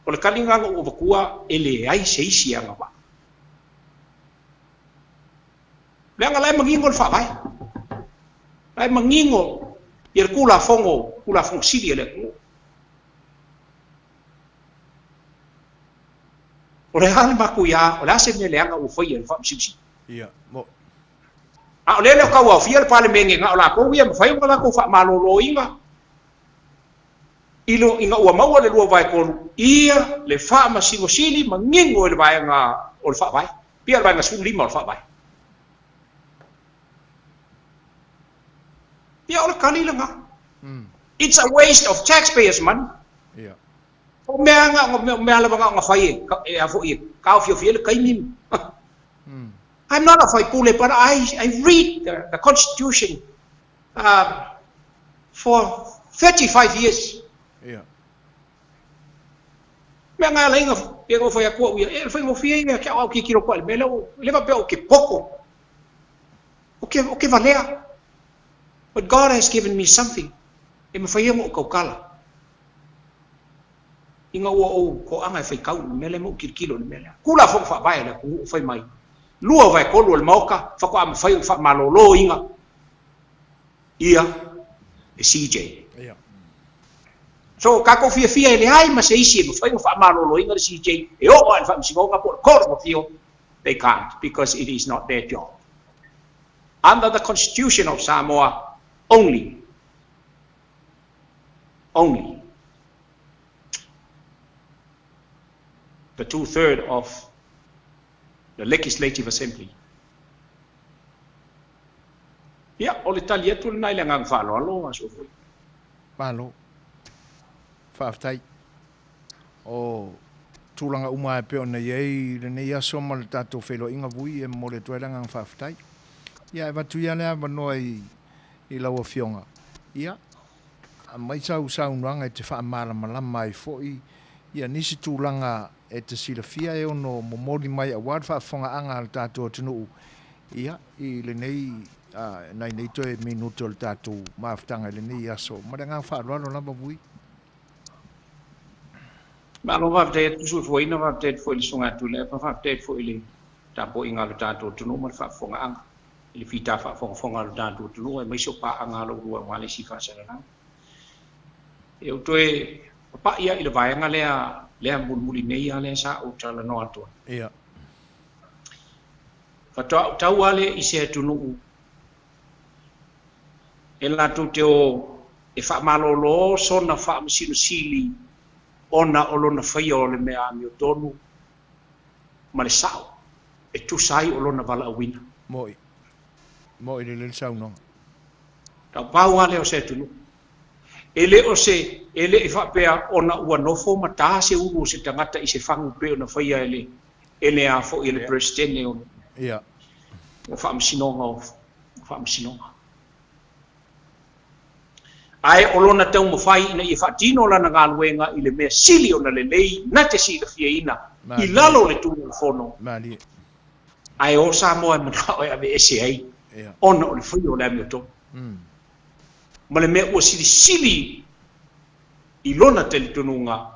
O le taliga na ou avatua e leai se isi agavaa. Leaga la e manino le Faavae. La e manino ia le Tulafono, Tulafono Sili a le atunuu. O le a le matuia, o le a se mea leaga ua faia e le Faamasino Sili? Ia, mo. A o lea e le o tauaofia le Palemene na o latou ia e mafai ona latou faamaloloina ilo ina ua maua le 2/3 ia le Faamasino Sili manino i le vaega o le Faavae, pia le vaega 15 o le Faavae. Ia, o le kali lena. It's a waste of taxpayers money. Ia. O mea nga, o mea lava nga fai e, e a foi e taofiofia ai le taimi. I'm not a faipule, but I, I read the, the constitution uh, for 35 years. Ia. Mea nga ala inga pia ngo fai akua uia, e fai ngo fia inga kia au ki kiro kwa le mea leo, le va pea o ke poko, o ke, o ke valea. But God has given me something, e mawhai ia ngo kaukala. Inga ua ou koaga e faikau i le mea lea ma ou kilokilo i le mea lea. Kula fono faavae a le atunuu fai mai, lua vaekolu o le maoka faatoa mafai ona faamaloloina ia le CJ. So tatou fiafia e leai ma se isi e mafai ona faamaloloina le CJ e oo lava i le Faamasinoga po o le Court of Appeal, they can't because it is not their job. Under the Constitution of Samoa only, only the two-third of the Legislative Assembly. Ia, o le tali atu lena i le agaga faaaloalo, Aso Fui. Malo. Faafetai. O tulaga uma e pei ona i ai lenei aso ma le tatou feiloaiga vui e momoli atu ai le agaga faafetai. Ia, e avatu ia le avanoa i, i lau Afioga. Ia, aumai sau saunoaga e te faamalamalama ai foi ia nisi tulaga e te silafia e ono momoli mai aua le faafofogaaga a le tatou atunuu ia i lenei nai nei toe minute o le tatou mafutaga i lenei aso. Ma le agaga faaaloalo lava Vui. Malo faafetai atu Suefuaina, faafetai atu foi i le Susuga Tuilaepa, faafetai atu foi i le tapuaiga a lo tatou atunuu ma le faafofogaaga i le fita faafogafoga a lo tatou atunuu aemaise o paaga a lou lua aua le isi faasalalau. E ou toe papai lava i le vaega lea, lea mulimuli nei lava lea sa ou talanoa atu ai. Ia. Faatoa ou tau lava lea i se atunuu e latou te o e faamalolo sona Faamasino Sili ona o lona faia o le mea amiotonu ma le sao e tusa ai o lona valaauina. Mo'i. Mo'i lelei le saunoaga. Tau pau lava lea o se atunuu. E le o se, e le i faapea ona ua nofo ma ta se ulu o se tagata i se fagu pei ona faia e le, e le a foi e le Peresetene o le, Ia. o Faamasinoga o Faamasinoga. Ae o lona taumafai ina ia faatino lana galuega i le mea sili ona lelei na te silafiaina i lalo o le Tulafono. Malie. Ae o Samoa e manao e aveese ai ona o le faia o le amiotonu. Ma le mea ua silisili i lona talitonuga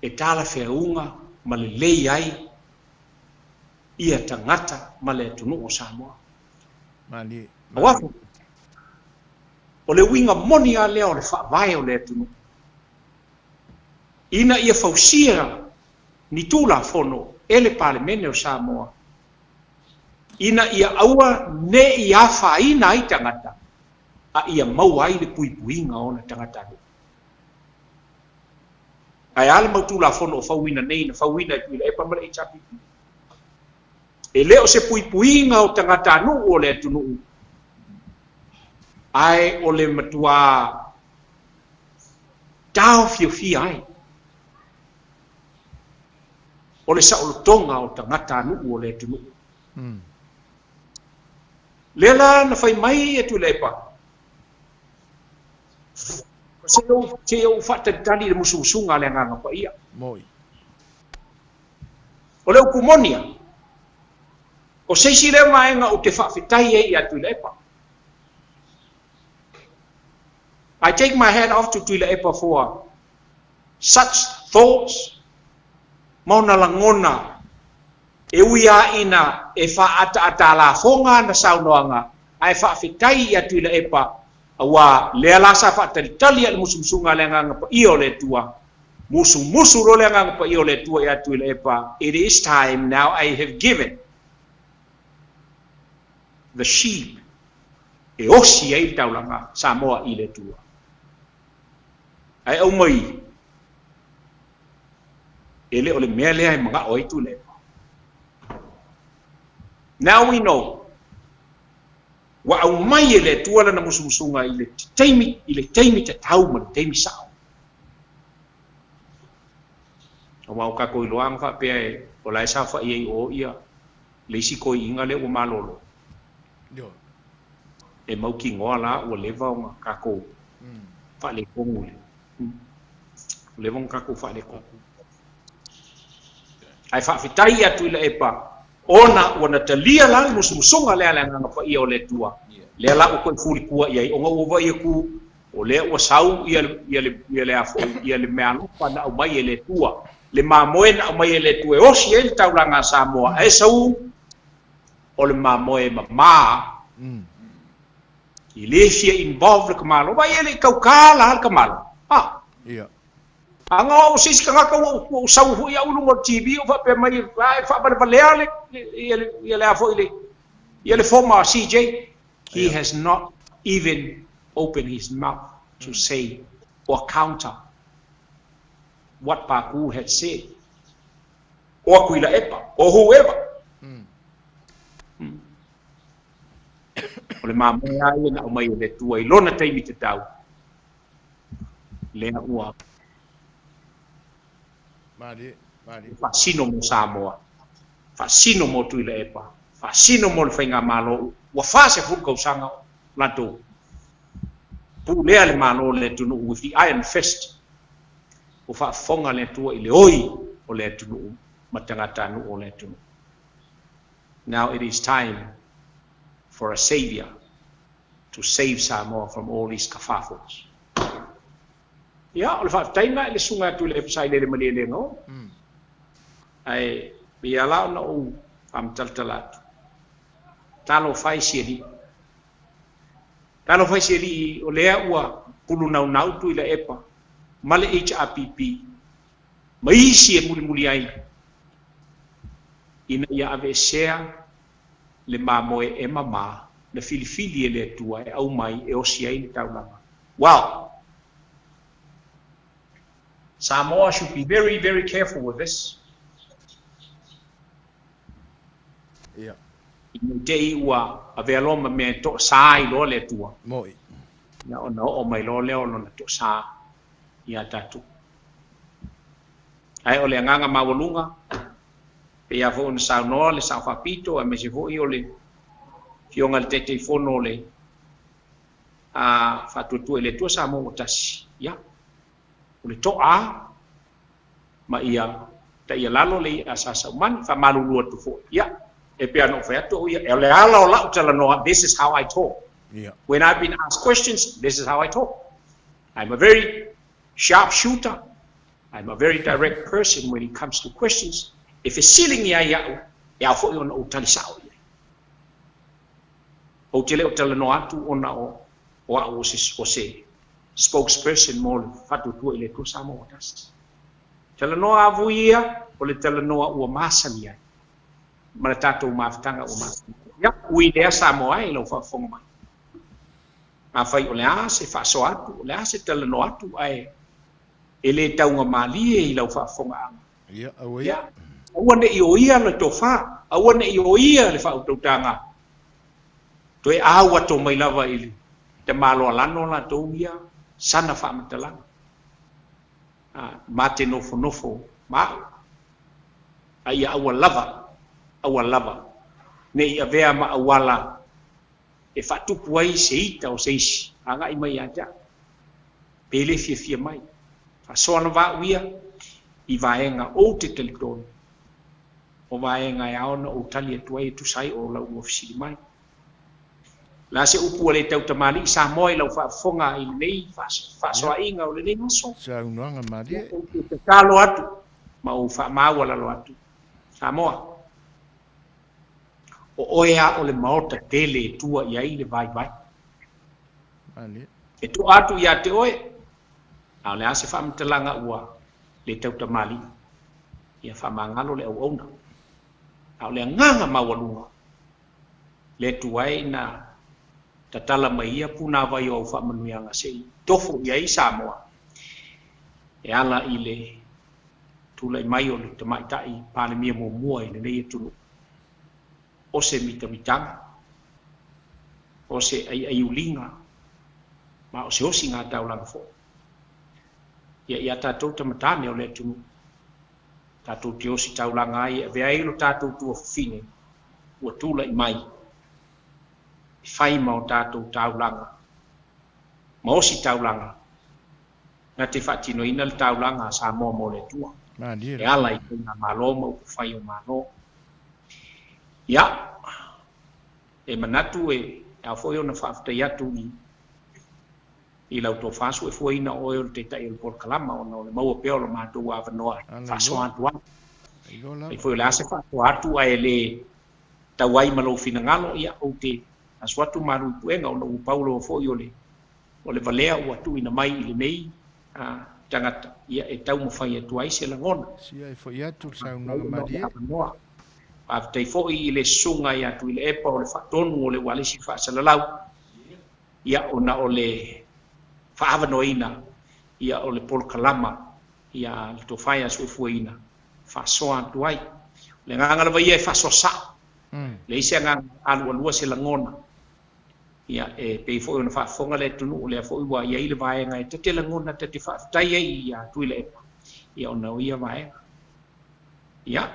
e talafeauga ma lelei ai ia tagata ma le atunuu o Samoa. Malie. Aua foi, o le uiga moni lava lea o le faavae o le atunuu, ina ia fausia ni Tulafono e le Palemene o Samoa ina ia aua ne i afaina ai tagata a ia maua ai le puipuiga o ona tagatanuu. Ae a le mau Tulafono o fauina nei na fauina e Tuilaepa ma le HRPP? E le o se puipuiga o tagatanuu o le atunuu, ae o le matuā taofiofia ai o le saolotoga o tagatanuu o le atunuu. Lea la na fai mai e Tuilaepa, Se i ou faatalitali i le musumusuga a le Agaga Paia. Moi. O le upu moni a, o se isi lea vaega ou te faafetai ai ia Tuilaepa. I take my hat off to Tuilaepa for such thoughts ma ona lagona e ui lava ina e faaataatalafoga ana saunoaga, ae faafetai ia Tuilaepa Auā, lea la sa faatalitali a le musumusuga a le Agaga Paia o le Atua, musumusu loa le Agaga Paia o le Atua ia Tuilaepa, It is time now I have given the sheep e osi ai le taulaga Samoa i le Atua. Ae aumai, e le o le mea lea e manao ai Tuilaepa. Now we know. Ua aumai e le Atua lana musumusuga i le taimi, i le taimi tatau ma le taimi sao. Aua o tatou iloaga faapea e o la e saofai ai o ia le isi toeiina lea ua malolo. E mautinoa la ua leva ona tatou faaletonu i le ua leva ona tatou faaletonu. Ae faafetai ia Tuilaepa ona ua na talia la le musumusuga lea a le Agaga Paia o le Atua, lea la ua toe fulitua i ai ona ua vaai atu o lea ua sau ia ia le ia le a foi ia le meaalofa na aumai e le Atua, le mamoe na aumai e le Atua e osi ai le taulaga a Samoa, ae sau o le mamoe mamā. E le fia involve le tamalo, vaai e le i tautā la le tamalo. A. Aga o se isi tagata ua ou sau foi au i luga o le TV o faapea mai a e faavalevalea le ia le ia le a foi le ia le former CJ. He has not even opened his mouth to say or counter what Paku had said or Tuilaepa or whoever. O le mamoe lava ia na aumai e le Atua i lona taimi tatau, lea ua faasino mo Samoa, faasino mo Tuilaepa, faasino mo le Faigamalo ua 40 tausaga o latou pulea le Malo o le atunuu with the iron fist. Ua faafofoga le Atua i le oi o le atunuu ma tagatanuu o le atunuu. Now it is time for a saviour to save Samoa from all these kerfuffles. Ia, o le faafetai lena i le susuga ia Tuilaepa Sailele Malielegaoa. Ae pei lava la ona ou faamatalatala atu, talofa e si alii. Talofa e si alii o lea ua pulunaunau Tuilaepa ma le HRPP ma isi e mulimuli ai ina ia aveesea le mamoe e mamā na filifili e le Atua e aumai e osi ai le taulaga. Well, Samoa should be very, very careful with this. I nei te i ua avea loa ma mea e toasā ai loa le Atua. Mo'i. Ia ona oo mai loa lea o lona toasā iā tatou. Ae o le agaga maualuga, pei lava foi ona saunoa le Sao Faapito aemaise foi o le Afioga i le Taitaifono o le Faatuatua i le Atua Samoa ua Tasi, ia, o le toa ma ia taialalo le i'a a Sa Saumani, faamalulu atu foi, ia, e pei ona ou fai atu au ia, o le ala o la'u talanoa, this is how I talk. When I've been asked questions, this is how I talk. I'm a very sharp shooter. I'm a very direct person when it comes to questions. E fesiligia ai a'u, e ao foi ona ou tali sa'o i ai. Ou te le o talanoa atu ona o o a'u o se o se spokesperson mo le Faatuatua i le Atua Samoa ua Tasi. Talanoa avui ia, o le talanoa ua masani ai ma le tatou mafutaga ua masani ai. Ia, ui lea Samoa e i lau faafofoga mai. Afai o le a se faasoa atu, o le a se talanoa atu, ae e le taugamalie i lau faafofogaaga. Ia, aua ia. Ia, aua ne i o ia le tofa, aua ne i o ia le faautautaga, toe au ato mai lava i le tamaloalano latou ia sana faamatalaga. A, ma te nofonofo ma a'u, a ia aua lava, aua lava ne i avea ma auala e faatupu ai se ita o se isi agai mai ia te a'u, pe le fiafia mai. Faasoa lava a'u ia i vaega ou te talitonu, o vaega e ao ona ou tali atu ai e tusa ai o lau ua fesili mai. O le a se upu ua le tautamalii Samoa i lau faafofoga i lenei faasoaina o lenei aso? Saunoaga malie. Ou te tatalo atu ma ou faamaualalo atu, Samoa, o oe a o le maota tele e tua i ai le vaivai. Malie. E toa atu ia te oe, a o le a se faamatalaga ua le tautamalii, ia faamagalo le auauna. A o le agaga maualuga, le Atua e na tatala mai ia punāvai o au faamanuiaga se i tofo i ai Samoa e ala i le tulai mai o le tamaitai Palemia muamua i lenei atunuu o se mitamitaga. O se aiaiuliga ma o se osiga taulaga foi. Ia, iā tatou tamatane o le atunuu, tatou te osi taulaga ai e avea ai lo tatou tuafafine ua tulai mai e fai ma o tatou taulaga ma osi taulaga na te faatinoina le taulaga a Samoa mo le Atua e ala i faigamalo ma upufai o Malo. Ia, e manatu e ao foi ona faafetai atu i i lau tofa suefuaina o oe o le Taitai o le Polokalama ona o le maua pea o lo matou avanoa e faasoa atu ai. Pei foi o le a se faasoa atu ae le tau ai ma lou finagalo, ia, ou te asu atu malu i puega ona ua pau loa foi o le o le valea ua tuuina mai i lenei tagata, ia, e taumafai atu ai se lagona. Sia e foi atu le saunoaga malie. Faafetai foi i le Susuga ia Tuilaepa o le Faatonu o le Ualesi Faasalalau, ia ona o le faaavanoaina ia o le polokalama ia le tofa ia soifuaina faasoa atu ai. O le agaga lava ia e faasoa sao, leai se agaga e alualua se lagona. Ia e pei foi ona faafofoga le atunuu, lea foi ua i ai le vaega e ta te lagona ta te faafetai ai ia Tuilaepa ia ona o ia vaega. Ia,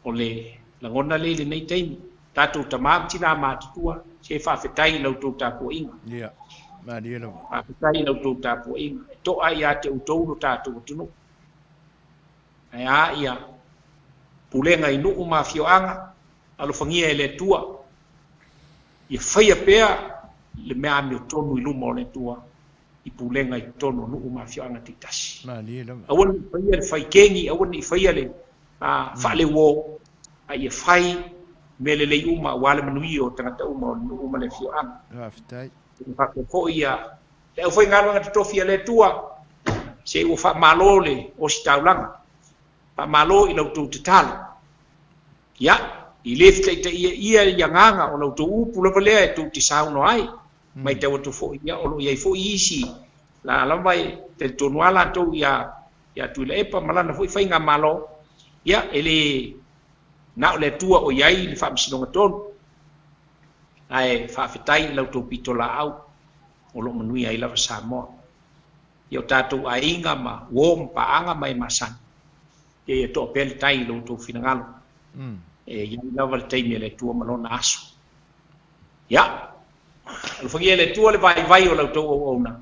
o le lagona lea i lenei taimi, tatou tama ma tina matutua, se faafetai i la outou tapuaiga. Ia, malie lava. Faafetai i la outou tapuaiga. E to'a ia te outou lo tatou atunuu. Ae a ia pulega i nuu ma afioaga, alofagia e le Atua, ia faia pea le mea amiotonu i luma o le Atua. i pulega i totonu o nuu ma afioaga taitasi. Malie lava. Aua ne i faia le fai kegi, aua ne i faia le faaleuo, a ia fai mea lelei uma aua le manuia o tagata uma o le nuu ma le afioaga. Faafetai. E faapea foi ia le aufaigaluega totofi a le Atua, se ua faamalo le ositaulaga, faamalo i la outou tatalo. Ia, i le fitaitaia ia i agaga o la outou upu lava lea e tou te saunoa ai, Matau atu foi, ia, o lo o i ai foi isi la lava e talitonu lava latou ia, ia Tuilaepa ma lana foi faigamalo, ia, e le na o le Atua o i ai le faamasinoga tonu. Ae faafetai i la outou pitolaau o lo o manuia ai lava Samoa. Ia o tatou aiga ma uo ma paaga ma e masani, ia ia toa pea le tai i lo outou finagalo. E i ai lava le taimi a le Atua ma Lona aso. Ia, alofagia e le Atua le vaivai o la outou auauna,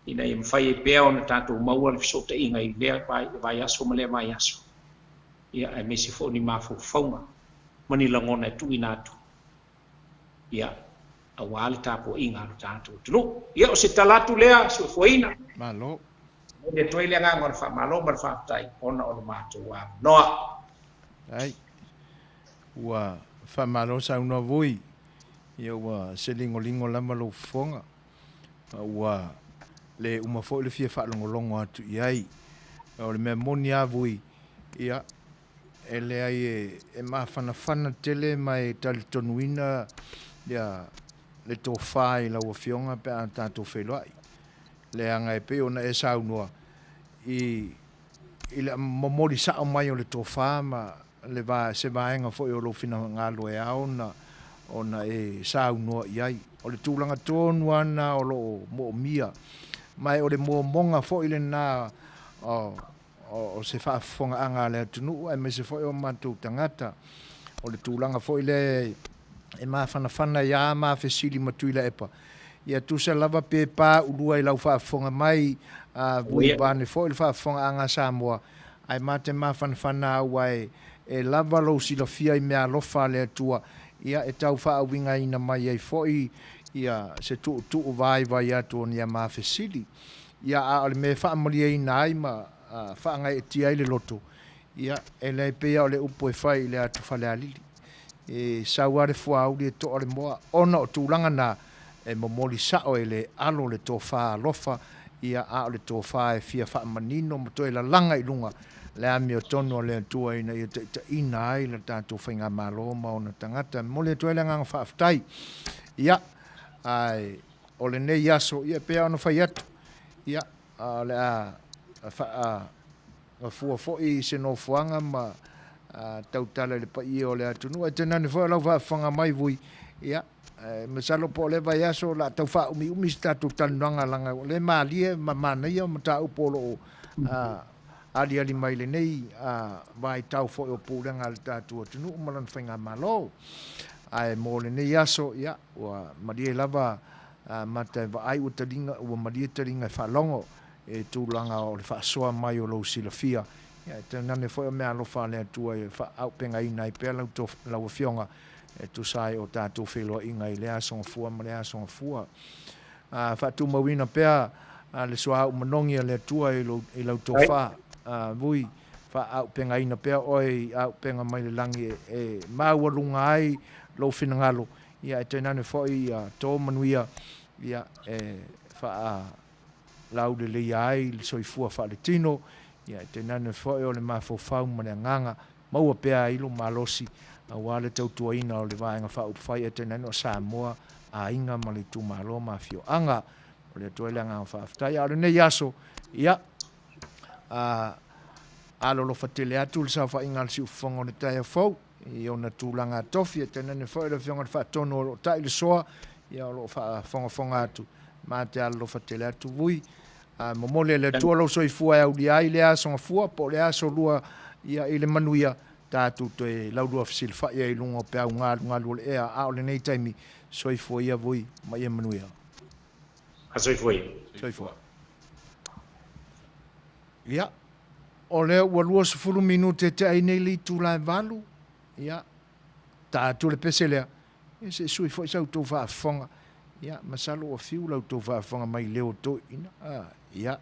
ina ia mafai ai pea ona tatou maua le fesootaiga i lea vaiaso ma lea vaiaso, ia, aemaise foi o ni mafaufauga ma ni lagona e tuuina atu, ia, aua le tapuaiga a lo tatou atunuu. Ia, o se tala atu lea, soifuaina. Malo. Momoli atu ai le agaga o le faamalo ma le faafetai ona o lo matou avanoa. Ai. Ua faamalo saunoa vui, ia ua se ligoligo lava lou fofoga, ma ua le uma foi le fia faalogologo atu i ai. O le mea moni lava vui, ia, e leai e mafanafana tele ma e talitonuina ia le tofa i lau Afioga pe a tatou feiloai. Leaga e pei ona e saunoa i i le momoli sao mai o le tofa ma le va, se vaega foi o lou finagalo e ao ona, ona e saunoa i ai. O le tulaga tonu lava lena o lo o moomia, ma e o le momoga foi lena o, o, o se faafofogaaga a le atunuu aemaise foi o matou tagata. O le tulaga foi lea e mafanafana ai a ma fesili ma Tuilaepa, ia tusa lava pe pa ulua i lau faafofoga mai, a vui vaeane foi le faafofogaaga a Samoa, ae ma te mafanafana aua e lava lou silafia i meaalofa a le Atua, ia e tau faauigaina mai ai foi ia se tuutuu vaivai atu o ni a ma fesili. Ia a o le mea e faamalieina ai ma faagaeetia ai le loto, ia e leai pei a o le upu e fai i le atu Falealili. E sau lava le fuauli e toa le moa, ona o tulaga na e momoli sao e le alo le tofa alofa, ia, a o le tofa e fia faamanino ma toe lalaga i luga le amiotonu a le Atua ina ia taitaiina ai le tatou faigamalo ma ona tagata. E momoli atu ai le agaga faafetai. Ia, ae o lenei aso, ia, e pei lava ona fai atu, ia, o le a faa-gafua foi i se nofoaga ma tautala i le paia o le atunuu. Ae tainane foi o lau faafofoga mai, Vui, ia, Masalo po o lea vaiaso o le a tau faaumiumi se tatou talanoaga leaga o lea e malie ma manaia mataupu o lo o aliali mai i lenei vaitau foi o pulega a le tatou atunuu ma lana faigamalo. Ae mo lenei aso, ia, ua malie lava mata e vaai ua taliga, ua malie taliga e faalogo i tulaga o le faasoa mai o lou silafia. Ia, e tainane foi o meaalofa a le Atua e faaaupegaina ai pea lau Afioga e tusa ai o tatou feiloaiga i lea aso gafua ma lea aso gafua. A faatumauina pea le suauu manogi a le Atua i lau tofa, Vui, faaaupegaina pea oe i auupega mai le lagi e maualuga ai lou finagalo, ia e tainane foi ia to manuia ia e faalauleleia ai le soifua faaletino, ia e tainane foi o le mafaufau ma le agaga Maua pea ai lou malosi aua le tautuaina o le Vaega Faaupufai ae tainane o Samoa, aiga ma le itumalo ma afioaga. Momoli atu ai le agaga faafetai. A o lenei aso, ia, a alolofa tele atu le saofaiga a le siufofoga o le taeao fou i ona tulaga tofi, ae tainane foi le Afioga i le Faatonu o lo o tai le soa, ia o lo o faafogafoga atu. Ma te alolofa tele atu, Vui. A momoli e le Atua lou soifua e aulia ai lea aso gafua po o lea aso lua ia i le manuia, tatou toe laulua fesilafai ai i luga o peau galugalu o le ea, a o lenei taimi, soifua ia vui ma ia manuia. A soifua ia. Soifua. Ia, o lea ua 20 minute tea ai nei le itula e 8, ia, ta atu le pese lea, Ia se i sui foi sa outou faafofoga. Ia, masalo ua fiu la outou faafofoga mai leo toeaina. Ah, ia,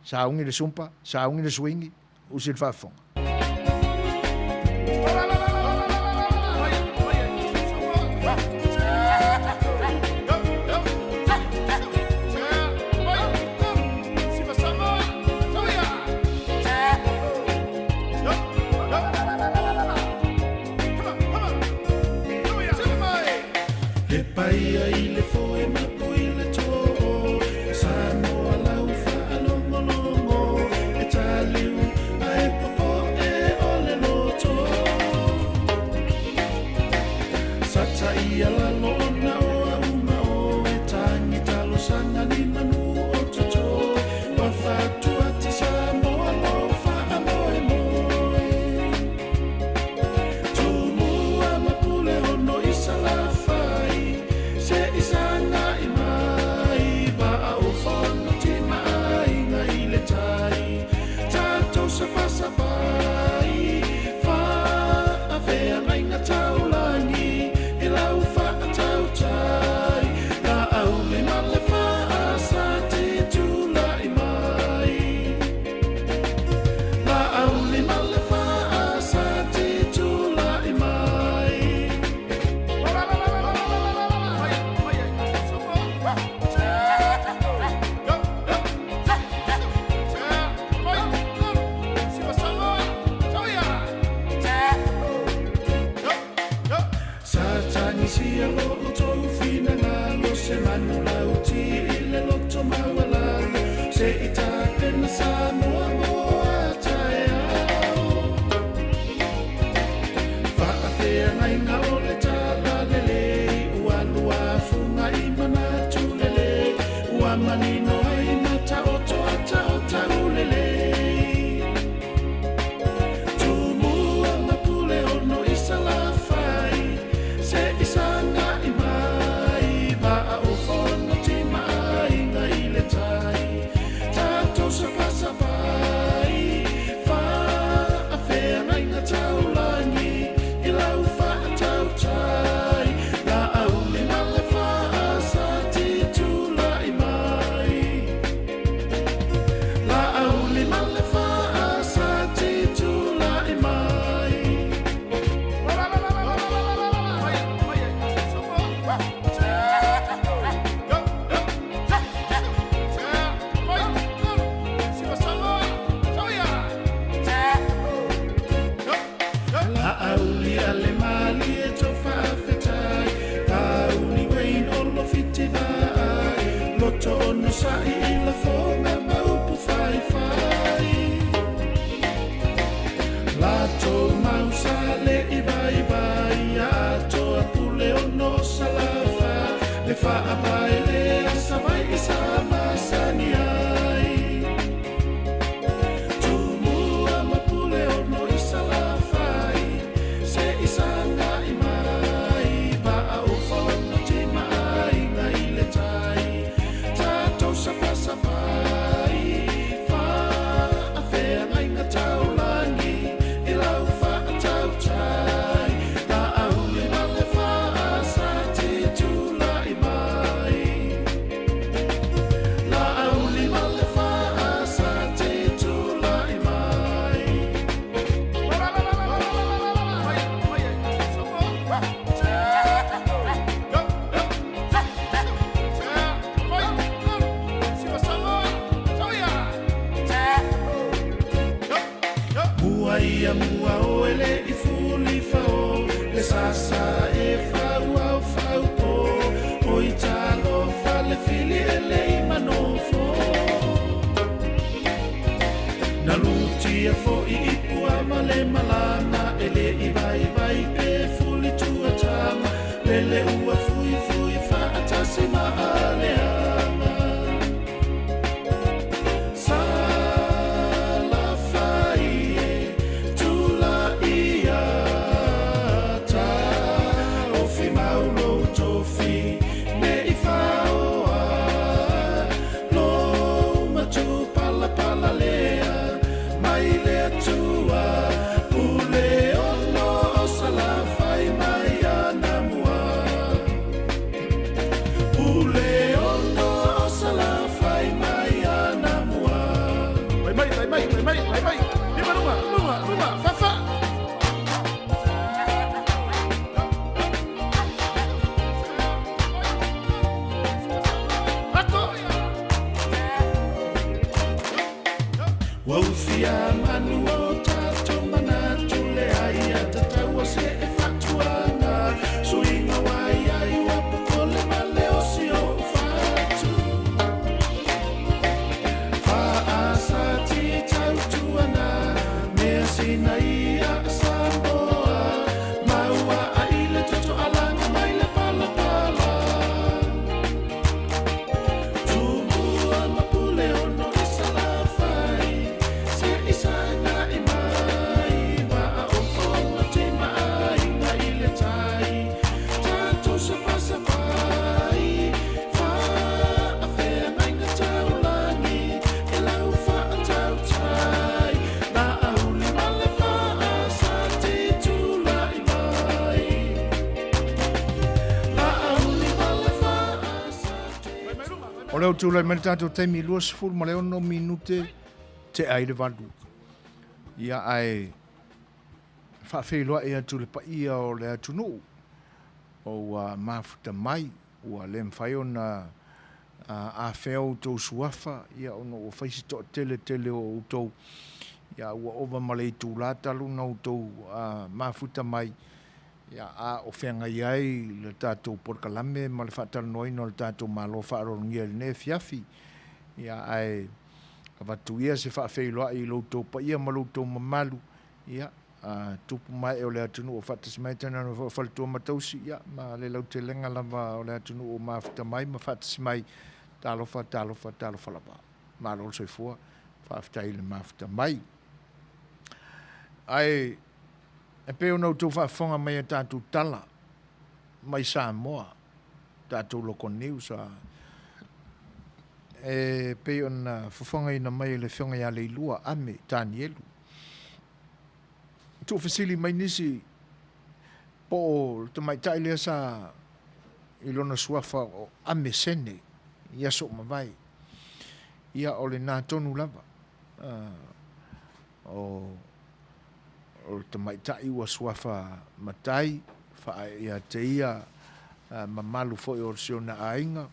sauni le sumpa, sauni le suingi, usi le faafofoga. Ia mua o e le i fuli fao le sasa e fau ao fau po o i talofa le fili e le i manofo. Na lutia fo'i i pua ma le malaga e le i vaivai pe fuli tuataga lele ua fuifui fa'atasi ma aleaga. Salafai e tula'i ata ofi mau lou tofi ne i faoa lou matupalapala lea mai le Atua pule ono o Salafai mai anamua. Pule ono o Salafai mai anamua. Mai mai mai mai mai mai mai lima luma luma luma fa fa. Ua ufia manu o tatou manatu le aia tatau o se e fatuaga suiga ua iai ua popole ma le osi o fatu faasati tautuana mea sina ia Samoa maua ai le toto alaga mai le palapala Tumua ma Puleono i Salafai se i sagai mai maa o Fonoti ma Aiga i le Tai tatou sapasapai faafeagaiga taulagi e lau faatautai Laauli ma le faasati tulai mai Laauli ma le faasati. O lea ua tulai mai le tatou taimi 26 minute tea i le valu. Ia ae faafeiloai atu le paia o le atunuu o ua mafuta mai, ua le mafai ona afea outou suafa, ia ona ua fai si toatele tele o outou, ia ua ova ma le itula talu ona outou mafuta mai, ia a o feagai ai le tatou polokalame ma le faatalanoaina o le tatou Malo faaaloalogia i lenei afiafi. Ia ae avatu ia se faafeiloai i lo outou paia ma lo outou mamalu, ia, a tupu ma ee o le atunuu o faatasi mai, tainane foi o faletua ma tausi, ia, ma le lautelega lava o le atunuu o mafuta mai ma faatasi mai, talofa, talofa, talofa lava. Malo le soifua, faafetai i le mafuta mai. Ae e pei ona outou faafofoga mai a tatou tala mai Samoa, tatou local news, a e pei ona fofogaina mai e le Afioga ia Leilua Ame Tanielu. Tuufesili mai nisi po o le tamaitai lea sa i lona suafa o Ame Sene i aso ua mavae. Ia o lena tonu lava o le tamaitai ua suafa matai faaee ia te ia mamalu foi o si ona aiga.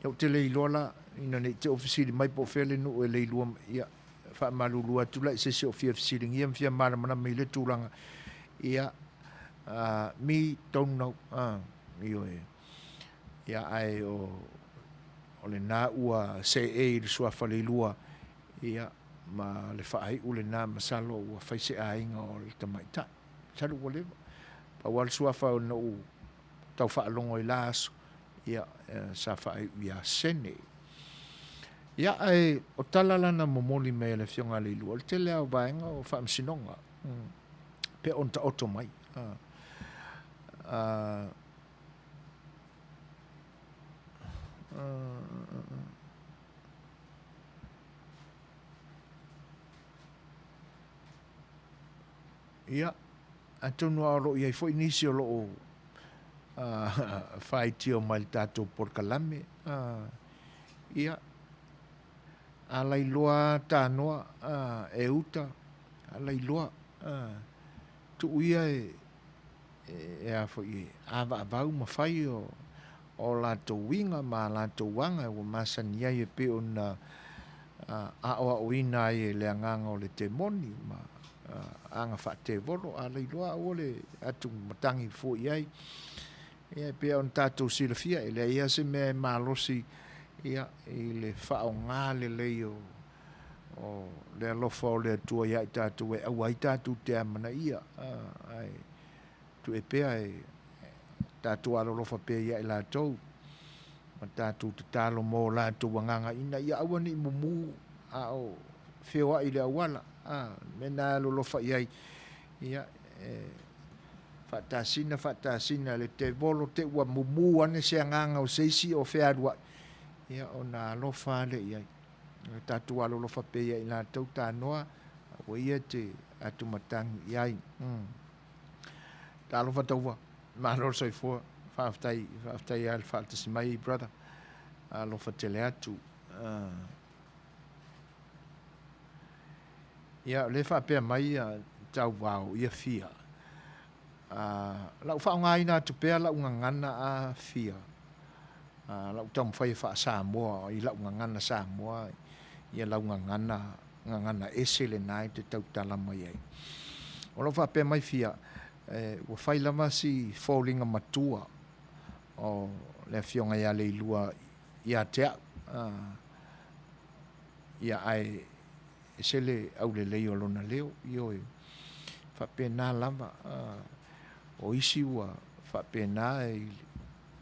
Ia ou te le iloa la ina ne i te i ua fesili mai po o fea le nuu e le iloa ia faamalulu atu la i se isi o fia fesiligia ma fia malamalama i lea tulaga, ia, me don't know, ioe, ia, ae o, o lena ua seei i le suafa leilua, ia, ma le faaiu lena masalo ua fai se aiga o le tamaitai. Masalo ua leva. Pau lava le suafa na ou tau faalogo i la aso, ia, sa faaiu ia Sene. Ia, ae o tala la na momoli mai e le Afioga a Leilua, o le tele lava o vaega o faamasinoga, pe ona taoto mai. Ia, atonu lava o lo o i ai foi nisi o lo o faitio mai i le tatou polokalame. Ia, a lailoa tanoa e uta, a lailoa, tuu ia e a foi e avaavau ma fai o latou uiga ma a latou aga ua masani ai e pei ona aoaoina ai e le agaga o le temoni ma. aga faatevolo, a lailoa aua le atu matagi fua i ai. Ia, e pei ona tatou silafia, e leai lava se mea e malosi ia, i le faaaoga lelei o, o le alofa o le Atua iā i tatou e aua ai tatou te amanaia, ae tuu pea e tatou alolofa pea iā i latou, ma tatou tatalo mo latou agaga ina ia aua ne i mumu a o feoai i le auala, a, le mea lena e alolofa i ai, ia, e faatasina faatasina le tevolo te ua mumu ane se agaga o se isi o fealuai, ia, ona alofa lava lea i ai. E tatou alolofa pea ia i latou tanoa, aua ia te atumatagi i ai. Mm. Talofa tauva, malo le soifua, faafetai, faafetai lava le faatasi mai, brother. Alofa tele atu. Uh. Ia, o lea e faapea mai ia Tauvao ia Fia. Uh, lau faaaogaina atu pea lau gagana a Fia. Uh, lau taumafai e faa-Samoa i lau gagana Samoa ia lau gagana gagana ese lena e te tautala mai ai. O lo o faapea mai Fia, eh, ua fai lava si foliga matua o le afioga ia Leilua ia te au. Uh, ia ae ese le aulelei o lona leo, ioe, faapena lava. Uh, o isi ua faapena i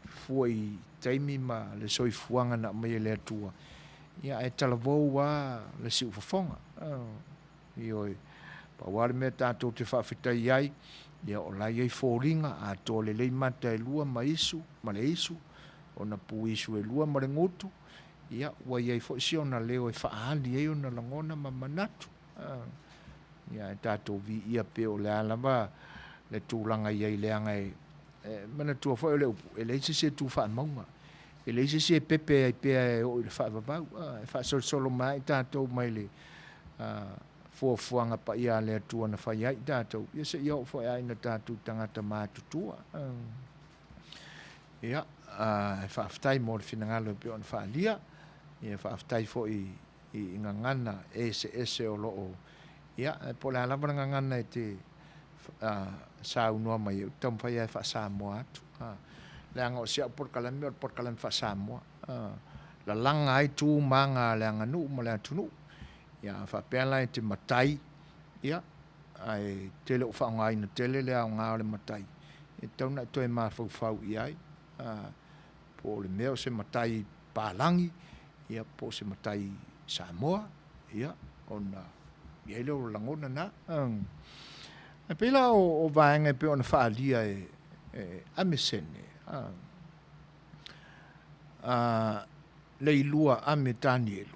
fua i taimi ma le soifuaga na aumai e le Atua, ia ae talavou lava le siufofoga. Ioe, pau lava le mea tatou te faafetai ai, ia o la e i ai foliga atoa lelei mata e lua ma isu, ma le isu, ona puisu e lua ma le gutu, ia ua i ai foi si ona leo e faaali ai ona lagona ma manatu. Ia ae tatou viia pea o le a lava le tulaga i ai leaga e E manatua foi o le upu, e leai se isi e tu faamauga, e leai se isi e pepe ai pea e oo i le faavavau. E faasolosolo mai lava i tatou mai le fuafuaga paia a le Atua na fai ai i tatou, ia seia oo foi lava ina tatou tagata matutua. Ia, e faafetai mo le finagalo e pei ona faaalia, ia faafetai foi i gagana eseese o lo o, ia, po o le a lava le gagana e te saunoa mai ai, ou te taumafai lava e faa-Samoa atu. Leaga o si au polokalame o le polokalame faa-Samoa. Lalaga ai tu ma aga a le aganuu ma le atunuu. Ia, a faapea la e te matai, ia, ae te le o faaaogaina tele le aoga o le matai, e tatau ona e toe mafaufau i ai, po o le mea o se matai palagi, ia, po o se matai Samoa, ia, ona i ai lea o lagona na. E pei la o vaega e pei ona faaalia e Amesene, Leilua Ame Tanielu,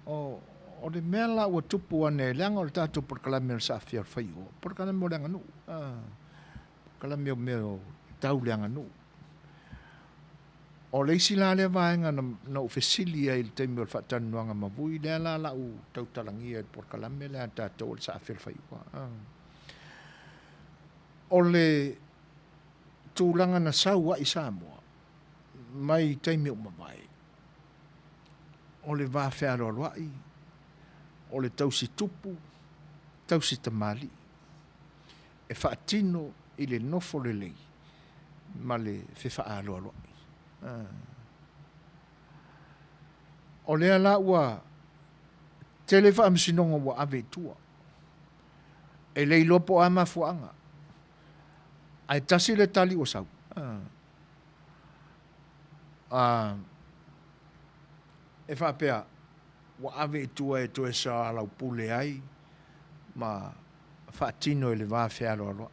o le mea la ua tupu ane, leaga o le tatou polokalame o le Saafia o le Faioa, polokalame o le aganuu, polokalame o mea o tau le aganuu. O le isi la lea vaega na ou fesili ai i le taimi o le faatalanoaga ma Vui, lea la la ou tautalagia i le polokalame lea a tatou o le Saafelefaiua. O le tulaga na sau ai Samoa mai taimi ua mavae, o le va fealoaloai, o le tausi tupu, tausi tamalii, e faatino i le nofo lelei ma le fefaaloaloai. O lea la ua tele faamasinoga ua ave i tua. E le iloa po o a mafuaaga, ae tasi le tali ua sau. E faapea, ua ave i tua e toe soalaupule ai ma faatino i le va fealoaloai.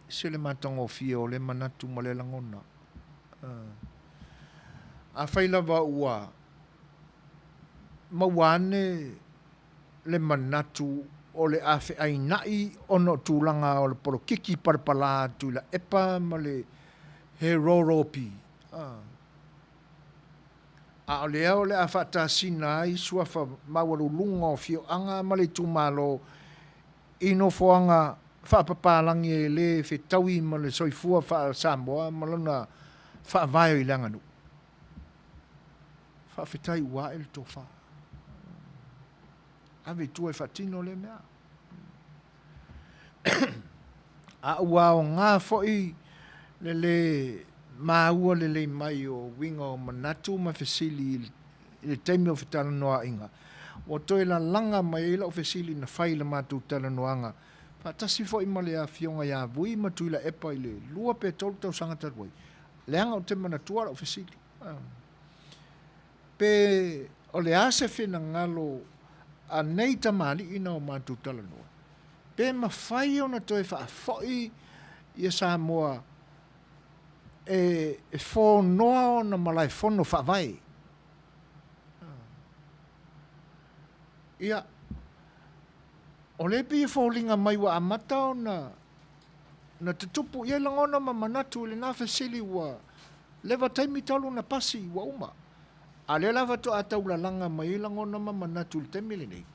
Se le matagofie o lea manatu ma lea lagona. Afai lava ua maua ane le manatu o le a feaina'i ona o tulaga o le polokiki palapala a Tuilaepa ma le Heroropi, a o lea o le a faatasina ai suafa maualuluga o afioaga ma le itumalo i nofoaga faapapalagi e le fetaui ma le soifua faa-Samoa ma lona faavae i le aganuu. Faafetai ua ae le tofa. Ave i tua e faatino lea mea. A ua aoga foi le lē maua lelei mai o uiga o manatu ma fesili i le taimi o fetalanoaaiga, ua toe lalaga mai ai lau fesili na fai i le matou talanoaga faatasi foi ma le Afioga ia Vui ma Tuilaepa i le lua pe tolu tausaga talu ai, leaga ou te manatua lau fesili. Pe o le a se finagalo a nei tamalii na o matou talanoa, pe mafai ona toe faafoi ia Samoa e fonoa ona malaefono faavae. Ia, o lea e pei e foliga mai ua amata ona na tutupu i ai lagona ma manatu i lena fesili ua leva taimi talu ona pasi ua uma. A o lea la faatoa taulalaga mai ai lagona ma manatu i le taimi lenei.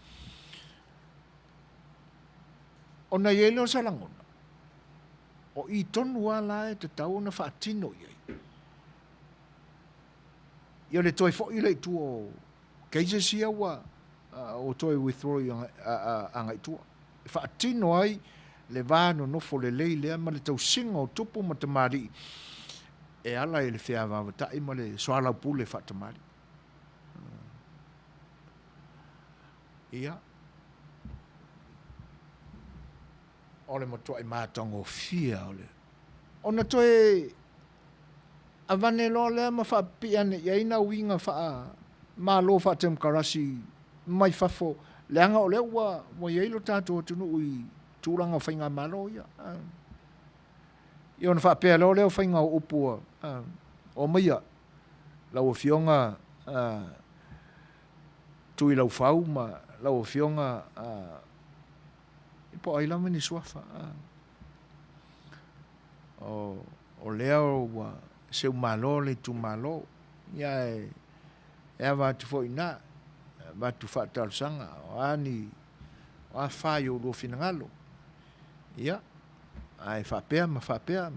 Ona i ai lea o se lagona, o i tonu lava la e tatau ona faatino i ai. Ia le toe foi lea i tua o cases ia ua ua toe withdraw i agai i tua. E faatino ai le va nonofo lelei lea ma le tausiga o tupu ma tamalii e ala i le feavaavatai ma le soalaupule faatamalii. Ia, o le matuai matagofie o le ona toe avane loa lea ma faapipii ane i ai nā uiga faa-Malo faa-temokarasi mai fafo, leaga o lea ua ua i ai lo tatou atunuu i tulaga o faigamalo ia. Ia ona faapea loa lea o faiga o upu a, omaia lau Afioga Tuilaufau ma lau Afioga po o ai lava ni suafa. O lea ua seumalo le itumalo, ia e ava atu foi i ina, avatu faatalosaga, o a ni, o a fa i o oulua finagalo, ia, ae faapea ma faapea,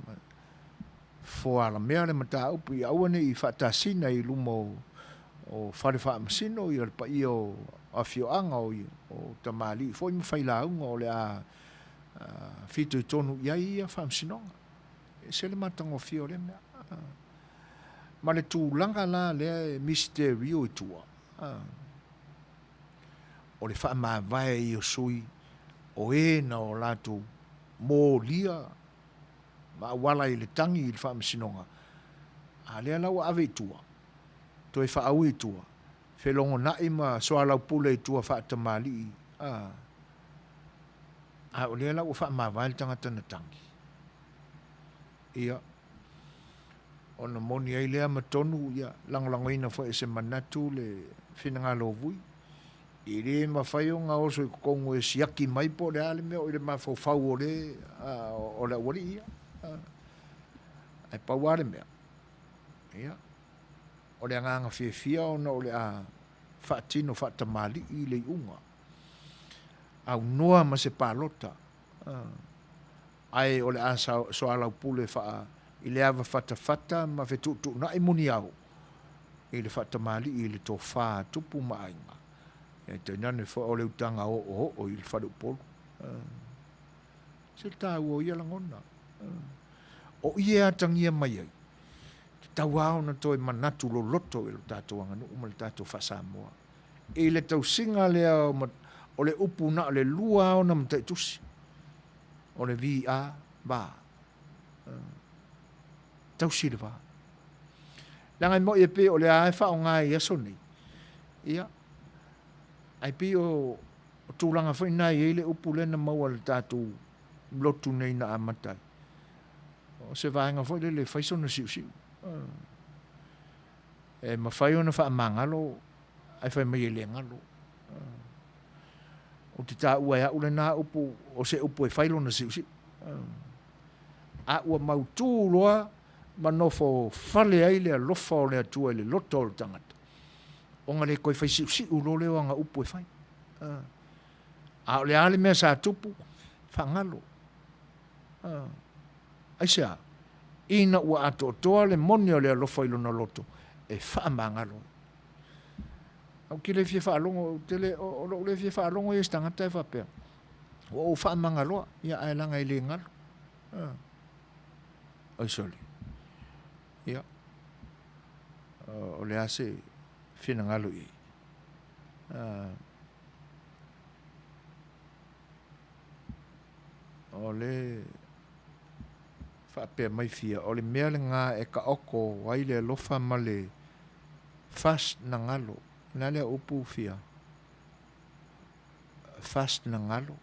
foalamea le mataupu ia aua ne i faatasina i luma o fale faamasino ia le paia o afioaga o tamalii foi ma failauga o le a fitoitonu i ai ia faamasinoga. E ese le matagofie o lea mea. Ma le tulaga la lea e misiterio i tua, o le faamavae ia o sui o e na o latou molia ma auala i le tagi i le faamasinoga, a lea la ua ave i tua, toe faaui i tua, felogonai ma soalaupule i tua faatamalii, a, a o lea la ua faamavae le tagata na tagi. Ia, ona moni ai lea ma tonu, ia, lagolagoina foi e se manatu le finagalo o Vui. E le mafai ona oso i totonu e siaki mai po o le a le mea o i le mafaufau o le, o le aualii ia. Ae pau lava le mea, ia, o le agaga fiafia ona o le a faatino faatamalii le iuga. Aunoa ma se palota, ae o le a soalaupule faa i le ava fatafata ma fetuutuunai muniao i le faatamalii i le tofa a tupu ma aiga, ae tainane foi o le utaga oooo i le faleupolu. Se taua o ia lagona. O i e atagia mai ai, tatau lava ona toe manatu loloto i lo tatou aganuu ma le tatou faa-Samoa. I le tausiga lea o le upu na o le lua lava ona mataitusi, o le VA, va. Tausi le va. Leaga e moni e pei o lea lava e faaaoga i aso nei, ia, ae pei o tulaga foi na e i ai le upu lea na maua e le tatou lotu nei na amata ai. O se vaega foi lele e fai sona siusiu. E mafai ona faamagalo ae fai mai e le galo. Ou te taua e au lena upu o se upu e fai lona siusiu. A ua mautū loa ma nofo fale ai le alofa o le Atua i le loto o le tagata, ona le toe fai siusiu loa lea o ana upu e fai. A o le a le mea sa tupu, faagalo. Aisea? Ina ua atoatoa le moni o le alofa i lona loto, e faamagalo ai. Ou te le fia faalogo, ou te le, o lou le fia faalogo ia i se tagata e faapea. Ua ou faamagaloa, ia ae laga e le galo. A. Oi sole. Ia. O le a se finagalo i ai. A. O le faapea mai fia, o le mea lena e taoto ai le alofa ma le fast na galo. O le a lea upu fia? Fast na galo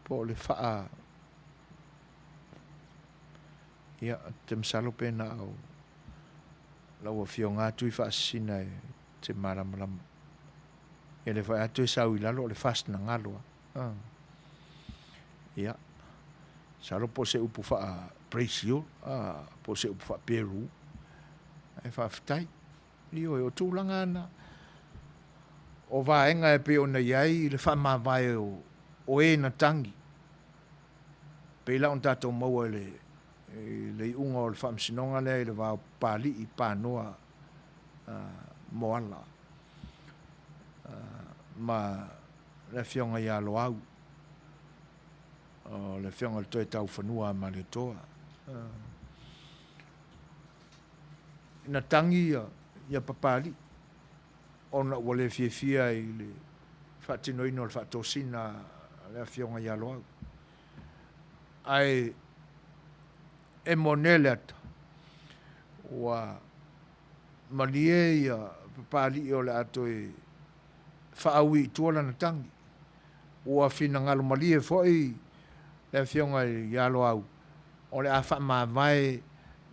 po o le faa Ia, ou te masalo pe na o lau afioga atu i faasisina e te malamalama. Ia le fai atu e sau i lalo o le fast na galo a. Ia, masalo po o se upu faa Brazil, a, po o se upu faa Peru. Ae faafetai. Ioe, o tulaga na, o vaega e pei ona i ai le faamavae o e na tagi, pei la ona tatou maua i le, i le iuga o le faamasinoga lea i le va o Papalii, Panoa, Moala, ma le afioga ia Loau, o le afioga i le Toetaufanua a Malietoa. Na tagi ia Papalii ona ua le fiafia i le faatinoina o le faatosina a le Afioga ia Loau. Ae e mone le ata, ua malie ia Papalii o le a toe faaui i tua lana tagi. Ua finagalo malie foi le Afioga ia Loau o le a faamavae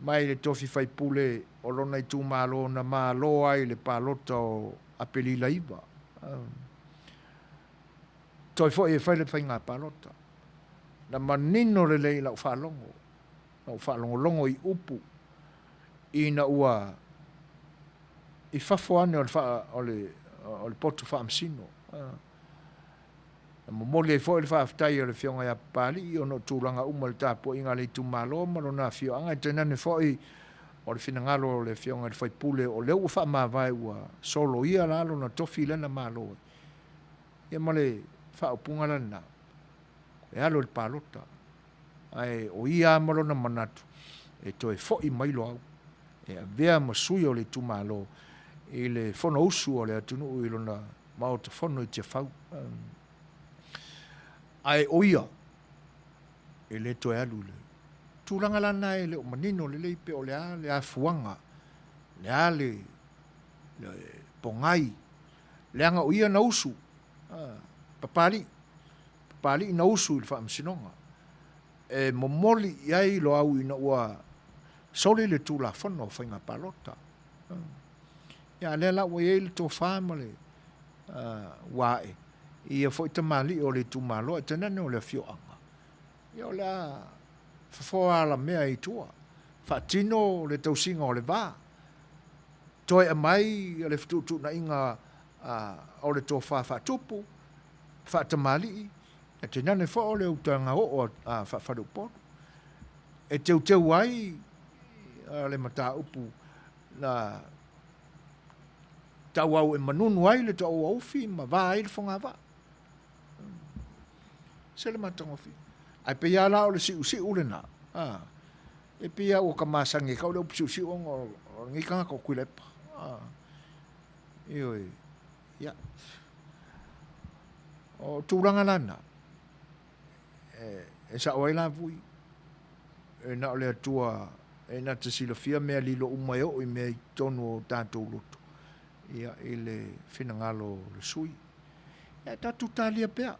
mai le tofi faipule o lona itumalo na malo ai i le palota o Aperila 9. Toe foi e fai le faiga palota. Na manino lelei i lau faalogo, na ou faalogologo i upu ina ua i fafo ane o le, o le, o le potu faamasino. Na momoli ai foi le faafetai a le Afioga ia Papalii ona o tulaga uma i le tapuaiga a le itumalo ma lona afioaga, tainane foi o le finagalo o le Afioga i le sui usufono o lea ua faamavae ua soloia la lona tofi lea na malo ai. Ia ma le faaupuga la lena, e alo i le palota, ae o ia lava ma lona manatu e toe foi mai Loau e avea ma sui o le itumalo i le Fonousu a le atunuu i lona Maota Fono i Tiafau. Ae o ia, e le toe alu i le tulaga la lena e le o manino lelei pe o le a le afuaga, le a le, le pogai, leaga o ia na usu, Papalii, Papalii na usu i le faamasinoga e momoli i ai Loau ina ua soli le Tulafono o Faiga Palota. Ia, a lea la ua i ai le tofa ma le ua ae i ia foi tamalii o le itumalo ae tainane o le afioaga, ia o le a fofoa alamea i tua, faatino le tausiga o le va, toe aumai le fetuutuunaiga o le tofa faatupu, faatamalii, ae tainane foi o le utaga oo a faafaleupolu e teuteu ai le mataupu na tauau e manunu ai le taouaufi ma va ai le fogavaa. Se le matagofie. Ae pei lava la o le siusiu lena, a, e pei lava ua ta masani ai kau le upu siusiu ona o lenei tagata o Tuilaepa. A, ioe, ia. O tulaga la na, e, e sao ai la vui, e na o le Atua e na te silafia mea lilo uma e oo i mea i totonu o tatou loto, ia, i le finagalo o le sui. Ia, tatou talia pea,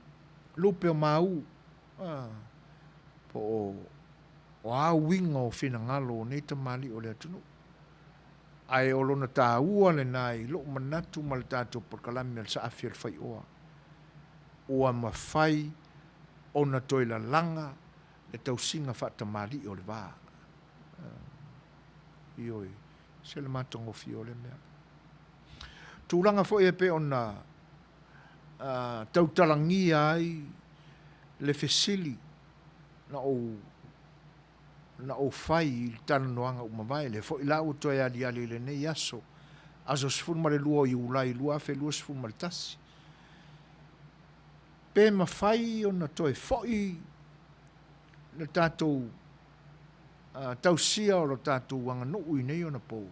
lupe o māu, a, po o, o a uiga o finagalo o nei tamalii o le atunuu. Ae o lona taua lena i lou manatu ma le tatou polokalame o le Saafi o le Faioa, ua mafai ona toe lalaga le tausiga faatamalii o le va. Ioe, se le matagofie o lea mea. Tulaga foi e pei ona tautalagia ai le fesili na ou na ou fai i le talanoaga ua mavae, lea foi la ua toe aliali i lenei aso, aso 12 o Iulai 2021. Pe mafai ona toe foi le tatou tausia o lo tatou aganuu i nei ona pou,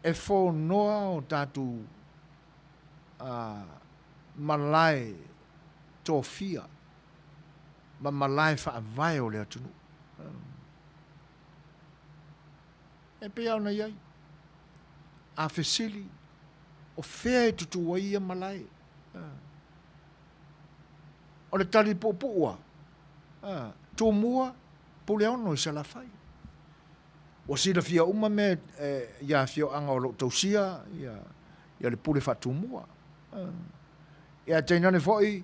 e fonoa o tatou malae tofia ma malae faavae o le atunuu. E pei lava ona i ai, a fesili, o fea e tutū ai ia malae? O le tali puupuu lava, Tumua, Puleono i Salafai. Ua silafia uma mea ia afioaga o lo o tausia ia le pule faatumua. Ia tainane foi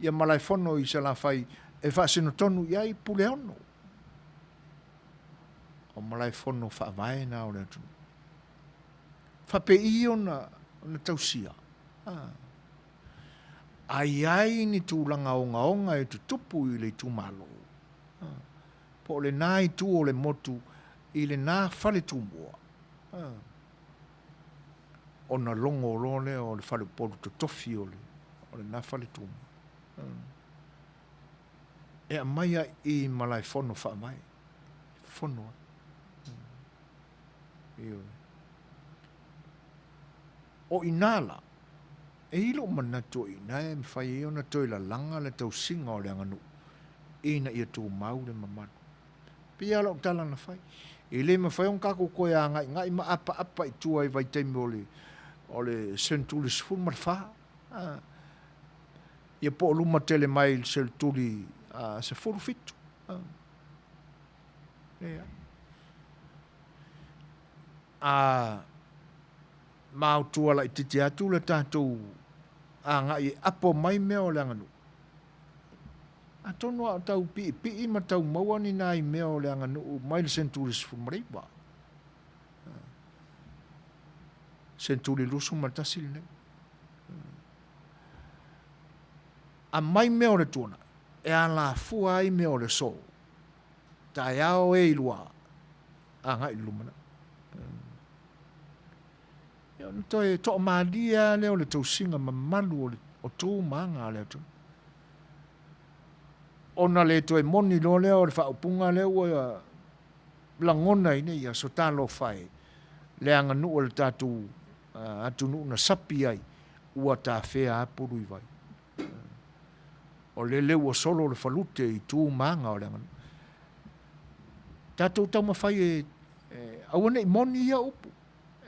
ia Malaefono i Salafai e faasino tonu i ai Puleono. O Malaefono faavae na o le atunuu. Faapei ona tausia. A i ai ni tulaga ogaoga e tutupu i le itumalo, po o lena itu o le motu i lena fale tumua, ona logo loa lea o le faleupolu totofi o lena fale tumua. E aumai ai i Malaefono faavae, e fono ai. Ioe. O i ina la, e i lou manatu o i ina e mafai ai ona toe lalaga le tausiga o le aganuu ina ia tumau le mamalu. Pei lava o lau tala na fai, e le mafai ona tatou toe agaigai ma apaapa i tua i vaitaimi o le o le senetuli 14, ia po o luma tele mai i le senetuli 17. Leai. A maotua laitiiti atu le tatou agai e apo mai mea o le aganuu, atonu a o tau piipii ma tau maua ni nai mea o le aganuu mai le senetuli 19, senetuli 21 lenei. Aumai mea o le tuanai e alafua ai mea o le aso, taeao e i lua agai i le lumanai. Ia ona toe toamalie lava lea o le tausiga mamalu o le o tu ma aga a le atunuu. Ona le toe moni loa lea o le faaupuga lea ua lagona i nei aso, talofa e, le aganuu a le tatou atunuu na sapi ai, ua tafea lava pulu i vai. O lele ua solo le falute i tu ma aga o le aganuu. Tatou taumafai e aua ne i moni ia upu,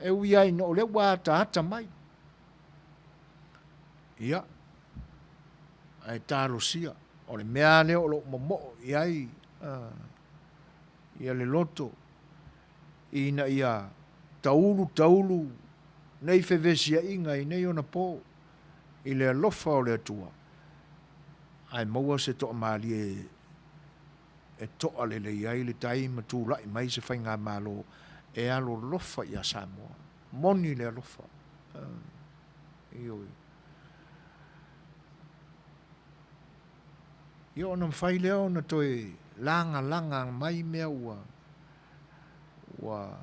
e ui lava ina o lea ua ataata mai. Ia, ae talosia, o le mea lava lea o lo o momoo i ai ia le loto, ina ia taulu taulu nei fevesiaiga i nei ona po i le alofa o le Atua, ae maua se toamalie e toa lelei ai le tai ma tulai mai se faigamalo e alolofa ia Samoa. Moni le alofa. Ioe. Ia ona mafai lea ona toe lagalaga mai mea ua ua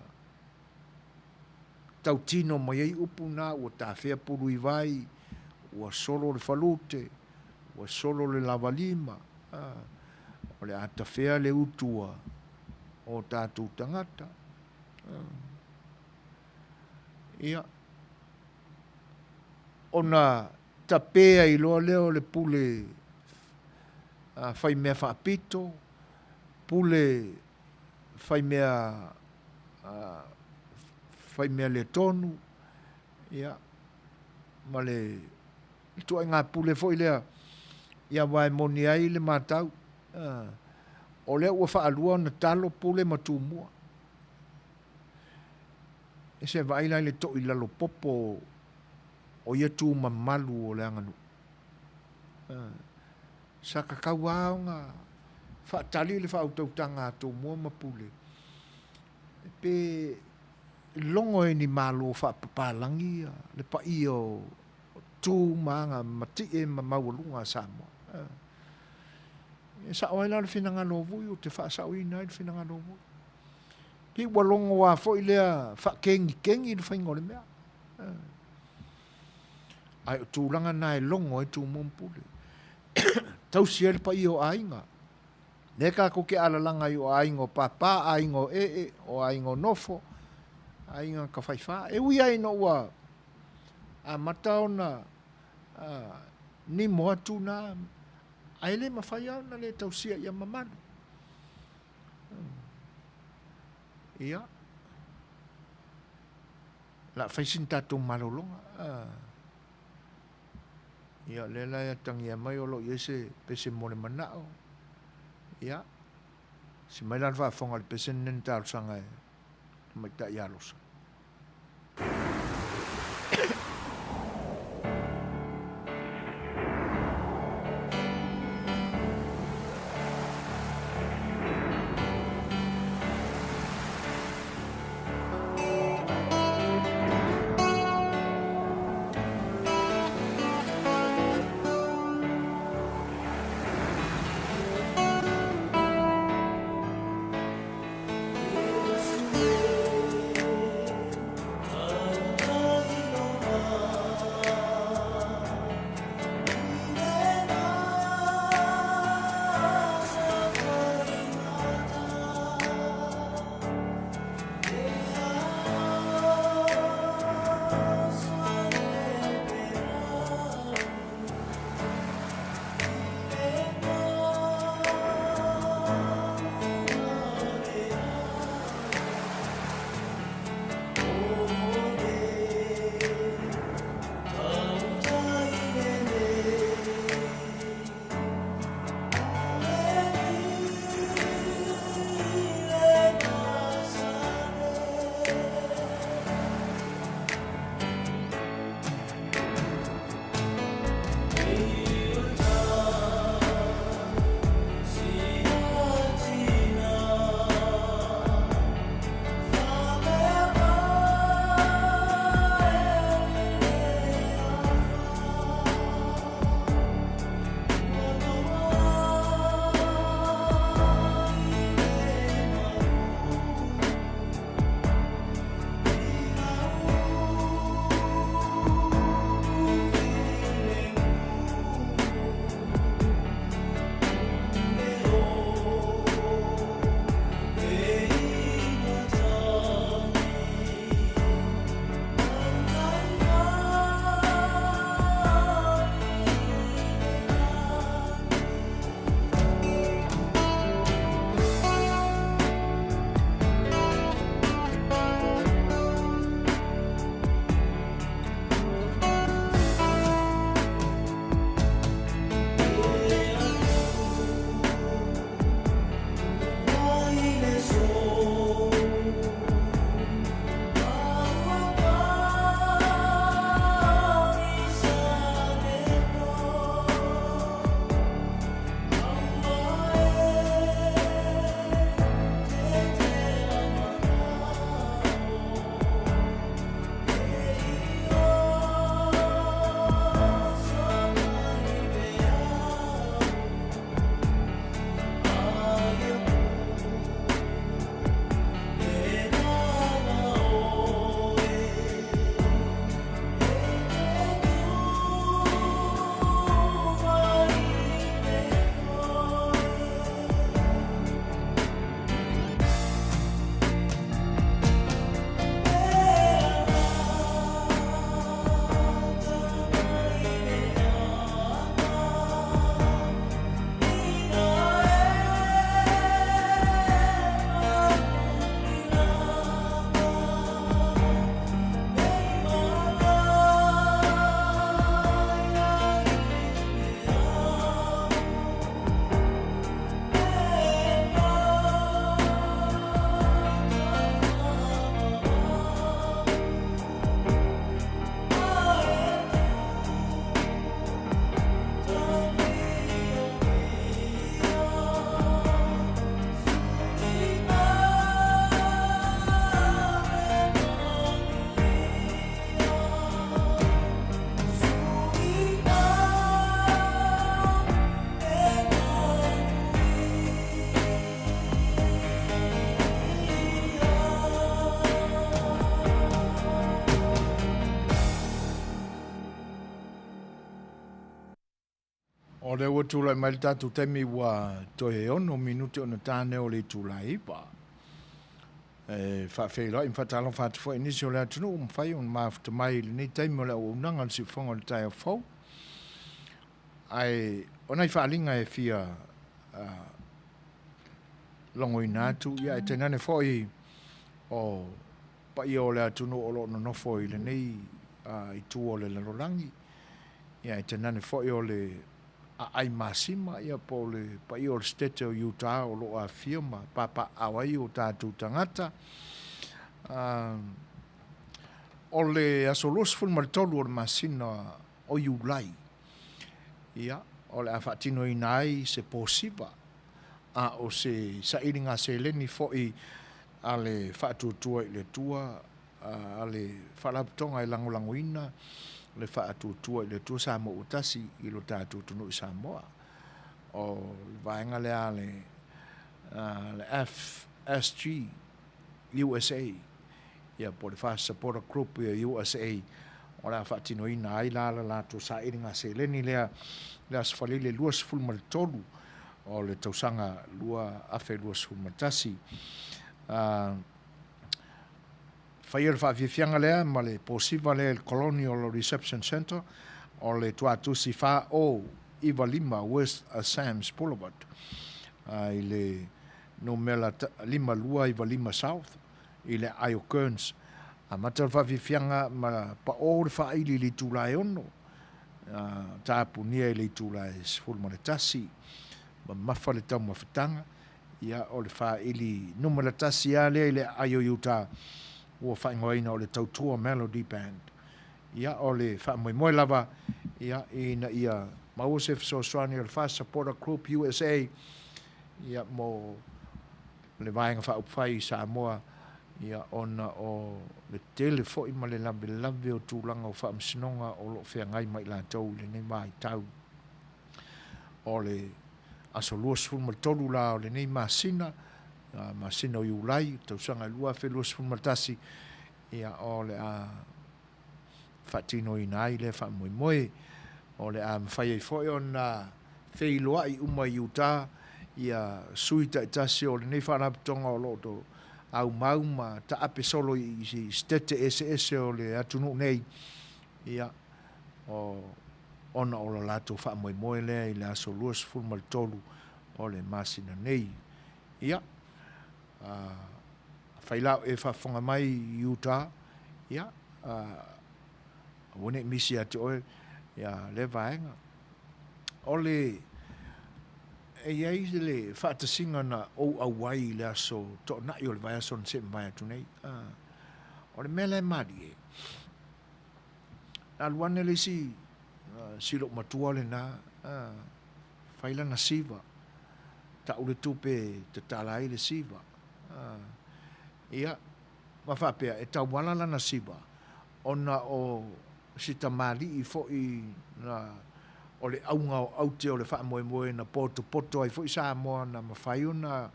tautino mai ai upu na ua tafea pulu i vai, ua solo le falute, ua solo le lavalima, o le a tafea le utu a o tatou tagata. Ia, ona tape ai loa lea o le pule fai mea faapito, pule fai mea fai mea le tonu, ia, ma le ituaiga pule foi lea, ia aua e moni ai le matau, o lea ua faalua ona talo pule ma tumua. E se vaai la i le toilalo popo o ia tu mamalu o le aganuu. Sa tatau lava ona faatali le faautautaga a Tumua ma Pule pe logo e ni malo faapapalagi le paia o tu ma aga matie ma maualuga a Samoa. E sao ai la le finagalo o Vui, ou te faasaoina ai le finagalo o Vui. Pei ua logo lava foi lea faakegikegi le faiga o le mea. Ae o tulaga na e logo ai Tumua ma Pule. tausi ai le paia o aiga. Lea tatou te alalaga ai o aiga o pāpā, aiga o ee, o aiga o nofo, aiga tafaifa. E ui lava ina ua amata ona nimo atu na, ae le mafai lava ona le tausia ia mamalu. Ia, o le a fai sina tatou malologa. Ia, o lea la e atagia mai o lo o i ai se pese mo le manao. Ia, si mai la le faafofoga i le pese lenei na talosaga e Tamaitai Alosa. O lea ua tulai mai le tatou taimi ua toe 6 minute ona ta nei o le itula e 9. E faafeiloai ma faatalofa atu foi i nisi o le atunuu ua mafai ona mafuta mai i lenei taimi o le auaunaga o le siufofoga o le taeao fou. Ae o nai faaaliga e fia logoina atu, ia e tainane foi o paia o le atunuu o lo o nonofo i lenei itu o le lalolagi, ia e tainane foi o le aai masima, ia po o le paia o le Setete o Utah o lo o afifio ma papaaao ai o tatou tagata. O le aso 23 o le masina o Iulai, ia, o le a faatinoina ai se posiva, a o se sailiga seleni foi a le Faatuatua i le Atua, a le Faalapotopotoga e lagolagoina le Faatuatua i le Atua Samoa ua Tasi i lo tatou atunuu i Samoa. O le vaega lea a le, le FSG USA, ia po o le Fast Supporter Group ia USA, o le a faatinoina ai la le latou sailiga seleni lea i le Aso Faraile 23 o le tausaga 2021. Faia le faafiafiaga lea ma le posiva lea i le Colonial Reception Centre o le Tuatusi 4095 West Sams Boulevard i le numera 5295 South i le aai o Kearns. Amata le faafiafiaga ma paʻō le faaili i le itula e 6, tapunia i le itula e 11, mamafa le taumafataga, ia o le faaili numera tasi lava lea i le aai o Utah ua faaigoaina o le Tautua Melody Band. Ia o le faamoemoe lava ia ina ia maua se fesoasoani o le Fast Supporter Group USA ia mo le Vaega Faaupufai i Samoa ia ona o le tele foi ma le lavelave o tulaga o faamasinoga o lo o feagai ma i latou i lenei vaitau. O le aso 23 la o lenei masina, masina o Iulai, tausaga 2021, ia o le a faatinoina ai lea faamoemoe. O le a mafai ai foi ona feiloai uma i Utah ia sui taitasi o lenei faalapotopotoga o lo o aumau ma taape solo i setete eseese o le atunuu nei, ia, o, ona o lo latou faamoemoe lea i le aso 23 o le masina nei. Ia, afai la o e faafofoga mai i Utah, ia, aua ne i misi ia te oe ia lea vaega. O le, e i ai le faatasiga na ou auai i le aso Toonai o le vaiaso na seʻi mavae atu nei. O le mea la e malie, na alu ane le isi si lou matua lena, fai lana siva, tau le tupe e tatala ai le siva. Ia, ma faapea, e tauala lana siva, ona o si tamalii foi na o le auga o aute o le faamoemoe na potopoto ai foi Samoa na mafai ona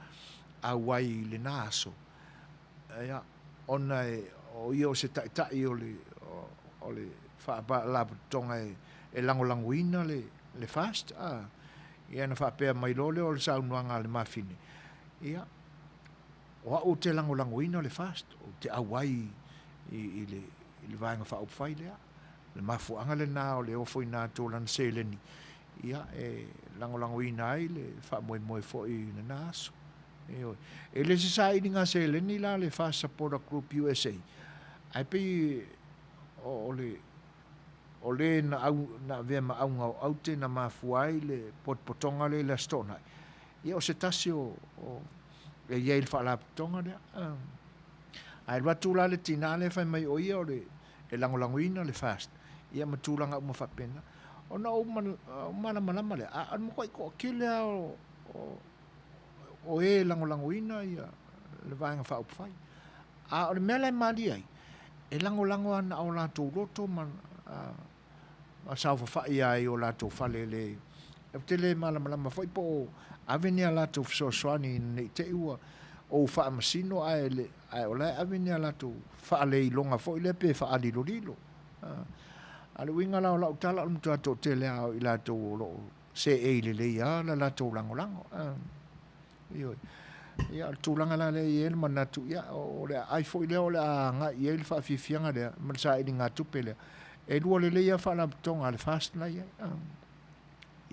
auai i lena aso. Ia, ona e, o ia o se taitai o le, o le faalapotopotoga e, e lagolagoina le, le FAST, a, ia na faapea mai loa lea o le saunoaga a le mafine, ia, o au ou te lagolagoina le FAST, ou te auai i, i, le, i le Vaega Faaupufai lea. O le mafuaaga lena o le ofoina atu o lana seleni, ia, e lagolagoina ai le faamoemoe foi i lena aso. Ioe. E le se sailiga seleni la le Fast Supporter Group USA, ae pei o le o le na au na avea ma auga o aute na mafua ai le potopotoga lea i le Aso Toonai, ia o se tasi o, o e i ai le faalapotopotoga lea. Ae alu atu la le tinā lea fai mai o ia o le e lagolagoina le FAST, ia ma tulaga uma faapena. Ona ou malamalama lea, a o le matuai toatele lava o, o o e lagolagoina ia le Vaega Faaupufai. A o le mea la e malie ai, e lagolago lava na o latou loto ma, ma saofafai lava i o latou fale le Ou te le malamalama foi po o ave ni a latou fesoasoani ne i te i ua ou faamasino ae le, ae o la e ave ni a latou faaleiloga foi lea pe faalilolilo. A o le uiga la o lau tala, o le matua toatele lava o i latou o lo o. seei lelei lava le latou lagolago. Ioe. Ia, o le tulaga la lea e i ai le manatu, ia, o le aai foi lea o le a agai i ai le faafiafiaga lea ma le sailigatupe lea. E lua lelei lava faalapotopotoga a le FAST la e i ai.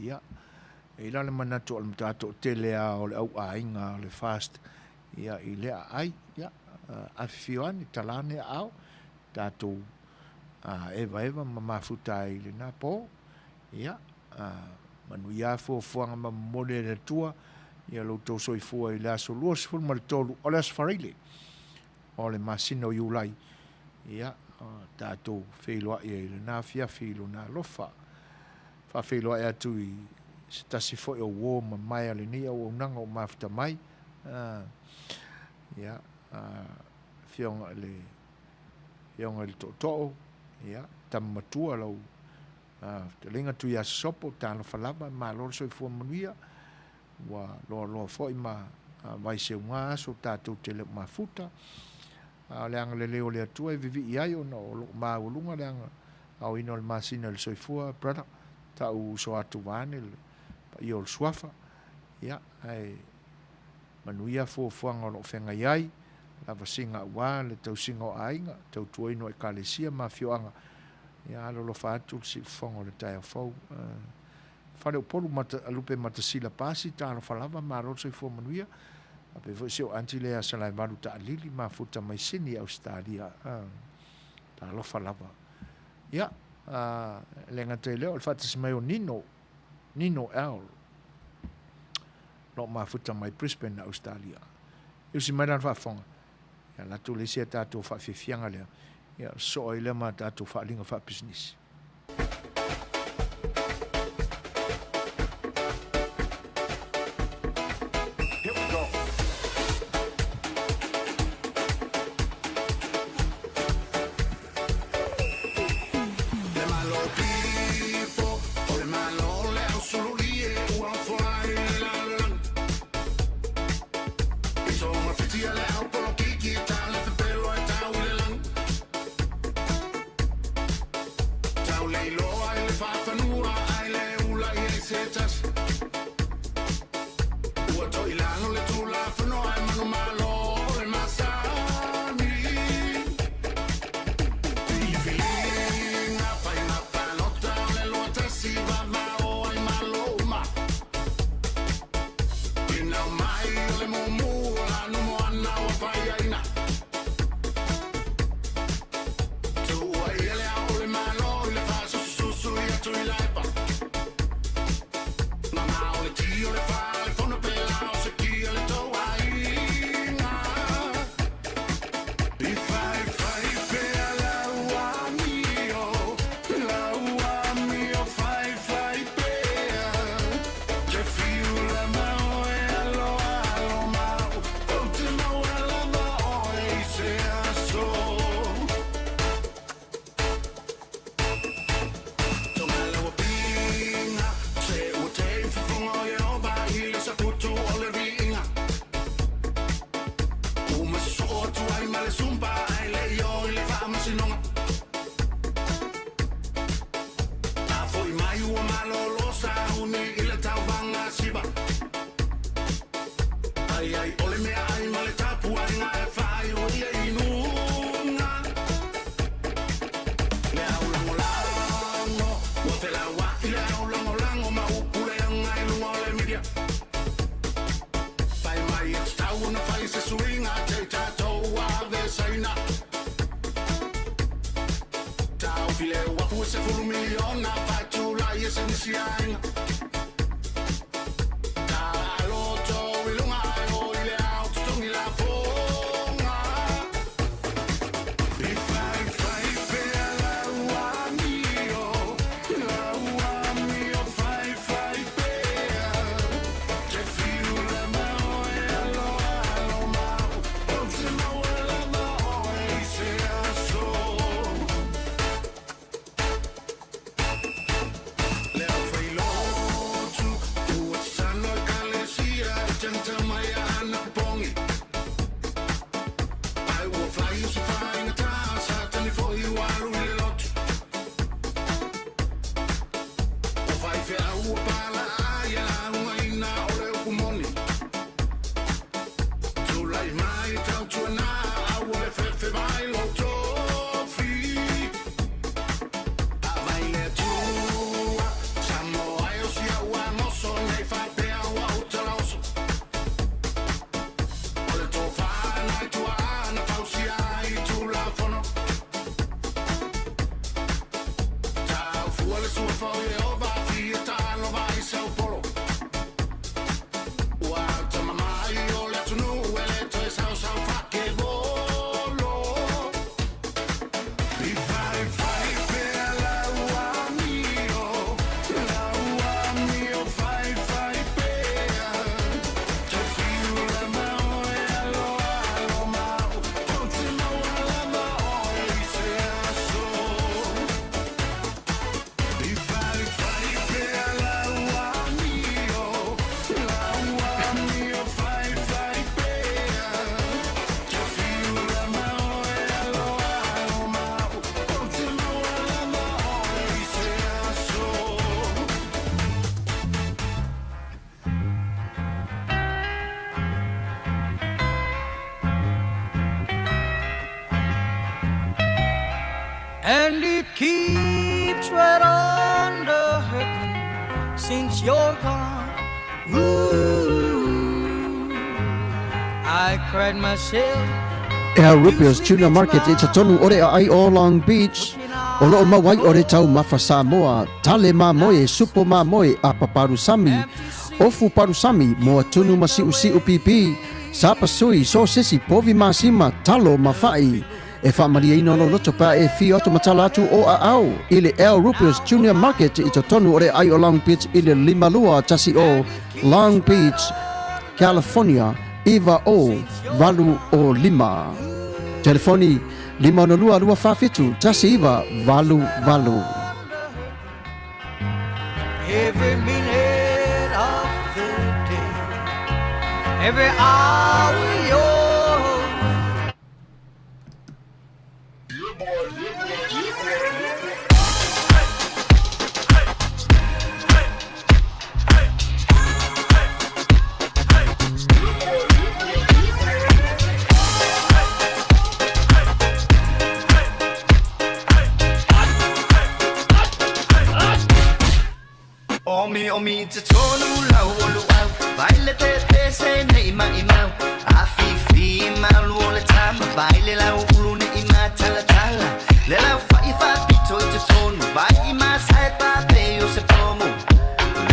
Ia, e i ai la le manatu o le matua toatele lava o le au aiga o le FAST ia, i lea aai. Ia, afifio ane, tala ane aao, tatou evaeva ma mafuta ai i lena po. Ia, manuia fuafuaga ma momoli e le Atua ia lo outou soifua i le aso 23 o le aso Faraile o le masina o Iulai. Ia, tatou feiloai ai i lena afiafi i lona alofa. Faafeiloai atu i se tasi foi o uo mamae a lenei auaunaga o mafuta mai. Ia, afioga i le Afioga i le Tootoo, ia, tama matua lau fetalaiga Tuiasosopo, talofa lava, malo le soifua manuia, ua loaloa foi ma vaiseuga aso tatou te le o mafuta. A o le agalelei o le Atua e vivii ai ona o loo maualuga le aoina o le masina i le soifua, brother, tau uso atu vaeane le paia o le suafa, ia, ae manuia fuafuaga o lo o feagai ai, lavasiga aua le tausiga o aiga, tautuaina o ekalesia ma afioaga, ia alolofa atu le siufofoga o le taeao fou. Faleupolu mata, lupe matasila pasi, talofa lava, malo le soifua manuia. Faapea foi si ou aunty lea ia Salaevalu Taalili, mafuta mai Sini, Ausetalia. Talofa lava. Ia, e le gata i lea, o le faatasi mai o Nino, Nino L, lo mafuta mai Brisbane, Ausetalia. E usi mai lana faafofoga, ia latou le isi a tatou faafiafiaga lea, ia sosoo ai lea ma tatou faaaliga faapisinisi. And it keeps right on the hurting since you're gone. Ooh, I cried myself. Al Rupio's Tuna Market i totonu o le aai o Long Beach, o loo maua ai o le taumafa Samoa, tale mamoe, supo mamoe, apa palusami, ofu palusami, moa tunu ma siusiu pipi, sapasui, sosesi, povi masima, talo ma fa'i. E faamalieina lou loto pe a e afio atu ma tala atu o aao i le Al Rupert's Junior Market i totonu o le aai o Long Beach i le 5210 Long Beach, California 90805. Telefoni, 562 247 1988. Every minute of the day, every hour you're Omi omi te tonu lau o luau Vai le te te se nei mai mau A fi fi malu o le tama Vai le lau ulu nei ma tala tala Le lau fa i fa pito i te tonu Vai i ma sai pa pe o se pomu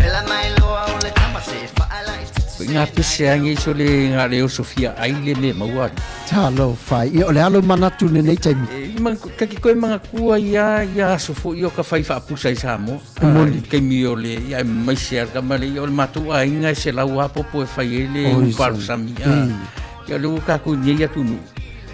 Le la mai loa o le tama se fa ala i te Ngā pese angi so le ngā leo Sofia ai le me maua. Talofa, ia o le alo manatu lenei taimi. E, ma, kaki koe mga kua ia, ia aso fo i o ka whai whaapusa i Samoa. E moni. I kaimi o le, ia e mai se arka ma le, ia o le mātou aiga e se lau apopo e whai e le Oi, uparu sami. sami. Ia le ua kākou nei atu nu.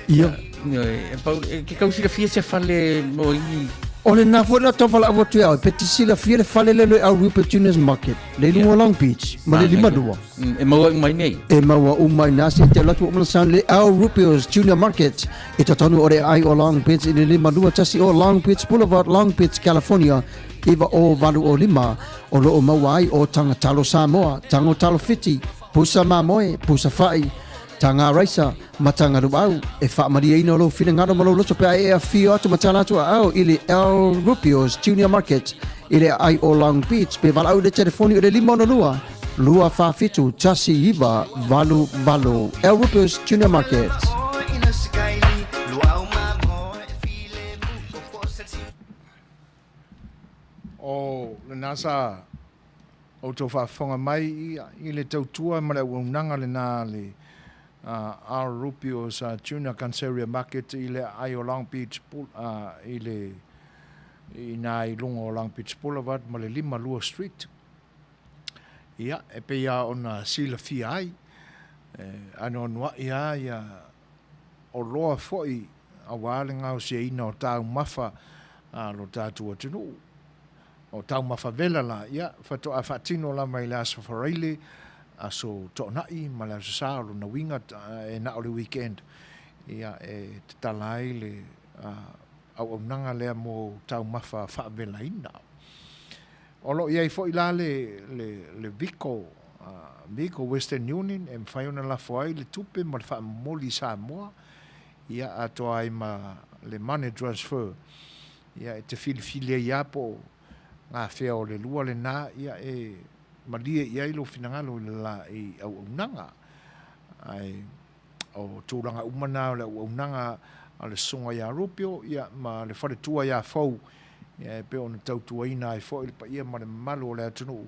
Ia. Ia, e, pau, e, ke kau silafia se fale mo i... O le na foi na tau whalaau atu e au, pe te silafia le fale le le au Rupert Junior's Market, le lunga o Long Beach, ma le lima lua. E maua uma mai nei. E maua uma i nā se te alu atu o Mana le Al Rupio's Junior Market i totonu o le aai o Long Beach i le 521 o Long Beach Boulevard, Long Beach, California, 90805, o lo o maua ai o Taga Talo Samoa, Tago Talo Fiti, Pusa Mamoe, Pusa Fa'i, Taga Raisa, ma Taga Luau. E faamalieina lou finagalo ma lou loto pe a e afio atu ma tala atu aao i le Al Rupio's Junior Market i le aai o Long Beach pe valaau i le telefoni o le 562 247 1988. Al Rupio's Junior Market. O lena sa outou faafofoga mai i le tautua ma le auaunaga lena a le Al Rupio's Junior Canceria Market i le aai o Long Beach i le i ina i luga o Long Beach Boulevard ma le 52 Street. Ia, e pei lava ona silafia ai, e anoanoai lava ia oloa foi aua le gaosiaina o taumafa a lo tatou atunuu. O taumafa vela la, ia, faatoa faatino lava i le Aso Faraile, Aso Toonai ma le Aso Sa o lona uiga e na o le weekend, ia, e tatala ai le auaunaga lea mo taumafa faavelaina. O lo o i ai foi la le, le, le Vico, Vico Western Union e mafai ona lafo ai le tupe ma le faamomoli i Samoa, ia, atoa ai ma le money transfer. Ia, e te filifili ai lava po o gafea o le lua lena, ia, e malie i ai lou finagalo i le la i auaunaga. Ae o tulaga uma na o le auaunaga a le Susuga ia Rupio, ia, ma le faletua ia Fou, ia, e pei ona tautuaina ai foi le paia ma le mamalu o le atunuu,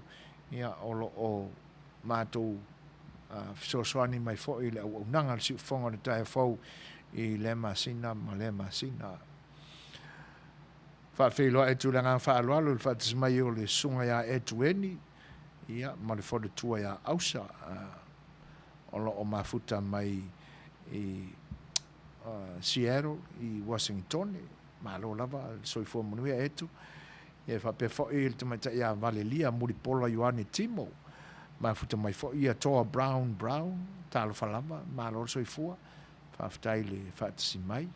ia, o lo o matou fesoasoani mai foi i le auaunaga a le Siufofoga o le Taeao Fou i lea masina ma lea masina. Faafeiloai atu i le agaga faaaloalo i le faatasi mai o le Susuga ia Etueni, ia, ma le faletua ia Ausa, o lo o mafuta mai i Seattle i Uasingitone. Malo lava le soifua manuia Etu. Ia, e faapea foi le tamaitai ia Valelia Mulipola Ioane Timo, mafuta mai foi ia Toa Brown Brown, talofa lava, malo le soifua, faafetai le faatasi mai.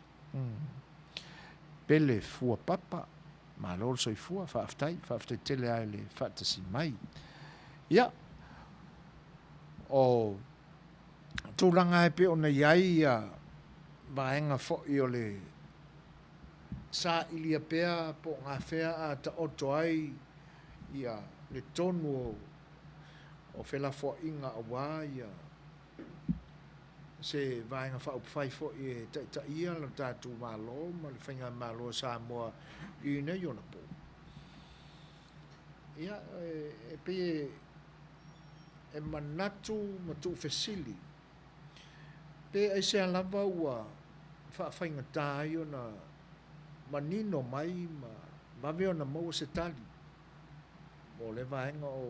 Pele fua papa, malo le soifua, faafetai, faafetai tele lava i le faatasi mai. Ia, o tulaga e pei ona i ai ia vaega foi o le. sailia pea po o gafea a taoto ai ia le tonu o o felafoaiga aua ia se Vaega Faaupufai foi e taitaia lo tatou Malo ma le Faigamalo a Samoa i nei ona po. Ia, e pei e manatu ma tuufesili pe aisea lava ua faafaigata ai ona manino mai ma vave ona maua se tali mo lea vaega o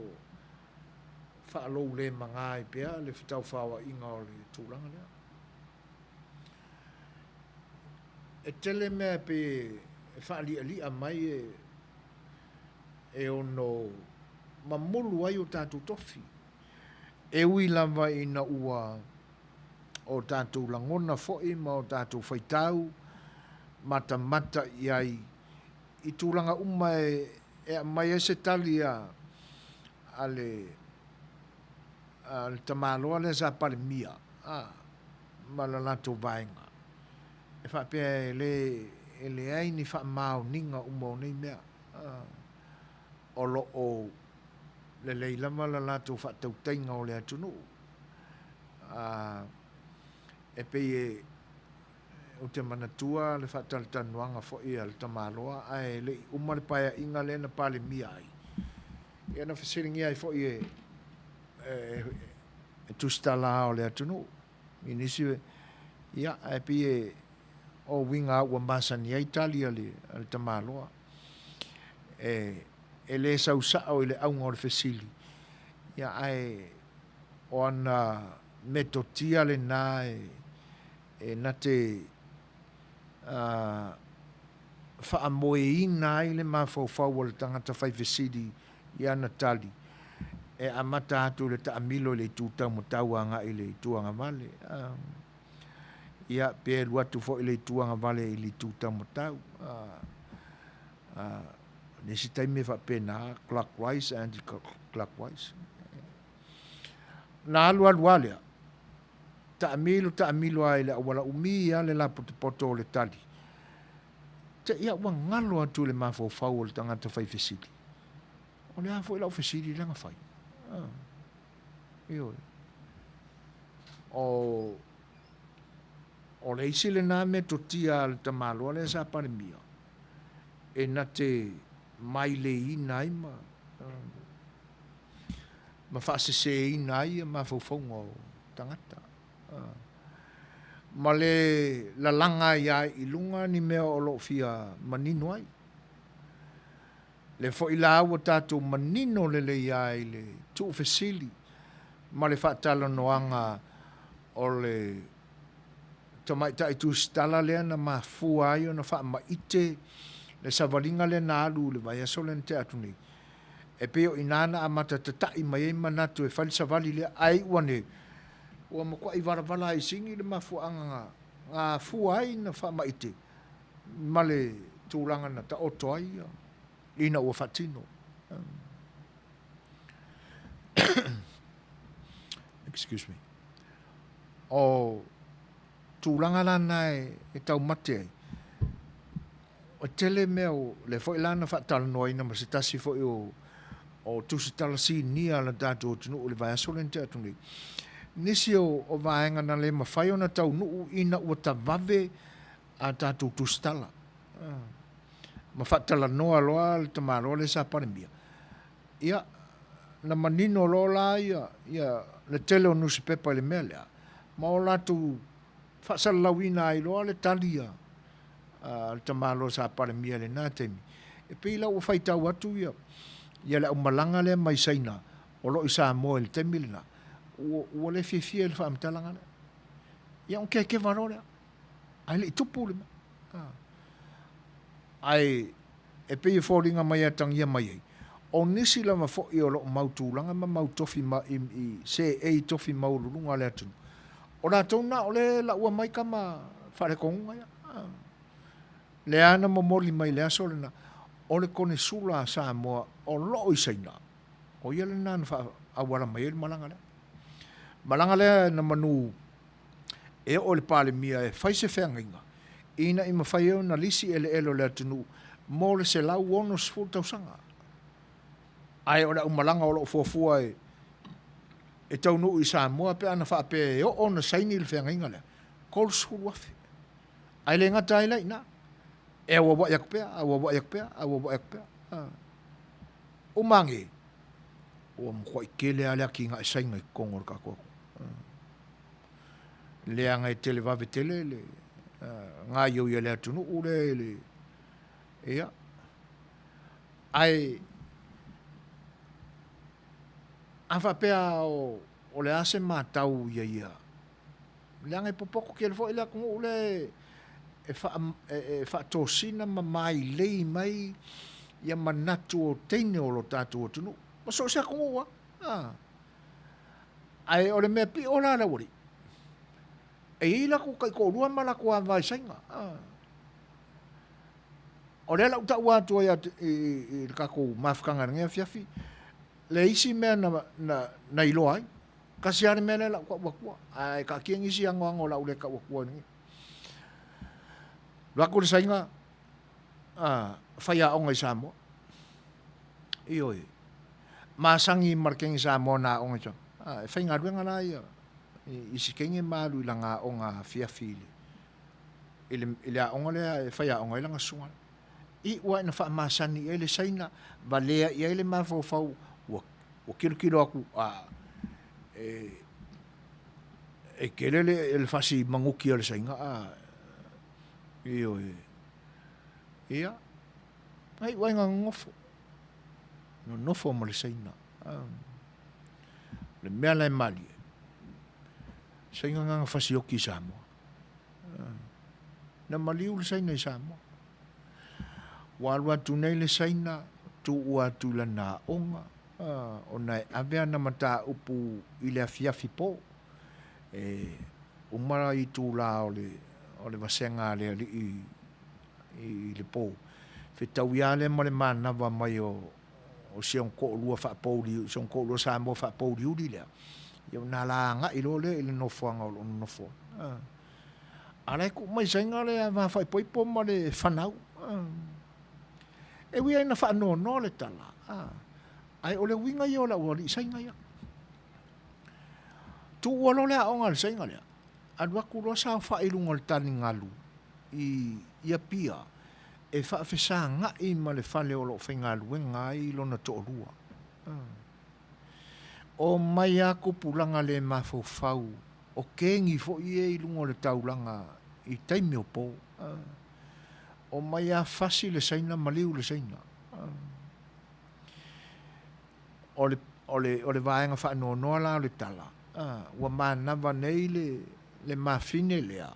faaloulemaga ai pea le fetaufaoaiga o le tulaga lea. E tele mea e pei e faalialia mai e ono mamulu ai o tatou tofi. E ui lava ina ua o tatou lagona foi ma o tatou faitau matamata i ai i tulaga uma e aumai ai se tali a a le a le tamaloa lea sa Palemia a ma le latou vaega e faapea e le e leai ni faamaoniga uma o nei mea a o lo o lelei lava le latou faatautaiga o le atunuu a e pei e Ou te manatua le faatalatalanoaga foi a le tamaloa ae le i uma le paeaiga lea na Palemia ai. Ia na fesiligia ai foi e, e, e tusitala o le atunuu i nisi, ia, ae pei e o uiga ua masani ai tali a le, a le tamaloa. E, e le sau sao i le auga o le fesili, ia, ae o ana metotia lena e, e na te faamoeina ai le mafaufau o le tagata fai fesili i ana tali, e amata atu i le taamilo i le itu taumatau agai i le itu agavale, ia, pe alu atu foi i le itu agavale i le itu taumatau. Nisi taimi e faapena, clockwise, anti-clockwise. Na alu alu lava lea, taamilo taamilo lava i le auala umi lava le lapotopoto o le tali, te i ua galo atu i le mafaufau o le tagata fai fesili, o le a foi lau fesili lea na fai? Ah. Ioe. O, o le isi lena metotia a le tamaloa lea sa Palemia, e na te maileiina ai ma, ma faaseseina ai mafaufauga o tagata, ma le lalaga ai lava i luga ni mea o lo o fia manino ai. Lea foi la ua tatou manino lelei lava i le tuufesili ma le faatalanoaga o le tamaitai tusitala lea na mafua ai ona faamaite le savaliga lea na alu i le vaiaso lea na tea atu nei. E pei o i ina na amata tata'i mai ai manatu e fai le savali lea, ae iu ane, ua matua'i valavala ai sini le mafuaaga na afua ai na faamaite ma le tulaga na taoto ai ina ua faatino. Excuse me. O tulaga la na e taumate ai, E tele mea o lea foi la na faatalanoaina ma se tasi foi o o tusitala sinia a le tatou atunuu i le vaiaso lea na tea atu nei. Nisi o, o vaega na le mafai ona taunuu ina ua tavave a tatou tusitala. Ma faatalanoa loa le tamaloa lea sa Palemia. Ia, na manino loa la ia, ia le tele o nusipepa i le mea lea, ma o latou faasalalauina ai loa le tali a a le tamaloa sa Palemia i lena taimi. E pei la ua faitau atu ia, ia le aumalaga lea mai Saina o lo o i Samoa i le taimi lena, ua, ua le fiafia i le faamatalaga lea. Ia ona kekeva loa lea, ae le i tupu le mea. Ae e pei e foliga mai e atagia mai ai, o nisi lava foi o lo o mau tulaga ma mau tofi ma, i, i seei tofi maualuluga a le atunuu, O latou na o lea e laua mai tama faaletonuga ia. Lea na momoli mai le aso lena, o le konesula a Samoa o loo i Saina, o ia lena na faaauala mai ai le malaga lea. Malaga lea na manu e oo i le Palemia e fai se feagaiga. ina i mafai ai ona lisi eleele o le atunuu mo le 160 tausaga. Ae o le aumalaga o lo o fuafua e e taunuu i Samoa pe ana faapea e oo ona saini le feagaiga lea, 30,000. Ae le gata ai la i ina, e auauai atu pea, auauai atu pea, auauai atu pea. Uma ane, ua matuai tele lava le atinae Saina i totonu o le tatou atunuu. Leaga e televave tele le gaoioi a le atunuu lea i le, ia, ae a faapea o le a se matau ia ia, leaga e popoto tele foi le atunuu lea e faatosina ma mailei mai ia manatu o teine o lo tatou atunuu, ma so o se atunuu lava. Ae o le mea pio la le aualii, e i ai latou taitoalua ma latou ava i Saina. O lea la ou taua atu ai i le tatou mafutaga i lenei afiafi, le isi mea na iloa ai, tasi lava le mea lea la ou tau atua, ae taatia nisi anoano o le a ou le tau atua i lenei. Alu atu le Saina, faiaoga i Samoa. Ioe. Masani ma le kenge Samoa na aoga i Samoa. E faigaluega la ia i si kenge ma alu i lana aoga afiafi i le, i le aoga lea e faiaoga ai lana susuga. Iu lava ina faamasani i ai le Saina, valea i ai le mafaufau, ua, ua tilotilo atu, a, e, e tele le, le fasi manuti a le Saina, a, ioe. Ia, na iu ai ina nonofo, nonofo ma le Saina. O le mea la e malie, Saina na na fasioti i Samoa. Na maliu le Saina i Samoa. Ua alu atu nei le Saina, tuua atu i lana aoga, ona e ave ana mataupu i le afiafi po. E uma itula o le, o le vasega a le alii i le po. Fetaui lava lea ma le manava mai o, o si ona toalua faapouli, si ona toalua Samoa faapouliuli lea, ia ona ala agai loa lea i le nofoaga o lo o nonofo ai. A o la e tuu mai Saina le va faaipoipo ma le fanau. E ui lava ina faanoanoa le tala, ae o le uiga ia o le aualii Saina ia. Tuua loa le aoga a le Saina lea, alu atu loa saofai i luga o le taligalu i Apia e faafesaga'i ma le fale o lo o faigaluega ai lona toalua. Omai a tupulaga le mafaufau o kegi foi ia i luga o le taulaga i taimi o po. Omai a fasi le Saina maliu le Saina. O le, o le, o le vaega faanoanoa la o le tala, ua manava nei le, le mafine lea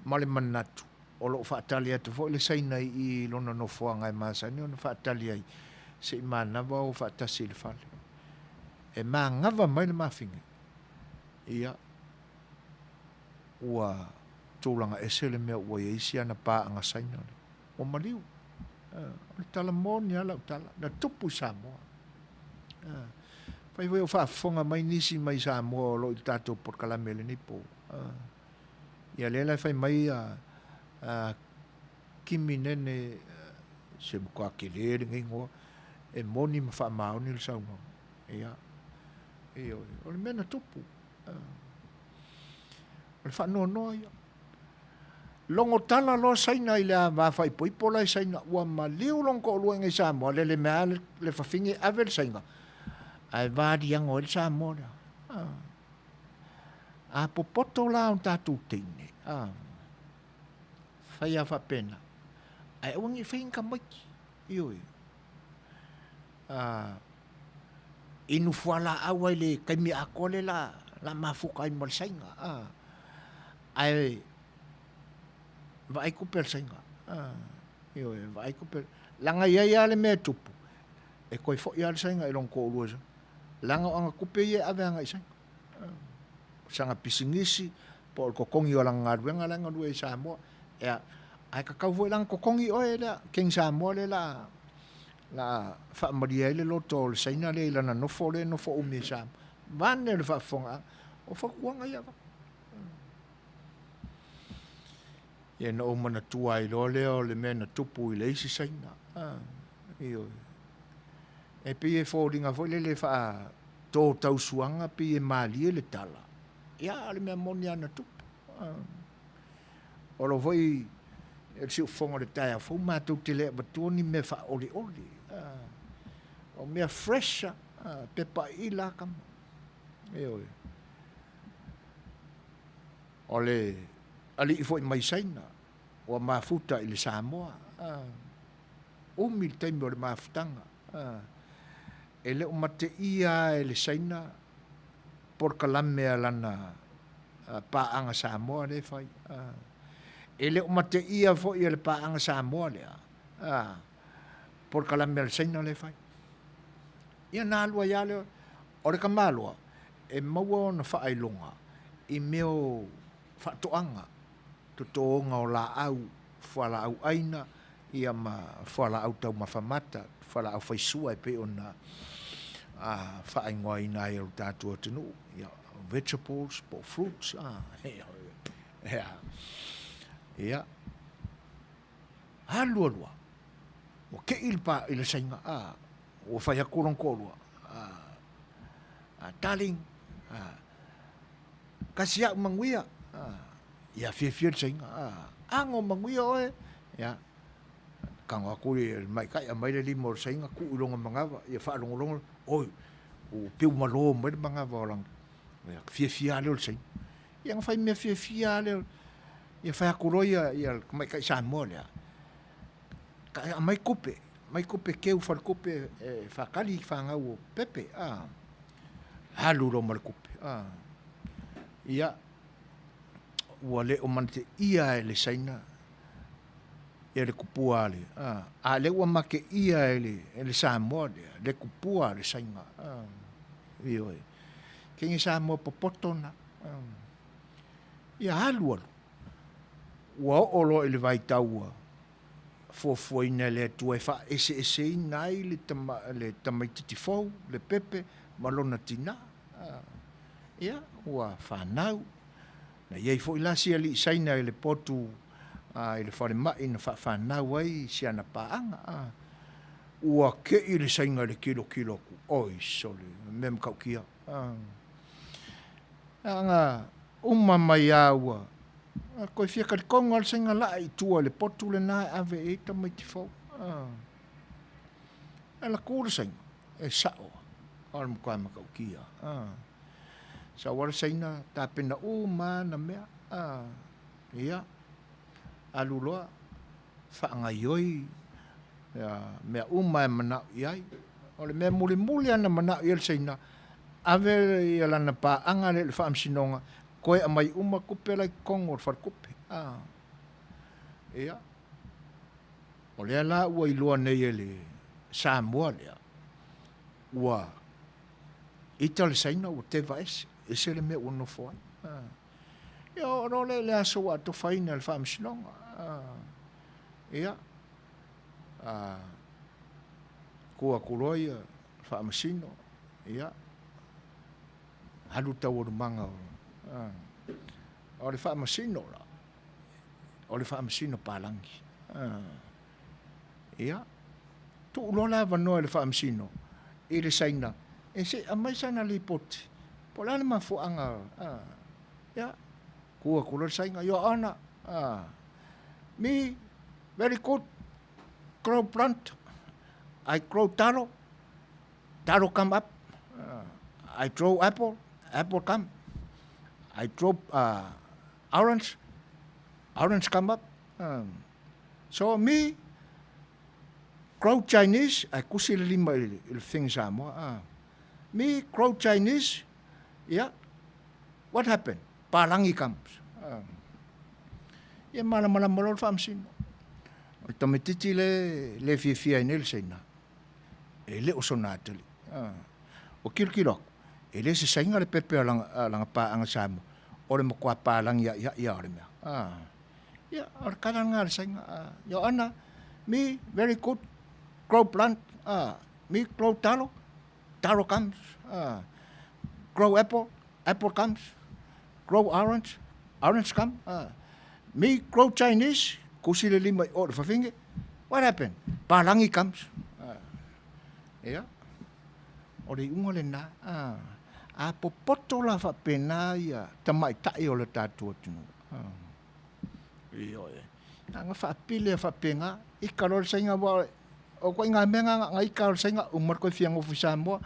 ma le manatu o lo o faatali atu foi le Saina i i lona nofoaga e masani ona faatali ai se i manava o faatasi i le fale. E manava mai le mafine, ia, ua tulaga ese le mea ua i ai si ana paaga Saina lea. Ua maliu. O le tala moni lava lau tala, na tupu i Samoa. Fai foi o faafofoga mai nisi mai Samoa o lo o i le tatou polokalame i lenei po. Ia lea la e fai mai a Kimi Nene, se matua tele lenei igoa, e moni ma faamaoni le saunoaga. Ia, ioe, o le mea na tupu. O le faanoanoa ia. Logo tala loa Saina i le ava faaipoipo la i Saina, ua maliu lona toalua i inei i Samoa, lele mea lava le fafine ave le Saina, ae valiago ai le Samoa lea. A popoto la o tatou teine, a, fai lava faapena, ae aua ne i faia ni tamaiti, ioe. A, inu fualaau ai le taimi atoa lea la, la mafuta ai ma le Saina, a, ae vaai tupe a le Saina, a, ioe, vaai tupe, leaga e i ai lava le mea e tupu, e toe foi lava le Saina i lona toalua i Saina. Leaga o ana tupe ia e ave agai i Saina. Sana pisinisi, po o le totogi o lana galuega la e galue ai i Samoa. Ia, ae tatau foi la ona totogi oe lea, King Samoa lea la la faamalie ai le loto o le Saina lea i lana nofo lea e nofo umi i Samoa. Vaeane le faafofogaaga, o fautuaga ia. Ia na ou manatua ai loa lea o le mea na tupu i le isi Saina. Ioe. E pei e foliga foi lele e faa-to tausuaga pei e malie le tala, ia a o le mea moni lava na tupu. O lo foi le siufofoga o le taeao fou matou te le avatua ni mea faaolioli. O mea fresh lava, pepa iila lava kama. Ioe. O le alii foi mai Saina ua mafuta i le Samoa. Umi le taimi o le mafutaga. E le o mateia lava e le Saina polokalame a lana paaga Samoa lea e fai. E le o mateia foi e le paaga Samoa lea polokalame a le Saina lea e fai. Ia na alu ai lava lea. O le tamaloa, e maua ona faailoga i mea o faatoaga, totoga o laau, fualaau aina, ia ma fualaau taumafa mata, fualaau faisua e pei ona faaigoaina ai e lo tatou atunuu, ia, vegetables po o fruits. Ia, alu alu lava, ua te i le le Saina, ua fai atu lona toalua, darling, kasi au manuia, ia fiafia le Saina, ago manuia oe, ia, tago atu le tamaitai aumai le lima o le Saina tuu i lona manava, ia faalogologo, oi, ua piu malo mai le manava o lana, ia fiafia lava lea o le Saina. Ia na fai mea fiafia lava lea, ia fai atu loa ia le tamaitai Samoa lea, aumai tupe, aumai tupe keu faletupe e faatali i fanau o Pepe, a, alu loa ma le tupe, a. Ia, ua le o manateia e le Saina ia le kupua a le, a, a lea ua mateia e le Samoa lea le kupua a le Saina, a, ioe. Kenge Samoa popoto na, a. Ia alu alu, ua oo loa i le vaitau ua fuafuaina e le Atua e faaeseeseina ai le tama, le tamaititi fou, le pepe ma lona tinā. Ia, ua fanau. Na i ai foi la si alii Saina i le potu i le falemai na faafanau ai si ana paaga. Ua keʻi le Saina i le tilotilo atu, oi sole, mea matautia. Ana uma mai lava ua toe fia talitonu lava le Saina laa i tua i le potu lena e ave i ai tamaiti fou. E alu atu le Saina, e sao, o le matua matautia. Sau lava le Saina tapena uma lava ana mea. Ia, alu loa faagaoioi mea uma e manao i ai. O le mea mulimuli lava na manao i ai le Saina, ave ia lana paaga lea i le Faamasinoga, toe aumai uma tupe la i totonu o le faletupe. Ia, o lea la ua iloa nei e le Samoa lea, ua ita le Saina ua teva ese, ese le mea ua nofo ai. Ia oo loa lea i le aso ua atofaina e le Faamasinoga. Ia, tu atu loa ia Faamasino, ia, alu taualumaga o, o le Faamasino la, o le Faamasino palagi. Ia, tuu loa le avanoa i le Faamasino i le Saina e se i aumai sana lipoti po o le a le mafuaaga, ia, tu atu loa le Saina, Your Honour, me very good grow plant, I grow taro, taro come up, I grow apple, apple come, I grow orange, orange come up. So me, grow Chinese, ae kusi le lima i le thing Samoa. Me, grow Chinese, yeah, what happened? Palangi comes. Ia malamalama loa le faamasino. O le tamaititi le le fiafia ai nei le Saina, e le o sona atalii. Ua kilokilo atu, e le se Saina le pepe a lana paaga Samoa, o le matua palagi aʻiaʻi lava o le mea. Ia, o le tala lena a le Saina. Your Honor, me very good grow plant, me grow taro, taro comes, grow apple, apple comes, grow orange, orange come. Me grow Chinese, kusi le lima i o le fafine. What happened? Palangi comes. Ia. O le iuga lena. A popoto la faapena ia tamaitai o le tatou atunuu. Ioe. Na ona faapili lava faapena, ika loa le Saina aua o ituaiga mea na na ika o le Saina uma le toe fia nofo i Samoa.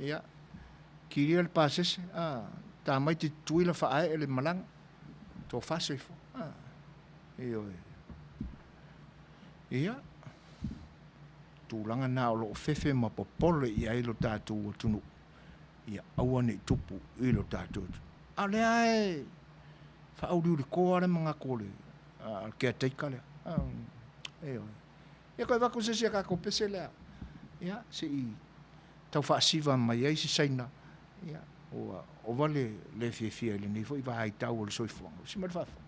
Ia, kilia le pasese, a, tamaiti Tutuila faaee le malaga, tofa soifua. A, ioe. Ia, tulaga na o lo o fefe ma popole i ai lo tatou atunuu, ia aua ne i tupu i lo tatou atunuu. A o lea e faauliulitoa le manatu o le caretaker lea. Ioe. Ia toe avatu se isi a tatou pese lea, ia, se i tau faasiva mai ai se Saina, ia, ua ova le le fiafia i lenei foi vaitau o le soifuaga. Usi mai le faafofoga.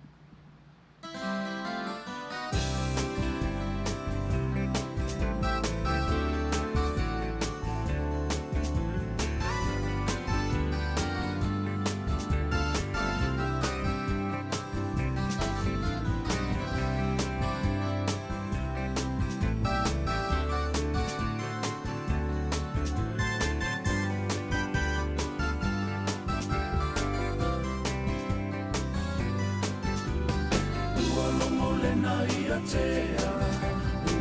Ua logo lena ia tea,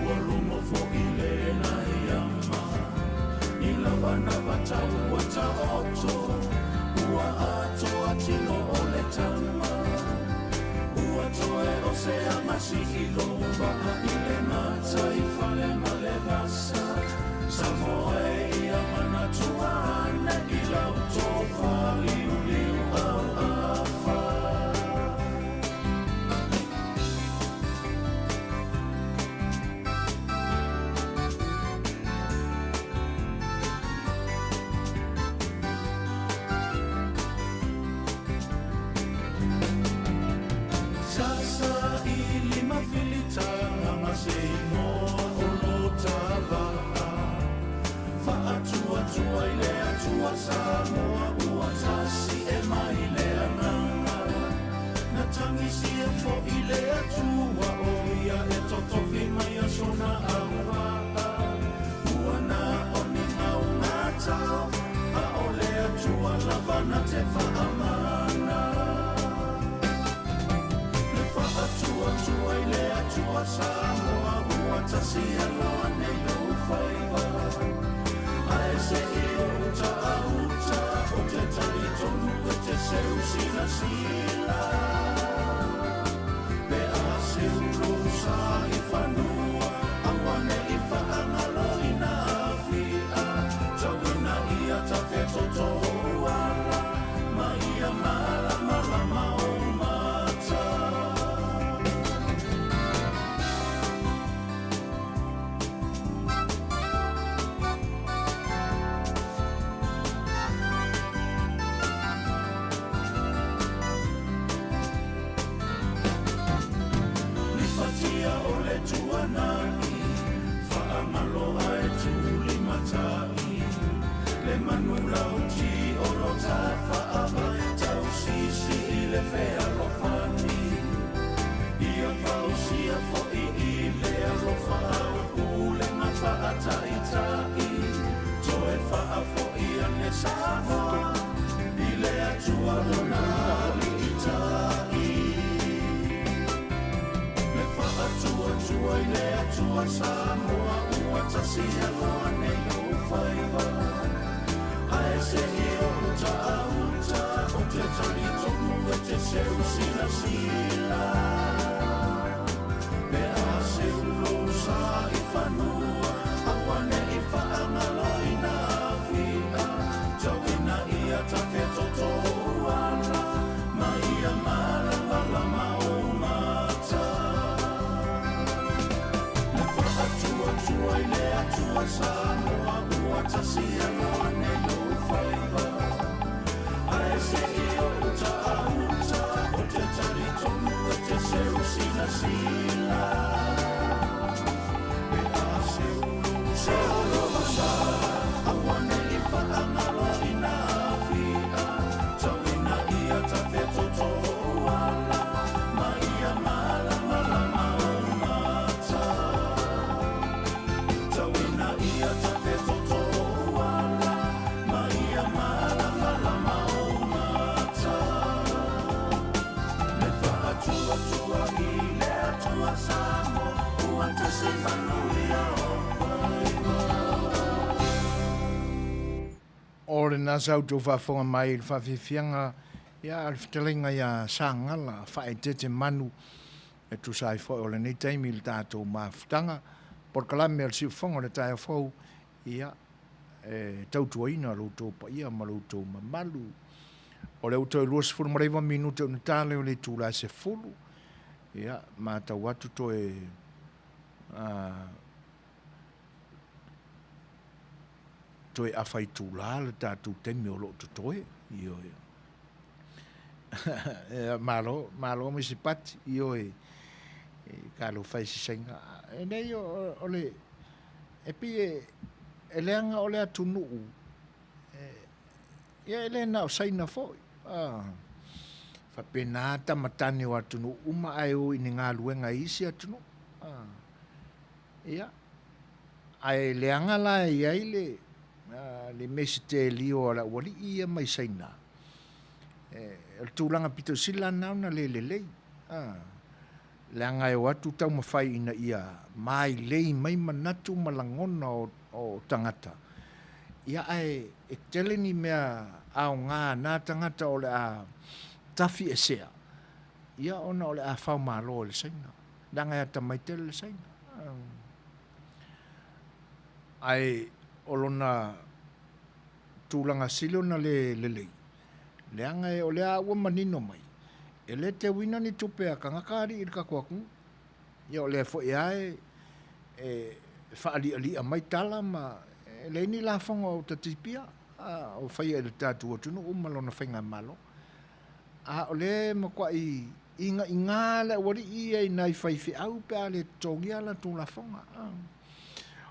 ua logo foi lena ia ma. I lavanava tau ua taoto, ua atoa tino o le tama. Ua toe o se agasi i lou vaa i le matai fale ma le vasa. Samoa e ia manatua ane i lau tofa liuliu auafa. Sasa i lima filitaga ma se igoa o lo ta vaa. Faatuatua i le Atua Samoa ua tasi e mai le agaga. Na tagisia foi le Atua o ia e totofi mai a sona auvaa. Ua na o ni maugatao, a o le Atua lava na te faamana. Le faatuatua i le Atua Samoa ua tasi aloa nei lou faiva. Ae se i ou ta a uta o te talitonu e te seu silasila. Pe a seu lou sa i fanua, aua ne i faagaloina afia. Tauina ia tafetoto ou ala, ma ia malamalama ou mata. Lipatia o le tuanai, faagaloa e tulimatai. Le manu lauti o lo tafaava, tausisi i le fealofani. Ia fausia foi i le alofa au pulega faataitai. Toe faafoi ane Samoa i le Atua lona aliitai. Le faatuatua i le Atua Samoa ua tasi aloa nei ou faiva. Ae se i ou ta a uta o te talitonu e te seu silasila. Pe a seu lou sa i fanua, aua ne i faagaloina afia. Tauina ia tafetoto ou ala, ma ia malamalama ou mata. Le faatuatua i le Atua Samoa ua tasi aloa nei ou faiva. Ae se i ou ta a uta o te talitonu e te O lena sa outou faafofoga mai i le faafiafiaga ia a le fetalaiga ia Sagala Faaeteete Manu e tusa ai foi o lenei taimi i le tatou mafutaga polokalame o le siufofoga o le taeao fou ia e tautuaina lo outou paia ma lo outou mamalu. O lea ua toe 29 minute o na lea o le itula e 10 ia matau atu toe toe afa itula le tatou taimi o lo o totoe. Ioe. Malo, malo Misi Pati, ioe, talofa e sisaiga. E nei o le, e pei e, e leaga o le atunuu, ia e le na o Saina foi. Faapena tama tane o atunuu uma ae o i ni galuega i isi atunuu. Ia, ae leaga la e i ai le, le mesitelio a le aualii ia mai Saina, o le tulaga pito sili la lena ona le lelei, leaga e o atu taumafai ina ia mailei mai manatu ma lagona o tagata, ia ae e tele ni mea aoga a na tagata o le a tafiesea, ia ona o le a faomalo e le Saina. Leaga e atamai tele le Saina. Ae o lona tulaga sili ona le lelei, leaga o lea ua manino mai, e le teuina ni tupe a tagata alii i le tatou atunuu. Ia o lea foi lava e faalialia mai tala ma e leai ni lafoga o tatipia o faia i le tatou atunuu ma lona faigamalo. A o lea e matuai igaigā le aualii ia i nai faifeau pe a le totogia a latou lafoga.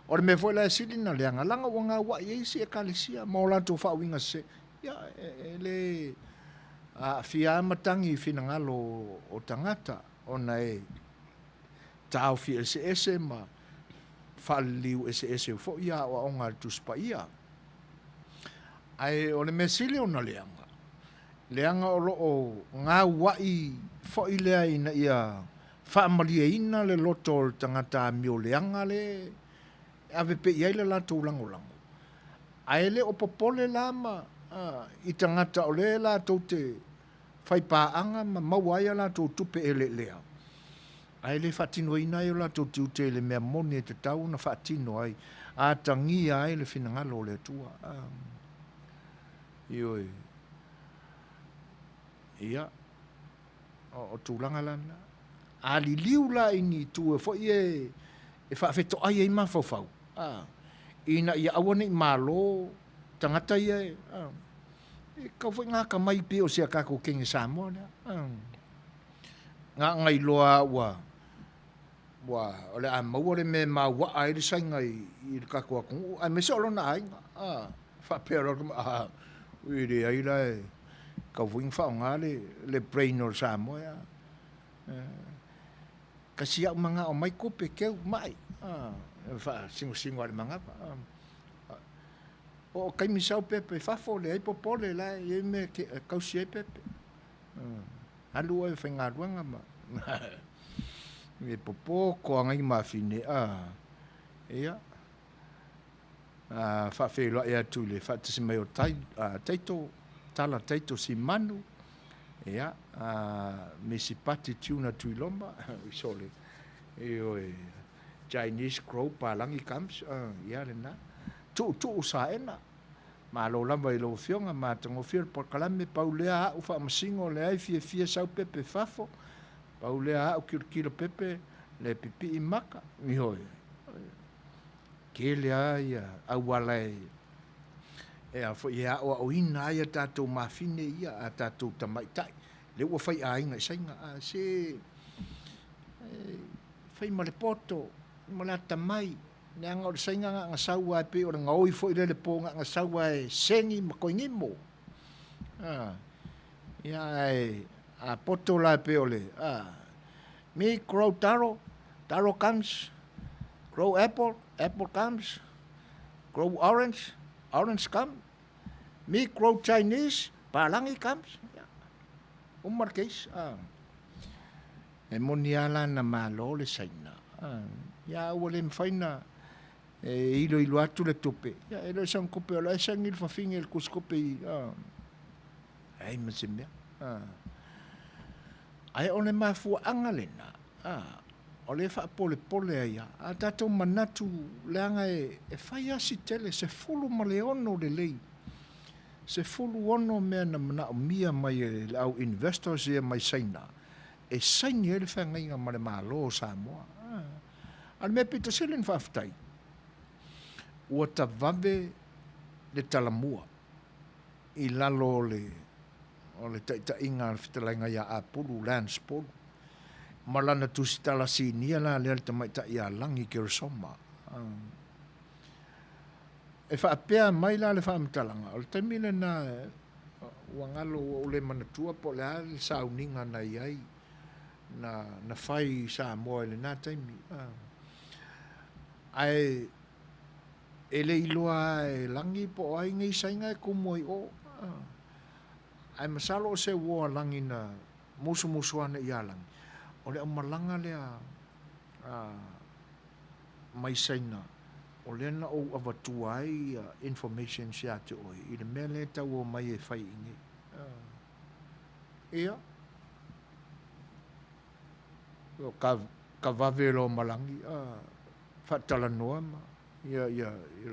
O le mea foi la e sili ona leaga, leaga ua gauai ai isi ekalesia ma o latou faauiga sese. Ia, e le aafia lava matagi i finagalo o tagata ona e taofi eseese ma faaliliu eseese foi aoaoga a le Tusi Paia. Ae o le mea sili ona leaga, leaga o lo o gauai foi lea ina ia faamalieina le loto o le tagata amioleaga le e ave pea i ai le latou lagolago, ae le o popole la ma i tagata o lea latou te faipaaga ma maua ai a latou tupe eleelea, ae le faatinoina ai o latou tiute i le mea moni e tatau ona faatino ai, atagia ai le finagalo o le Atua. Ioe. Ia, o tulaga la na. A liliu la i ni itu e foi e faafetoai ai mafaufau, ina ia aua ne i malo tagata ia e, e tatau foi ona atamai pei o si a tatou kene Samoa lea. Na ona iloa lava ua, o le a maua le mea e mauaa ai le saina i le tatou atunuu, aemaise o lona aiga. Faapea loa, e leai la, e tatau foi ona faaaoga le brain o le Samoa. Tasi au manao mai tupe keu mai, faasinosino lava i le manava. Oo taimi sau pepe i fafo, leai popole, la e i ai mea e tausi ai pepe. Alu oe e faigaluega ma e popo koa nai mafine a ia faafeiloai atu i le faatasi mai o Taito Tala Taito Simanu ia Misi Pati Tuna Tuiloma sole ioe Chinese Crow Palangi comes ia lena Tuutuu Saena Malo lava i lau Afioga, matagofie le polokalame, pau lea a'u faamasino leai fiafia sau pepe fafo, pau lea a'u kilokilo pepe le pipii maka, ioe, tele a ia auala e e a foi e aoaoina ai a tatou mafine ia a tatou tamaitai, lea ua fai aiga i Saina, a se e fai ma le poto, ma le atamai. Leaga o le saina na ona sau lava e pei o le gaoi foi lea i le po na ona sau lava e seni ma koinimo. Ia ae a poto la e pei o le me grow taro, taro comes, grow apple, apple comes, grow orange, orange come, me grow Chinese, palagi comes. Ia, uma le case. E moni lava la na malo le Saina, ia ua le mafai na E iloilo atu le tupe, ia e le o sana tupe o la e saini le fafine i le tusitupe i, a, leai ma se mea. A. Ae o le mafuaaga lena, a, o lea e faapolepole ai lava a tatou manatu leaga e, e fai lava si tele, 16 lelei, 16 mea na manaomia mai e le au investors ia mai Saina e saini ai le feagaiga ma le Malo o Samoa. A. A o le mea pito sili ona faafetai, ua tavave le talamua i lalo o le o le taitaiga a le fetalaiga ia Apulu, Lance Polu, ma lana tusitala sinia la lea le tamaitai ia Lagi Keresoma. E faapea mai la le faamatalaga, o le taimi lena ua galo ua ou le manatua po o le a le sauniga na i ai na, na fai i Samoa i lena taimi. Ae e le iloa lava e Lagi po o ai nei Saina e kumu ai o. Ae masalo o se uo a Lagi na musumusu ane iā Lagi, o le aumalaga lea a mai Saina, o lea na ou avatua ai informations ia te oe i le mea lea e tau omai e fai i nei. Ia, ka, ka vave loa ma Lagi, a, faatalanoa ma, ia, ia, ia,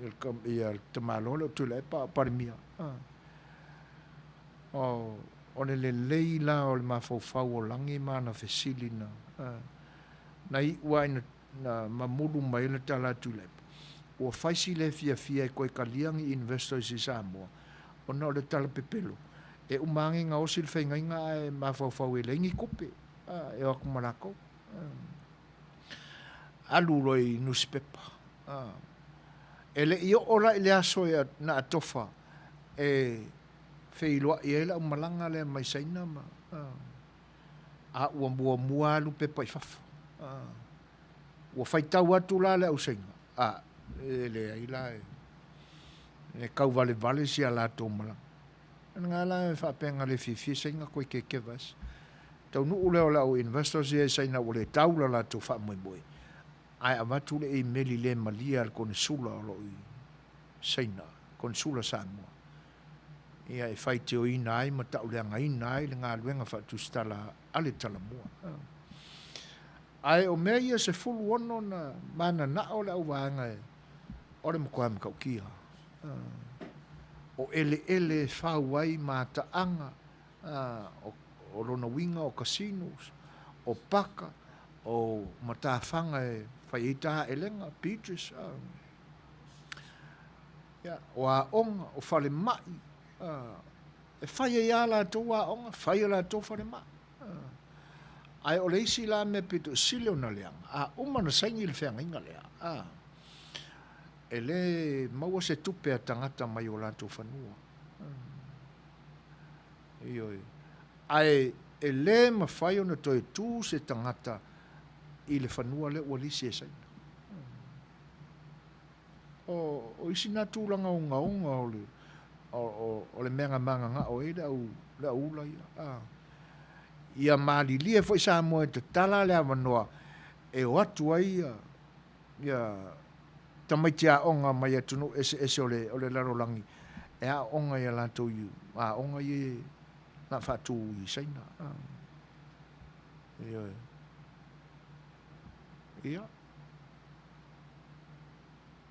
ia, ia le tamaloa lea o Tuilaepa a o Palemia. A. O, o le lelei la o le mafaufau o Lagi ma ana fesili na, a, na iu lava ina na mamulu mai ai le tala a Tuilaepa, ua fai si le fiafia e toe talia ni investors i Samoa, ona o le tala pepelo, e uma ane gaosi le faigaiga ae mafaufau e leai ni tupe, a, e o atu ma latou. A. Alu loa i nusipepa. A. E le i oo la i le aso e na atofa e feiloai ai le aumalaga lea mai Saina ma, a, a ua muamua alu pepa i fafo. A. Ua faitau atu la le au Saina, a, e leai la e, e tauvalevale si a latou malaga. O lena la e faapea na le fiafia Saina koe kekeva ese. Taunuu lea o le au investors ia i Saina ua le tau la latou faamoemoe, ae avatu le imeli le malie a le konesula o lo o i Saina, konesula Samoa, ia e faitioina ai ma tauleagaina ai le galuega faatusitala a le Talamua. Ae o mea ia 16 na mananao le auvaega e o le matua matautia. O eleele e fau ai mataaga, o lona uiga o casinos, o paka, o matafaga e fai ai taelega, beaches, ia, o aoga, o falemai, e fai ai lava latou aoga, fai a latou falemai. Ae o le isi la mea pito i sili ona leaga, a uma ona saini le feagaiga lea, a, e le maua se tupe a tagata mai o latou fanua. Ioe. Ae e le mafai ona toe tu se tagata i le fanua lea ua lisi e Saina. O, o isi na tulaga ogaoga o le, o, o, o le mea na mananao ai le au, le au ula ia. A. Ia malilie foi Samoa e tatala le avanoa e o atu ai ia, ia tamaiti aoga mai atunuu eseese o le, o le lalolagi e aooga i a latou aoga ia na faatu i Saina. A. Ioe. Ia.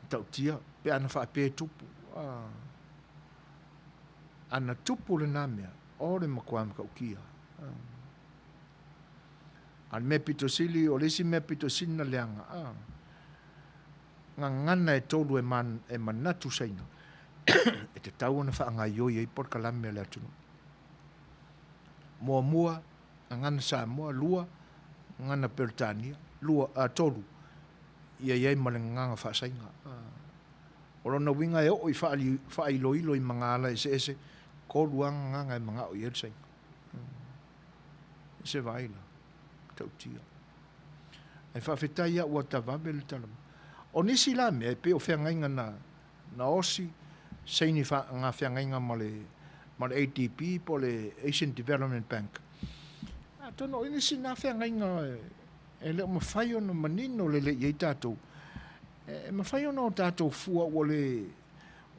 Matautia, pe ana faapea e tupu. A, ana tupu lena mea, o le matua matautia. A, a le mea pito sili, o le isi mea pito sili na leaga, a, gagana e tolu e, man, e manatu Saina, e tatau ona faagaioi ai polokalame a le atunuu. Muamua, gagana Samoa, lua, gagana Peretania, lua, a, tolu, ia i ai ma le gagana faasaiga. O lona uiga e oo i faailoilo i magaala eseese, tolu lava gagana e manao i ai le saiga. Se vaai la, tautia. Ae faafetai ia ua tavave le tala. O nisi la mea e pei o feagaiga na, na osi, saini fa, ngā feagaiga ma le, ma le ADB po o le Asian Development Bank. Atonu o nisi na feagaiga e, E le o mafai ona manino lelei i ai tatou E mafai ona o tatou fua ua le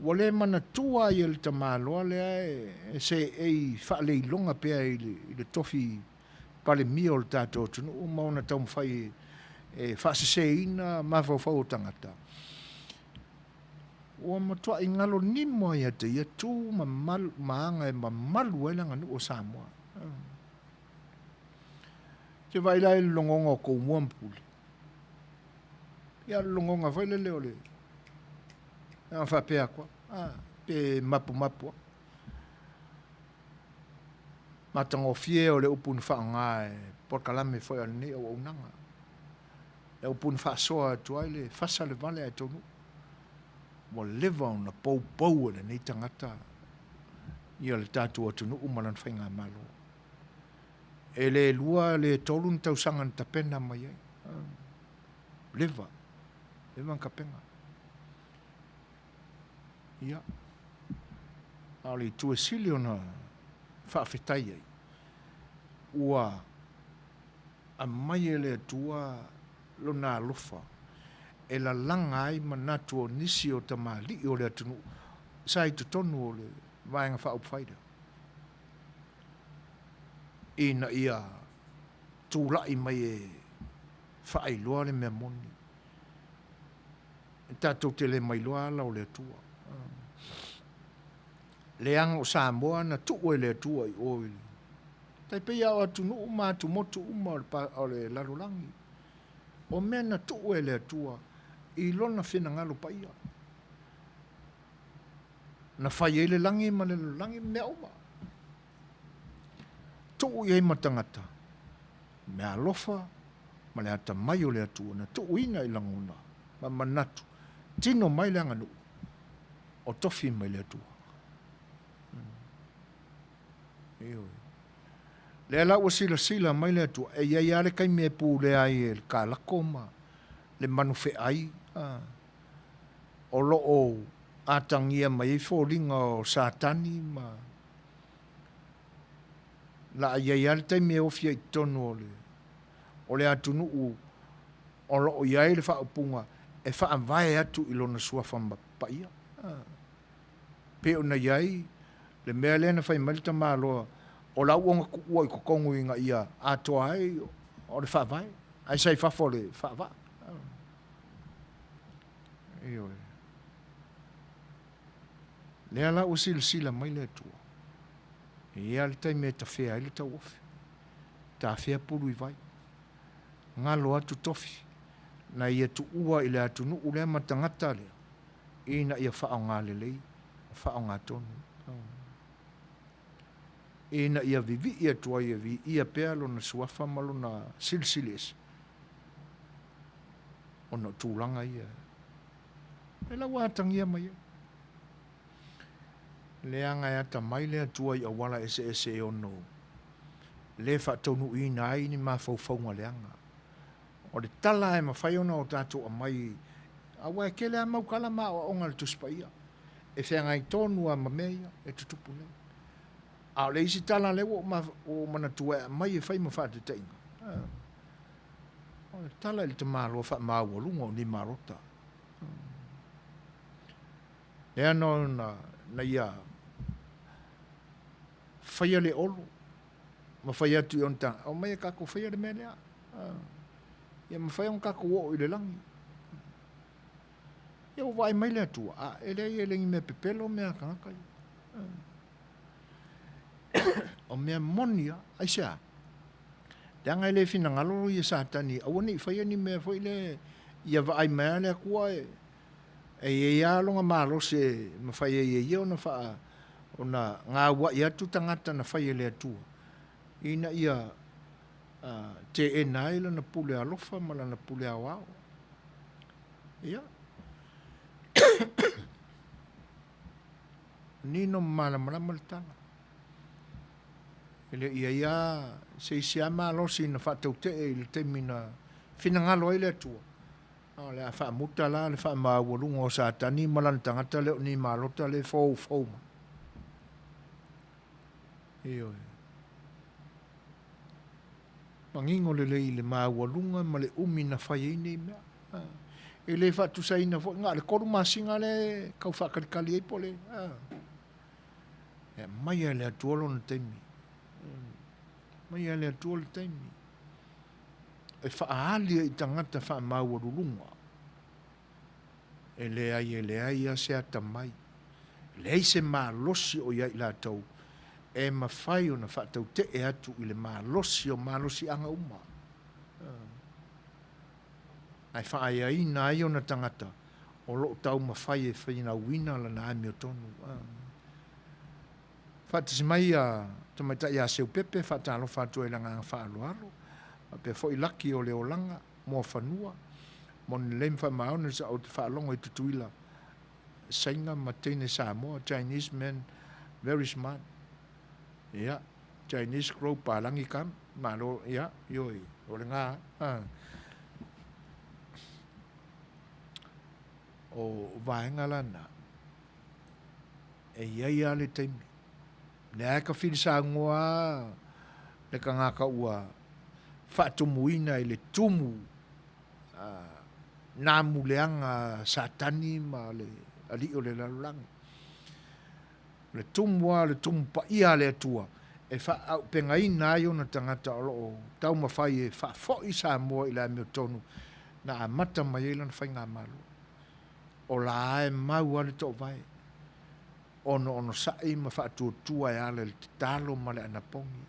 ua le manatua ai e le tamaloa lea e seei faaleiloga pea i le, i le tofi Palemia o le tatou atunuu ma ona taumafai e faaseseina mafaufau o tagata. Ua matuai galo nimo ai ia te ia tu ma, malu, ma aga e mamalu ai le aganuu o Samoa. Te vaai la i le logoga o kou mua ma pule. Ia le logoga foi lele o le a faapea atu a pe mapumapu a. Matagofie o le upu na faaaoga e polokalame foi a lenei auaunaga. Le upu na faasoa atu ai le fasa le vale ae taunuu. Ua leva ona poupou e lenei tagata ia le tatou atunuu ma lana faigamalo. E le lua, le tolu ni tausaga na tapena mai ai. Leva, leva na tapena. Ia, a o le itu e sili ona faafetai ai, ua aumai e le Atua Lona alofa e lalaga ai manatu o nisi o tamalii o le atunuu sa i totonu o le Vaega Faaupufai lea, ina ia tulai mai e faailoa le mea moni. E tatou te le mailoa ala o le Atua. Leaga o Samoa na tuu e le Atua i o i le tai pei lava o atunuu ma atumotu uma o le lalolagi. O mea na tuu e le Atua i Lona finagalo paia. Na fai ai le lagi ma le lalolagi ma mea uma. Tuu i ai ma tagata, meaalofa ma le atamai o le Atua na tuuina i lagona ma manatu, tino mai le aganuu, o tofi mai le Atua. Ioe. Lea la ua silasila mai le Atua, e i ai lava le taimi e pulea ai e le kalako ma le manu feai, o lo o atagia mai ai foliga o Satani ma la i ai lava le taimi e ofi ai i totonu o le o le atunuu o lo o i ai le faaupuga e faavae atu i lona suafa paia. Pei ona i ai le mea lea na fai mai le tamaloa o la ua ona tuua i totonu ina ia atoa ai o le faavae, ae sa i fafo o le faavaa. Ioe. Lea la ua silasila mai le Atua, e i ai le taimi e tafea ai le tauofe, tafea pulu i vai, galo atu tofi, na ia tuua i le atunuu lea ma tagata lea, ina ia faaaoga lelei ma faaaoga tonu, ina ia vivii atu ai e viia pea lona suafa ma lona silisili ese, ona o tulaga ia e lau atagia mai ai. Leaga e atamai le Atua i auala eseese e ono le faataunuuina ai ni mafaufauga leaga. O le tala e mafai ona o tatou aumai, aua e tele lava mau tala ma aoaoga a le Tusi Paia e feagai tonu lava ma mea ia e tutupu nei. A o le isi tala lea ua ou manatua e aumai e fai ma faataitaiga, o le tala i le tamaloa faamaualuga o Nimarota. Lea nō na ia faia le olo ma fai atu i ona tagata, omai e tatou faia le mea lea, ia mafai ona tatou oo i le lagi. Ia ua vaai mai le Atua, a, e leai e le ni mea pepelo mea a tagata ia. O mea moni lava, aisea? Leaga e le finagalo ia Satani, aua ne i faia ni mea foi lea ia vaai mai lava le Atua e e i ai lava lona malosi e mafai ai e ia ona faa ona gauai atu tagata na fai e le Atua ina ia teena ai lana pule alofa ma lana pule aoao. Ia. Nino ma malamalama le tala. E le i ai lava se isi lava malosi na faatautee i le taimi na finagalo ai le Atua. A o le a faamuta la le faamaualuga o Satani ma lana tagata lea o Nimalota lea e foufou mai. Ioe. Manino lelei i le maualuga ma le umi na fai ai nei mea. E le faatusaina foi na o le 3 masina lea e tau faakalikali ai po o le a. E aumai lava e le Atua lona taimi. Aumai lava e le Atua le taimi e faaali ai i tagata faamaualuluga. E leai, e leai lava se atamai, leai se malosi o i ai i latou e mafai ona faatautee atu i le malosi o malosiaga uma, ae faaeaina ai ona tagata o lo o taumafai e finauina lana amiotonu. Faatasi mai a Tamaitai ia Seupepe, faatalofa atu ai i le agaga faaaloalo, faapea foi laki o le olaga. Muafanua, moni lelei ma faamaoni sa ou te faalogo i Tutuila, Saina ma teine Samoa, Chinese men very smart. Ia, Chinese grow palagi kam, malo, ia, ioe, o lena, a. O vaega la na, e i ai lava le taimi. Lea e ka fili saunoa le tagata ua faatumuina i le tumu nā muleaga a Satani ma le alii o le lalolagi. O le tumu lava o le tumu paia a le Atua e faaaupegaina ai ona tagata o lo o taumafai e faafoi Samoa i le amiotonu na amata mai ai lana faigamalo. O la e mau lava le toovae. Onoonosai ma faatuatua e ala i le tatalo ma le anapogi.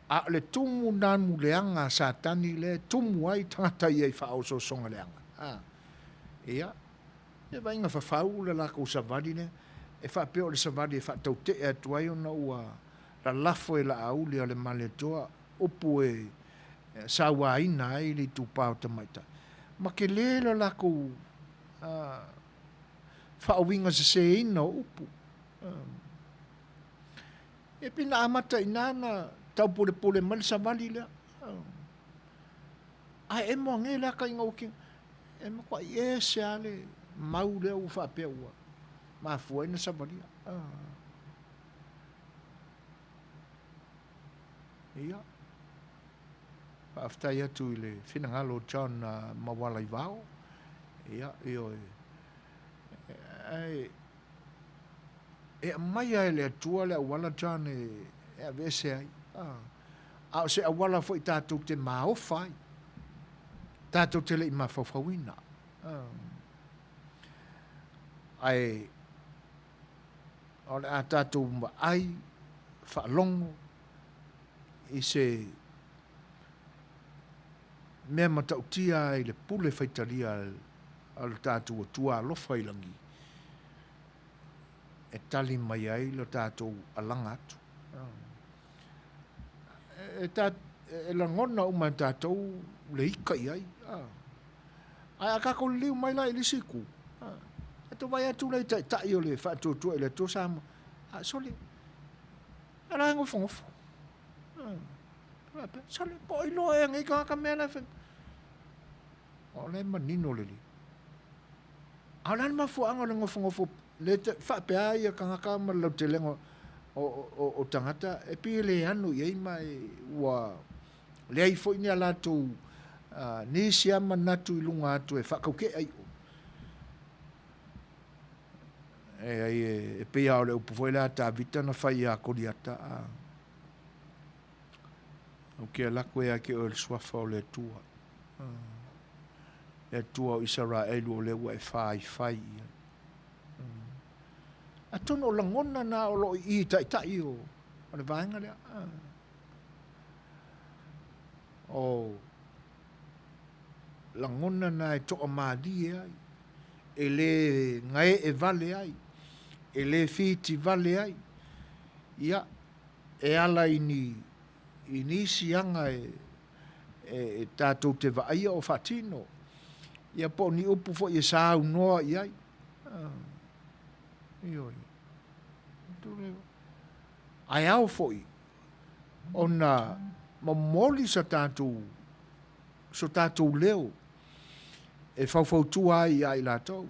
A o le tumu namu leaga a Satani lea e tumu ai tagata ia i faaosoosoga leaga. Ia, e vaaiga fafau le lakou savali lea, e faapea o le savali e faatautee atu ai ona ua lalafo e Laauli a le Malietoa upu e sauaina ai le itupa o tamaitai. Ma tele le lakou faauiga seseina o upu. E pei na amata i ina na taupulepule mai le savali lea. Ae emo age le aka ina ua kino. E matuai ese lava le mau lea ua faapea ua mafua ai na savalia. Ia. Faafetai atu i le finagalo o John Mawalaivao. Ia, ioe. Ae, e aumai lava e le Atua le auala John e, e aveese ai. A, a o se auala foi tatou te maofa ai. Tatou te le i mafaufauina. A, ae, o le a tatou vaai, faalogo i se mea matautia ai le pule faitalia a lo tatou Atua alofa i lagi, e tali mai ai lo tatou alaga atu. E, ta, e lagona uma e tatou le ika i ai. Ae a tatou liliu mai la i le isi itu, tatou vaai atu la i taitai o le faatuatua i le Atua Samoa, a sole, a la e nofonofo. Sole, po o iloa ea nei tagata mea la e fai. O la e manino lelei. A o le a le mafuaaga o le nofonofo le faapea ia tagata ma le lautelega o, o, o, o tagata e pei e le ano i ai ma e, ua leai foi ni a latou uh, nisi a manatu i luga atu e faatauke'e ai o. E ai e, e pei lava o le upu foi lea a Tavita na fai ia Koliata a Ou te alu atu ia te oe i le suafa o le Atua, le Atua o Isaraelu o lea ua e faifai i ai. Atonu o lagona na o lo o i i taitai o, o le vaega lea. O lagona na e toamalie ai, e le gaee vale ai, e le fiti vale ai. Ia, e ala i ni, i nisi aga e, e, e tatou te vaaia o faatino, ia po o ni upu foi e saunoa i ai. Ah, ioe. Ae ao foi ona momoli sa tatou, so tatou leo e faufautua ai ia i latou.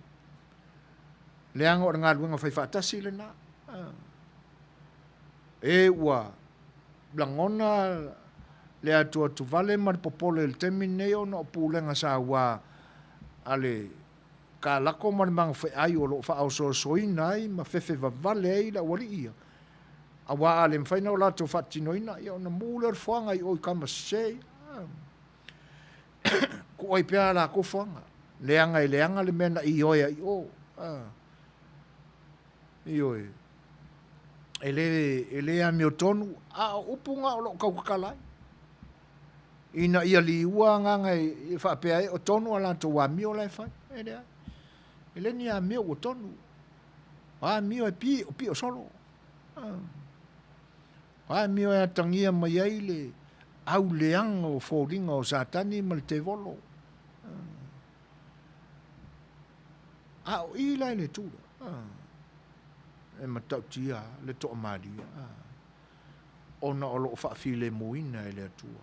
Leaga o le galuega fai faatasi lena. Ah. E ua lagona le atuatuvale ma le popole i le taimi lenei ona o pulega saua. a le kalako ma le magafeai o lo o faaosoasoaina ai ma fefevavale ai le aualii ia, aua a le mafai ona o latou faatinoina, ia ona mu lea o le foaga i o i kama sese ia. Tuu ai pea a latou foaga, leaga e leaga le mea na ioe ai i o. Ioe. E le, e le amiotonu, a o upu na o lo o tautatala ai. Ina ia liua agaga e faapea ai o tonu a latou amio la e fai. E leai. E le ni amio ua tonu. O amio e pio, pio solo. O amio e atagia mai ai le auleaga o foliga o Satani ma le tevolo. A o i la i le itu lea, e matautia le toamalie ona o lo o faafilemuina e le Atua.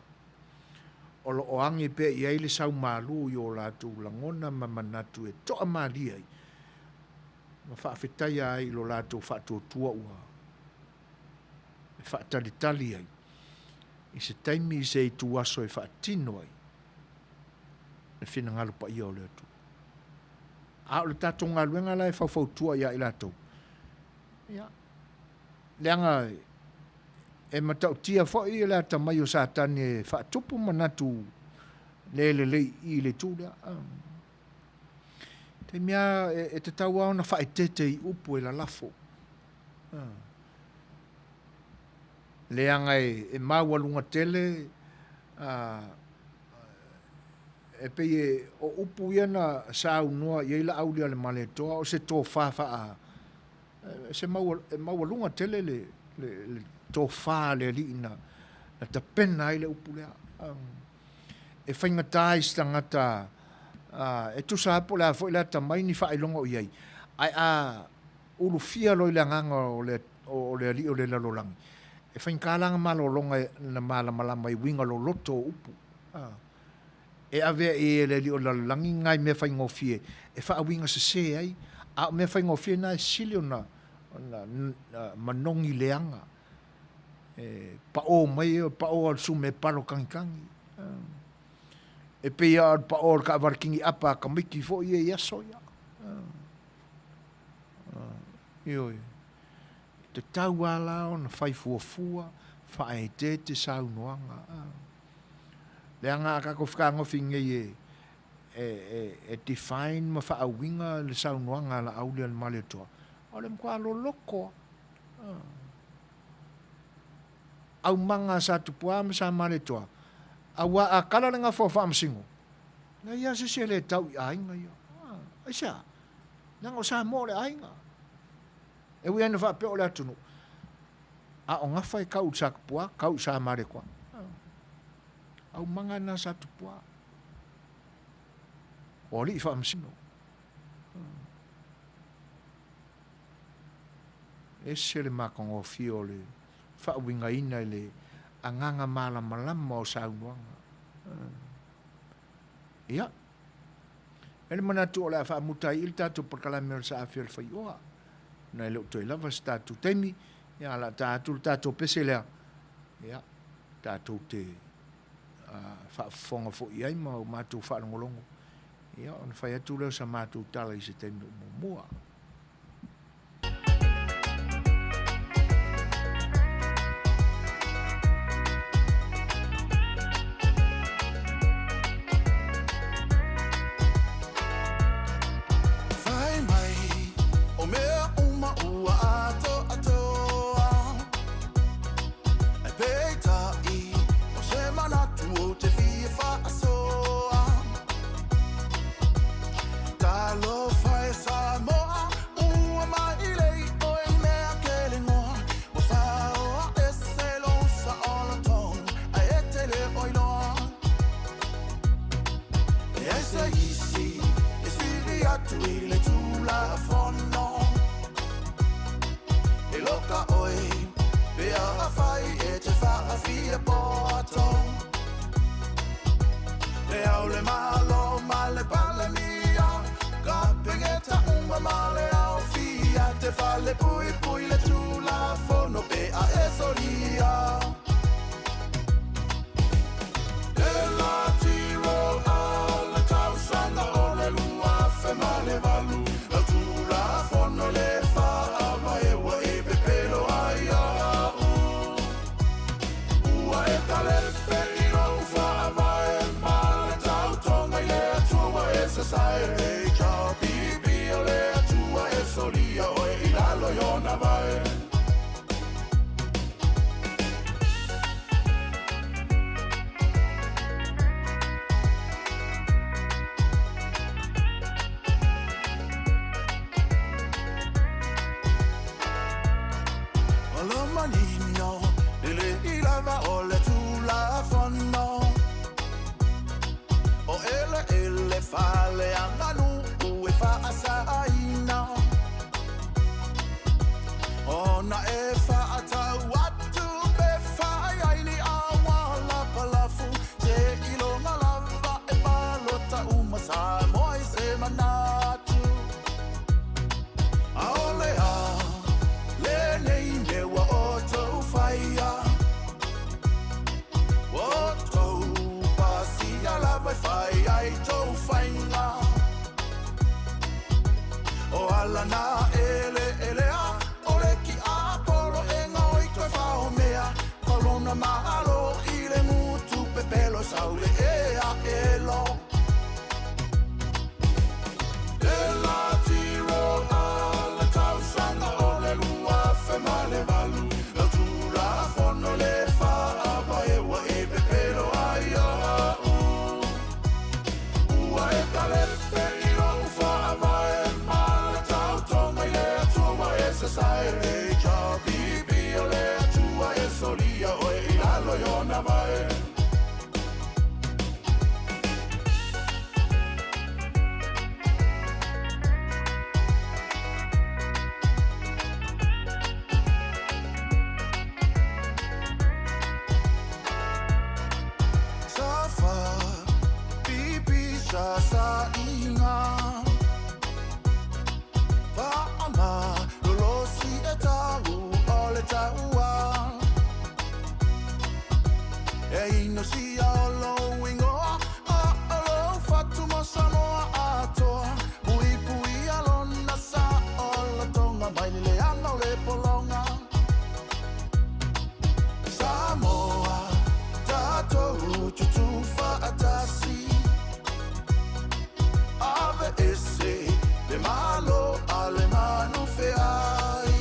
O lo o agi pea i ai le saumalu i o latou lagona ma manatu e toamalie ai ma faafetaia ai i lo latou faatuatua ua e faatalitali ai i se taimi i se ituaso e faatino ai le finagalo paia o le Atua. A o le tatou galuega la e faufautua ia i latou, ia, leaga e matautia foi le atamai o Satani e faatupu manatu le lelei i le itu lea. Taimi lava e tatau lava ona faaeteete i upu e lalafo. Leaga e maualuga tele e pei e, o upu ia na saunoa i ai Laaulialemalietoa, o se tofa faa, se maua, e maualuga tele le, le, le tofa a le alii na, na tapena ai le upu lea. E faigata i se tagata e tusa lava po o le a foi le atamai ni faailoga o i ai, ae a ulufia loa i le agaga o le, o le alii o le lalolagi, e faigata lana malologa na malamalama i uiga loloto o upu. E ave ai e le Alii o le lalolagi nai mea faigofie e faauiga sese ai, a o mea faigofie na e sili ona manogi leaga. E paʻō mai e, paʻō a le sume palo kagikagi. E pei lava o le paʻō o le taavale kiniʻapa a tamaiti foi ia i aso ia. Ioe. E tatau lava la ona fai fuafua, faaeteete saunoaga. Leaga a tatou fetagofi nei e, e, e, e define ma faauiga le saunoaga a Laaulialemalietoa, o le matua loloto lava. Aumaga a Satupuā ma Samalietoa, auā a kala le gafa o Faamasino, leai lava se isi e le tau i aiga ia. Aisea? Leaga o Samoa o le aiga. E ui lava ina faapea o le atunuu, a o gafa e kau i le Satupuā, kau i Samalietoa. Aumaga na Satupuā. O alii faamasino. Ese le matagofie o le faauigaina i le agaga malamalama o saunoaga. Ia, e le manatu o le a faamuta ai i le tatou polokalame o le Saafi o le Faioa. Na e le o toe lava se tatou taimi, ia o le a ta atu le tatou pese lea, ia, tatou te faafofoga foi i ai ma o matou faalogologo, ia ona fai atu lea o sa matou tala i se taimi o muamua. Fai mai o mea uma ua atoatoa Ai peitai o se manatu ou te fia faasoa Talofa e Samoa ua mai lei oe i mea kelegoa Ua faoa ese lou saolotoga ae e te le o iloa E se isi e sili atu i le Tulafono E loka oe pe afai e te faafia poto Le au le Malo ma le Palemia Kapeneta uma ma le aofia Te fale puipui le Tulafono pe a e solia Le la tiro a le tausaga o le lalo i ona vae. O le manino, e le i lava o le Tulafono. O eleele faaleaganuu e faasaina. Ona e faatau atu pe fai ai ni auala palafu seiloga lava e palota uma Samoa i se manatu. Aole a lenei mea ua outou faia. Ua outou pasia lava e fai ai tou faiga. O ala na eleelea o le kiapolo e gaoi toe fao mea. Faulona malo i le gutu pepelo sau le ea elo. E la tiro a le tausaga o le 2008, lau Tulafono le Faavae ua e pepelo ai au. Ua e talepe i lou faavae ma le tautoga i le Atua ua e sasae. HRPP o le Atua e solia oe i lalo i ona vae. Sa fa pipi sa sa inga Faama lolosi e tau o le taua E inosia o lou ingoa a o lou fatu mo Samoa atoa Puipuia lona sa o lotoga mai le leaga o le pologa Samoa tatou tutu faatasi Ave ese le malo a le manu feai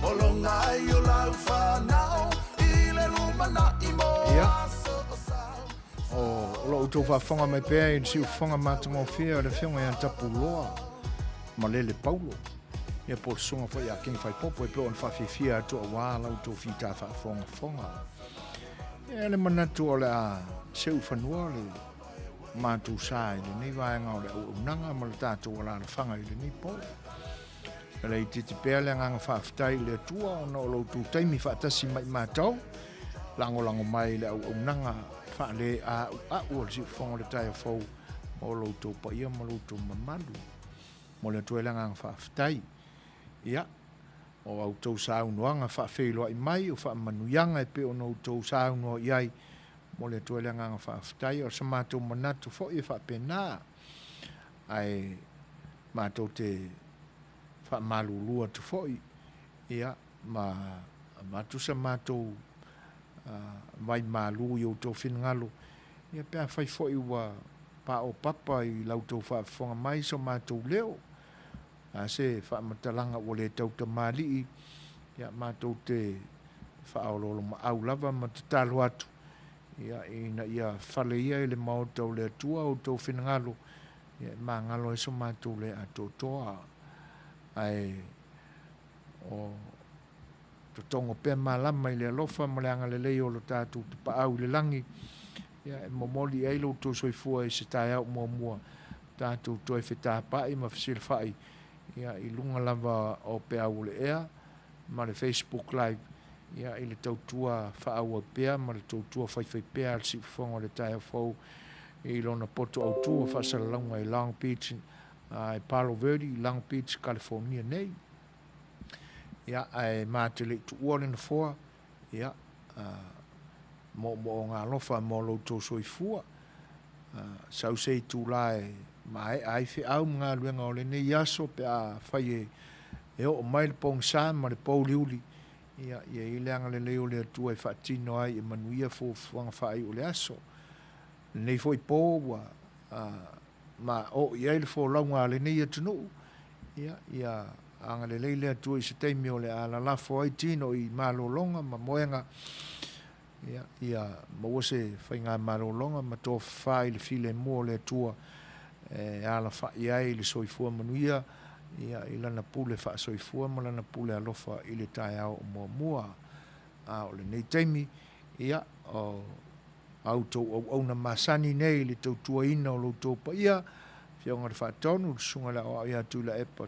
Pologa ai o lau fanau i le lumanai mo Ia. aso o sau. O lo outou faafofoga mai pea i le siufofoga matagofie o le Afioga ia Tapuloa Malele Paulo, ia po o le Susuga foi ia King Faipopo e pei ona faafiafia atu aua la outou fita faafogafoga. Ia le manatu o le a seufanua le matou sa i lenei vaega o le auaunaga ma le tatou alalafaga i lenei po. E le itiiti pea le agaga faafetai i le Atua ona o lo outou taimi faatasi mai matou, lagolago mai i le auaunaga faaleauau o le siufofoga o le taeao fou mo lo outou paia ma lo outou mamalu. Momoli atu ai le agaga faafetai. Ia, o a outou saunoaga faafeiloai mai, o faamanuiaga e pei ona outou saunoa i ai, momoli atu ai le agaga faafetai. O se matou manatu foi e faapena, ae matou te faamalulu atu foi, ia, ma avatu sa matou vaimalu i outou finagalo, ia, pe afai foi ua paopapa i la outou faafofoga mai so matou leo, a se faamatalaga ua le tautamalii, ia matou te faaoloolomaau lava ma tatalo atu, ia, ina ia fale ia i le maota o le Atua outou finagalo, ia e magalo ai so matou le atoatoa. Ae o totogo pea malama i le alofa ma le agalelei o lo tatou Tapaau i le lagi, ia e momoli i ai lo outou soifua i se taeao muamua, tatou toe fetapa'i ma fesilafai, ia, i luga lava o peau o le ea ma le Facebook Live, ia, i le tautua faaauau pea ma le tautua faifaipea a le Siufofoga o le Taeao Fou i lona poto autu o faasalalauga i Long Beach, i Palo Verde, Long Beach, California nei. Ia, ae ma te le i tuua le nofoa, ia, moomooga alofa mo lo outou soifua. Sau se itula e maea ai feau ma galuega o lenei aso pe a fai e, e oo mai le pogisa ma le pouliuli, ia, ia i ai le agalelei o le Atua e faatino ai e manuia fuafuaga faaiu o le aso. Lenei foi po ua ma oo i ai le folauga a lenei atunuu, Ia, ia agalelei le Atua i se taimi o le a lalafo ai tino i malologa ma moega, ia, ia maua se faigamalologa ma tofafa i le filemu o le Atua e alafai ai le soifua manuia, ia, i Lana pule faasoifua ma Lana pule alofa i le taeao o muamua. A o lenei taimi, ia, o a outou auauna masani nei i le tautuaina o lo outou paia, Afioga i le Faatonu, le Susuga i le Aoao ia Tuilaepa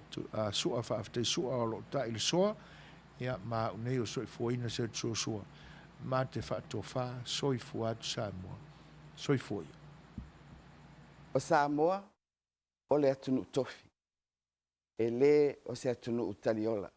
Sua Faafetai Sua o lo o ta'i le soa, ia, ma au nei o soifuaina se atu suasua, ma te faatofa, soifua atu Samoa. Soifua ia. O Samoa o le atunuu tofi, e lē o se atunuu taliola.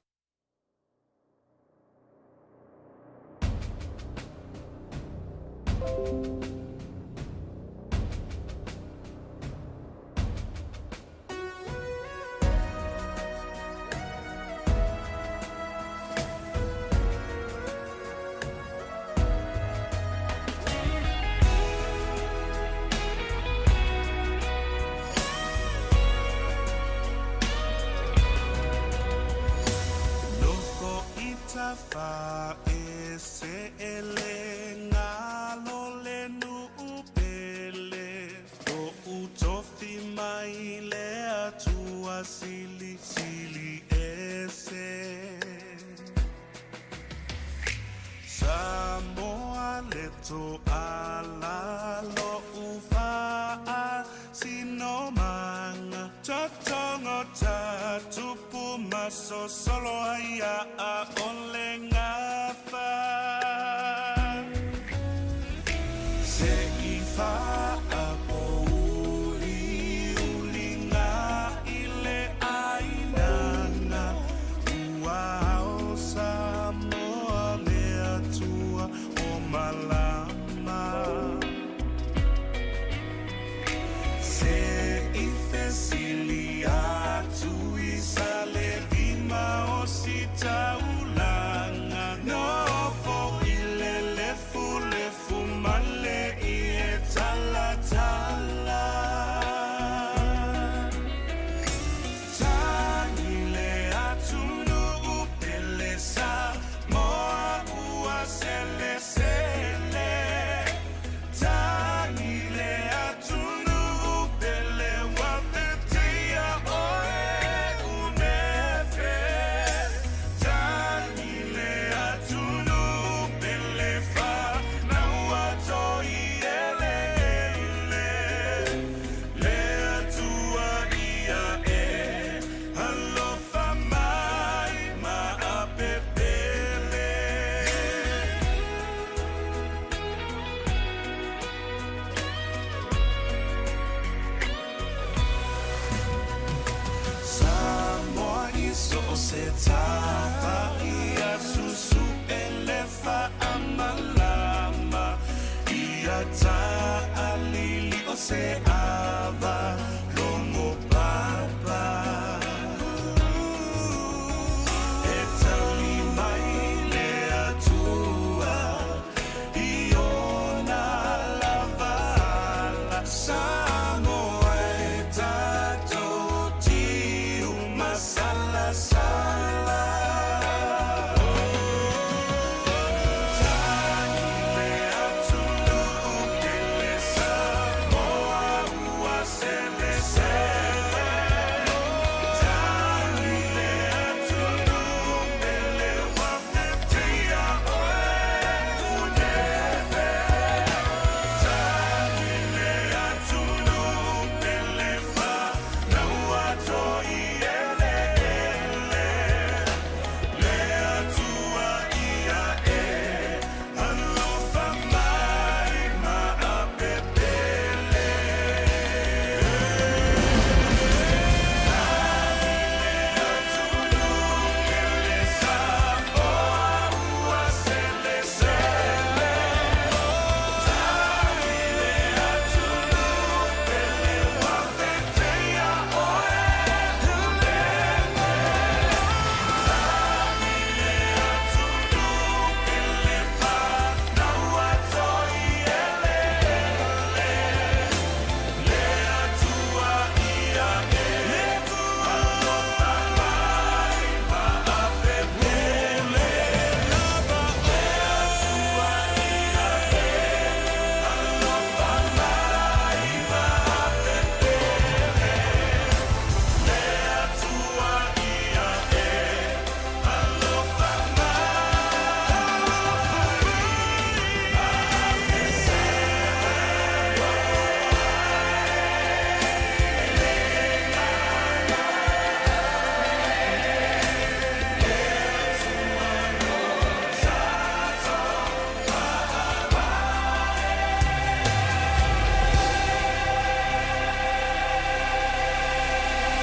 Nofo i tafa e se ele ngalo le nuu pele Toʻu tofi mai le Atua silisili ese Samoa le toala loʻu faasinomaga Totogo ta tupu ma sosolo ai a ʻole gafa Se i faapouliuliga i le ʻāinana Ua ao Samoa le Atua o malama Se i fesili atu i Salelima o Sitaulaga Nofo i le lefulefu ma le ie talatala Tagi le atunuu pele Samoa ua selesele Tagi le atunuu pele ua vetea oe unefe Tagi le atunuu pele fanau toi eleele Le Atua ia e alofa mai ma apepele. Samoa i so o se tafa.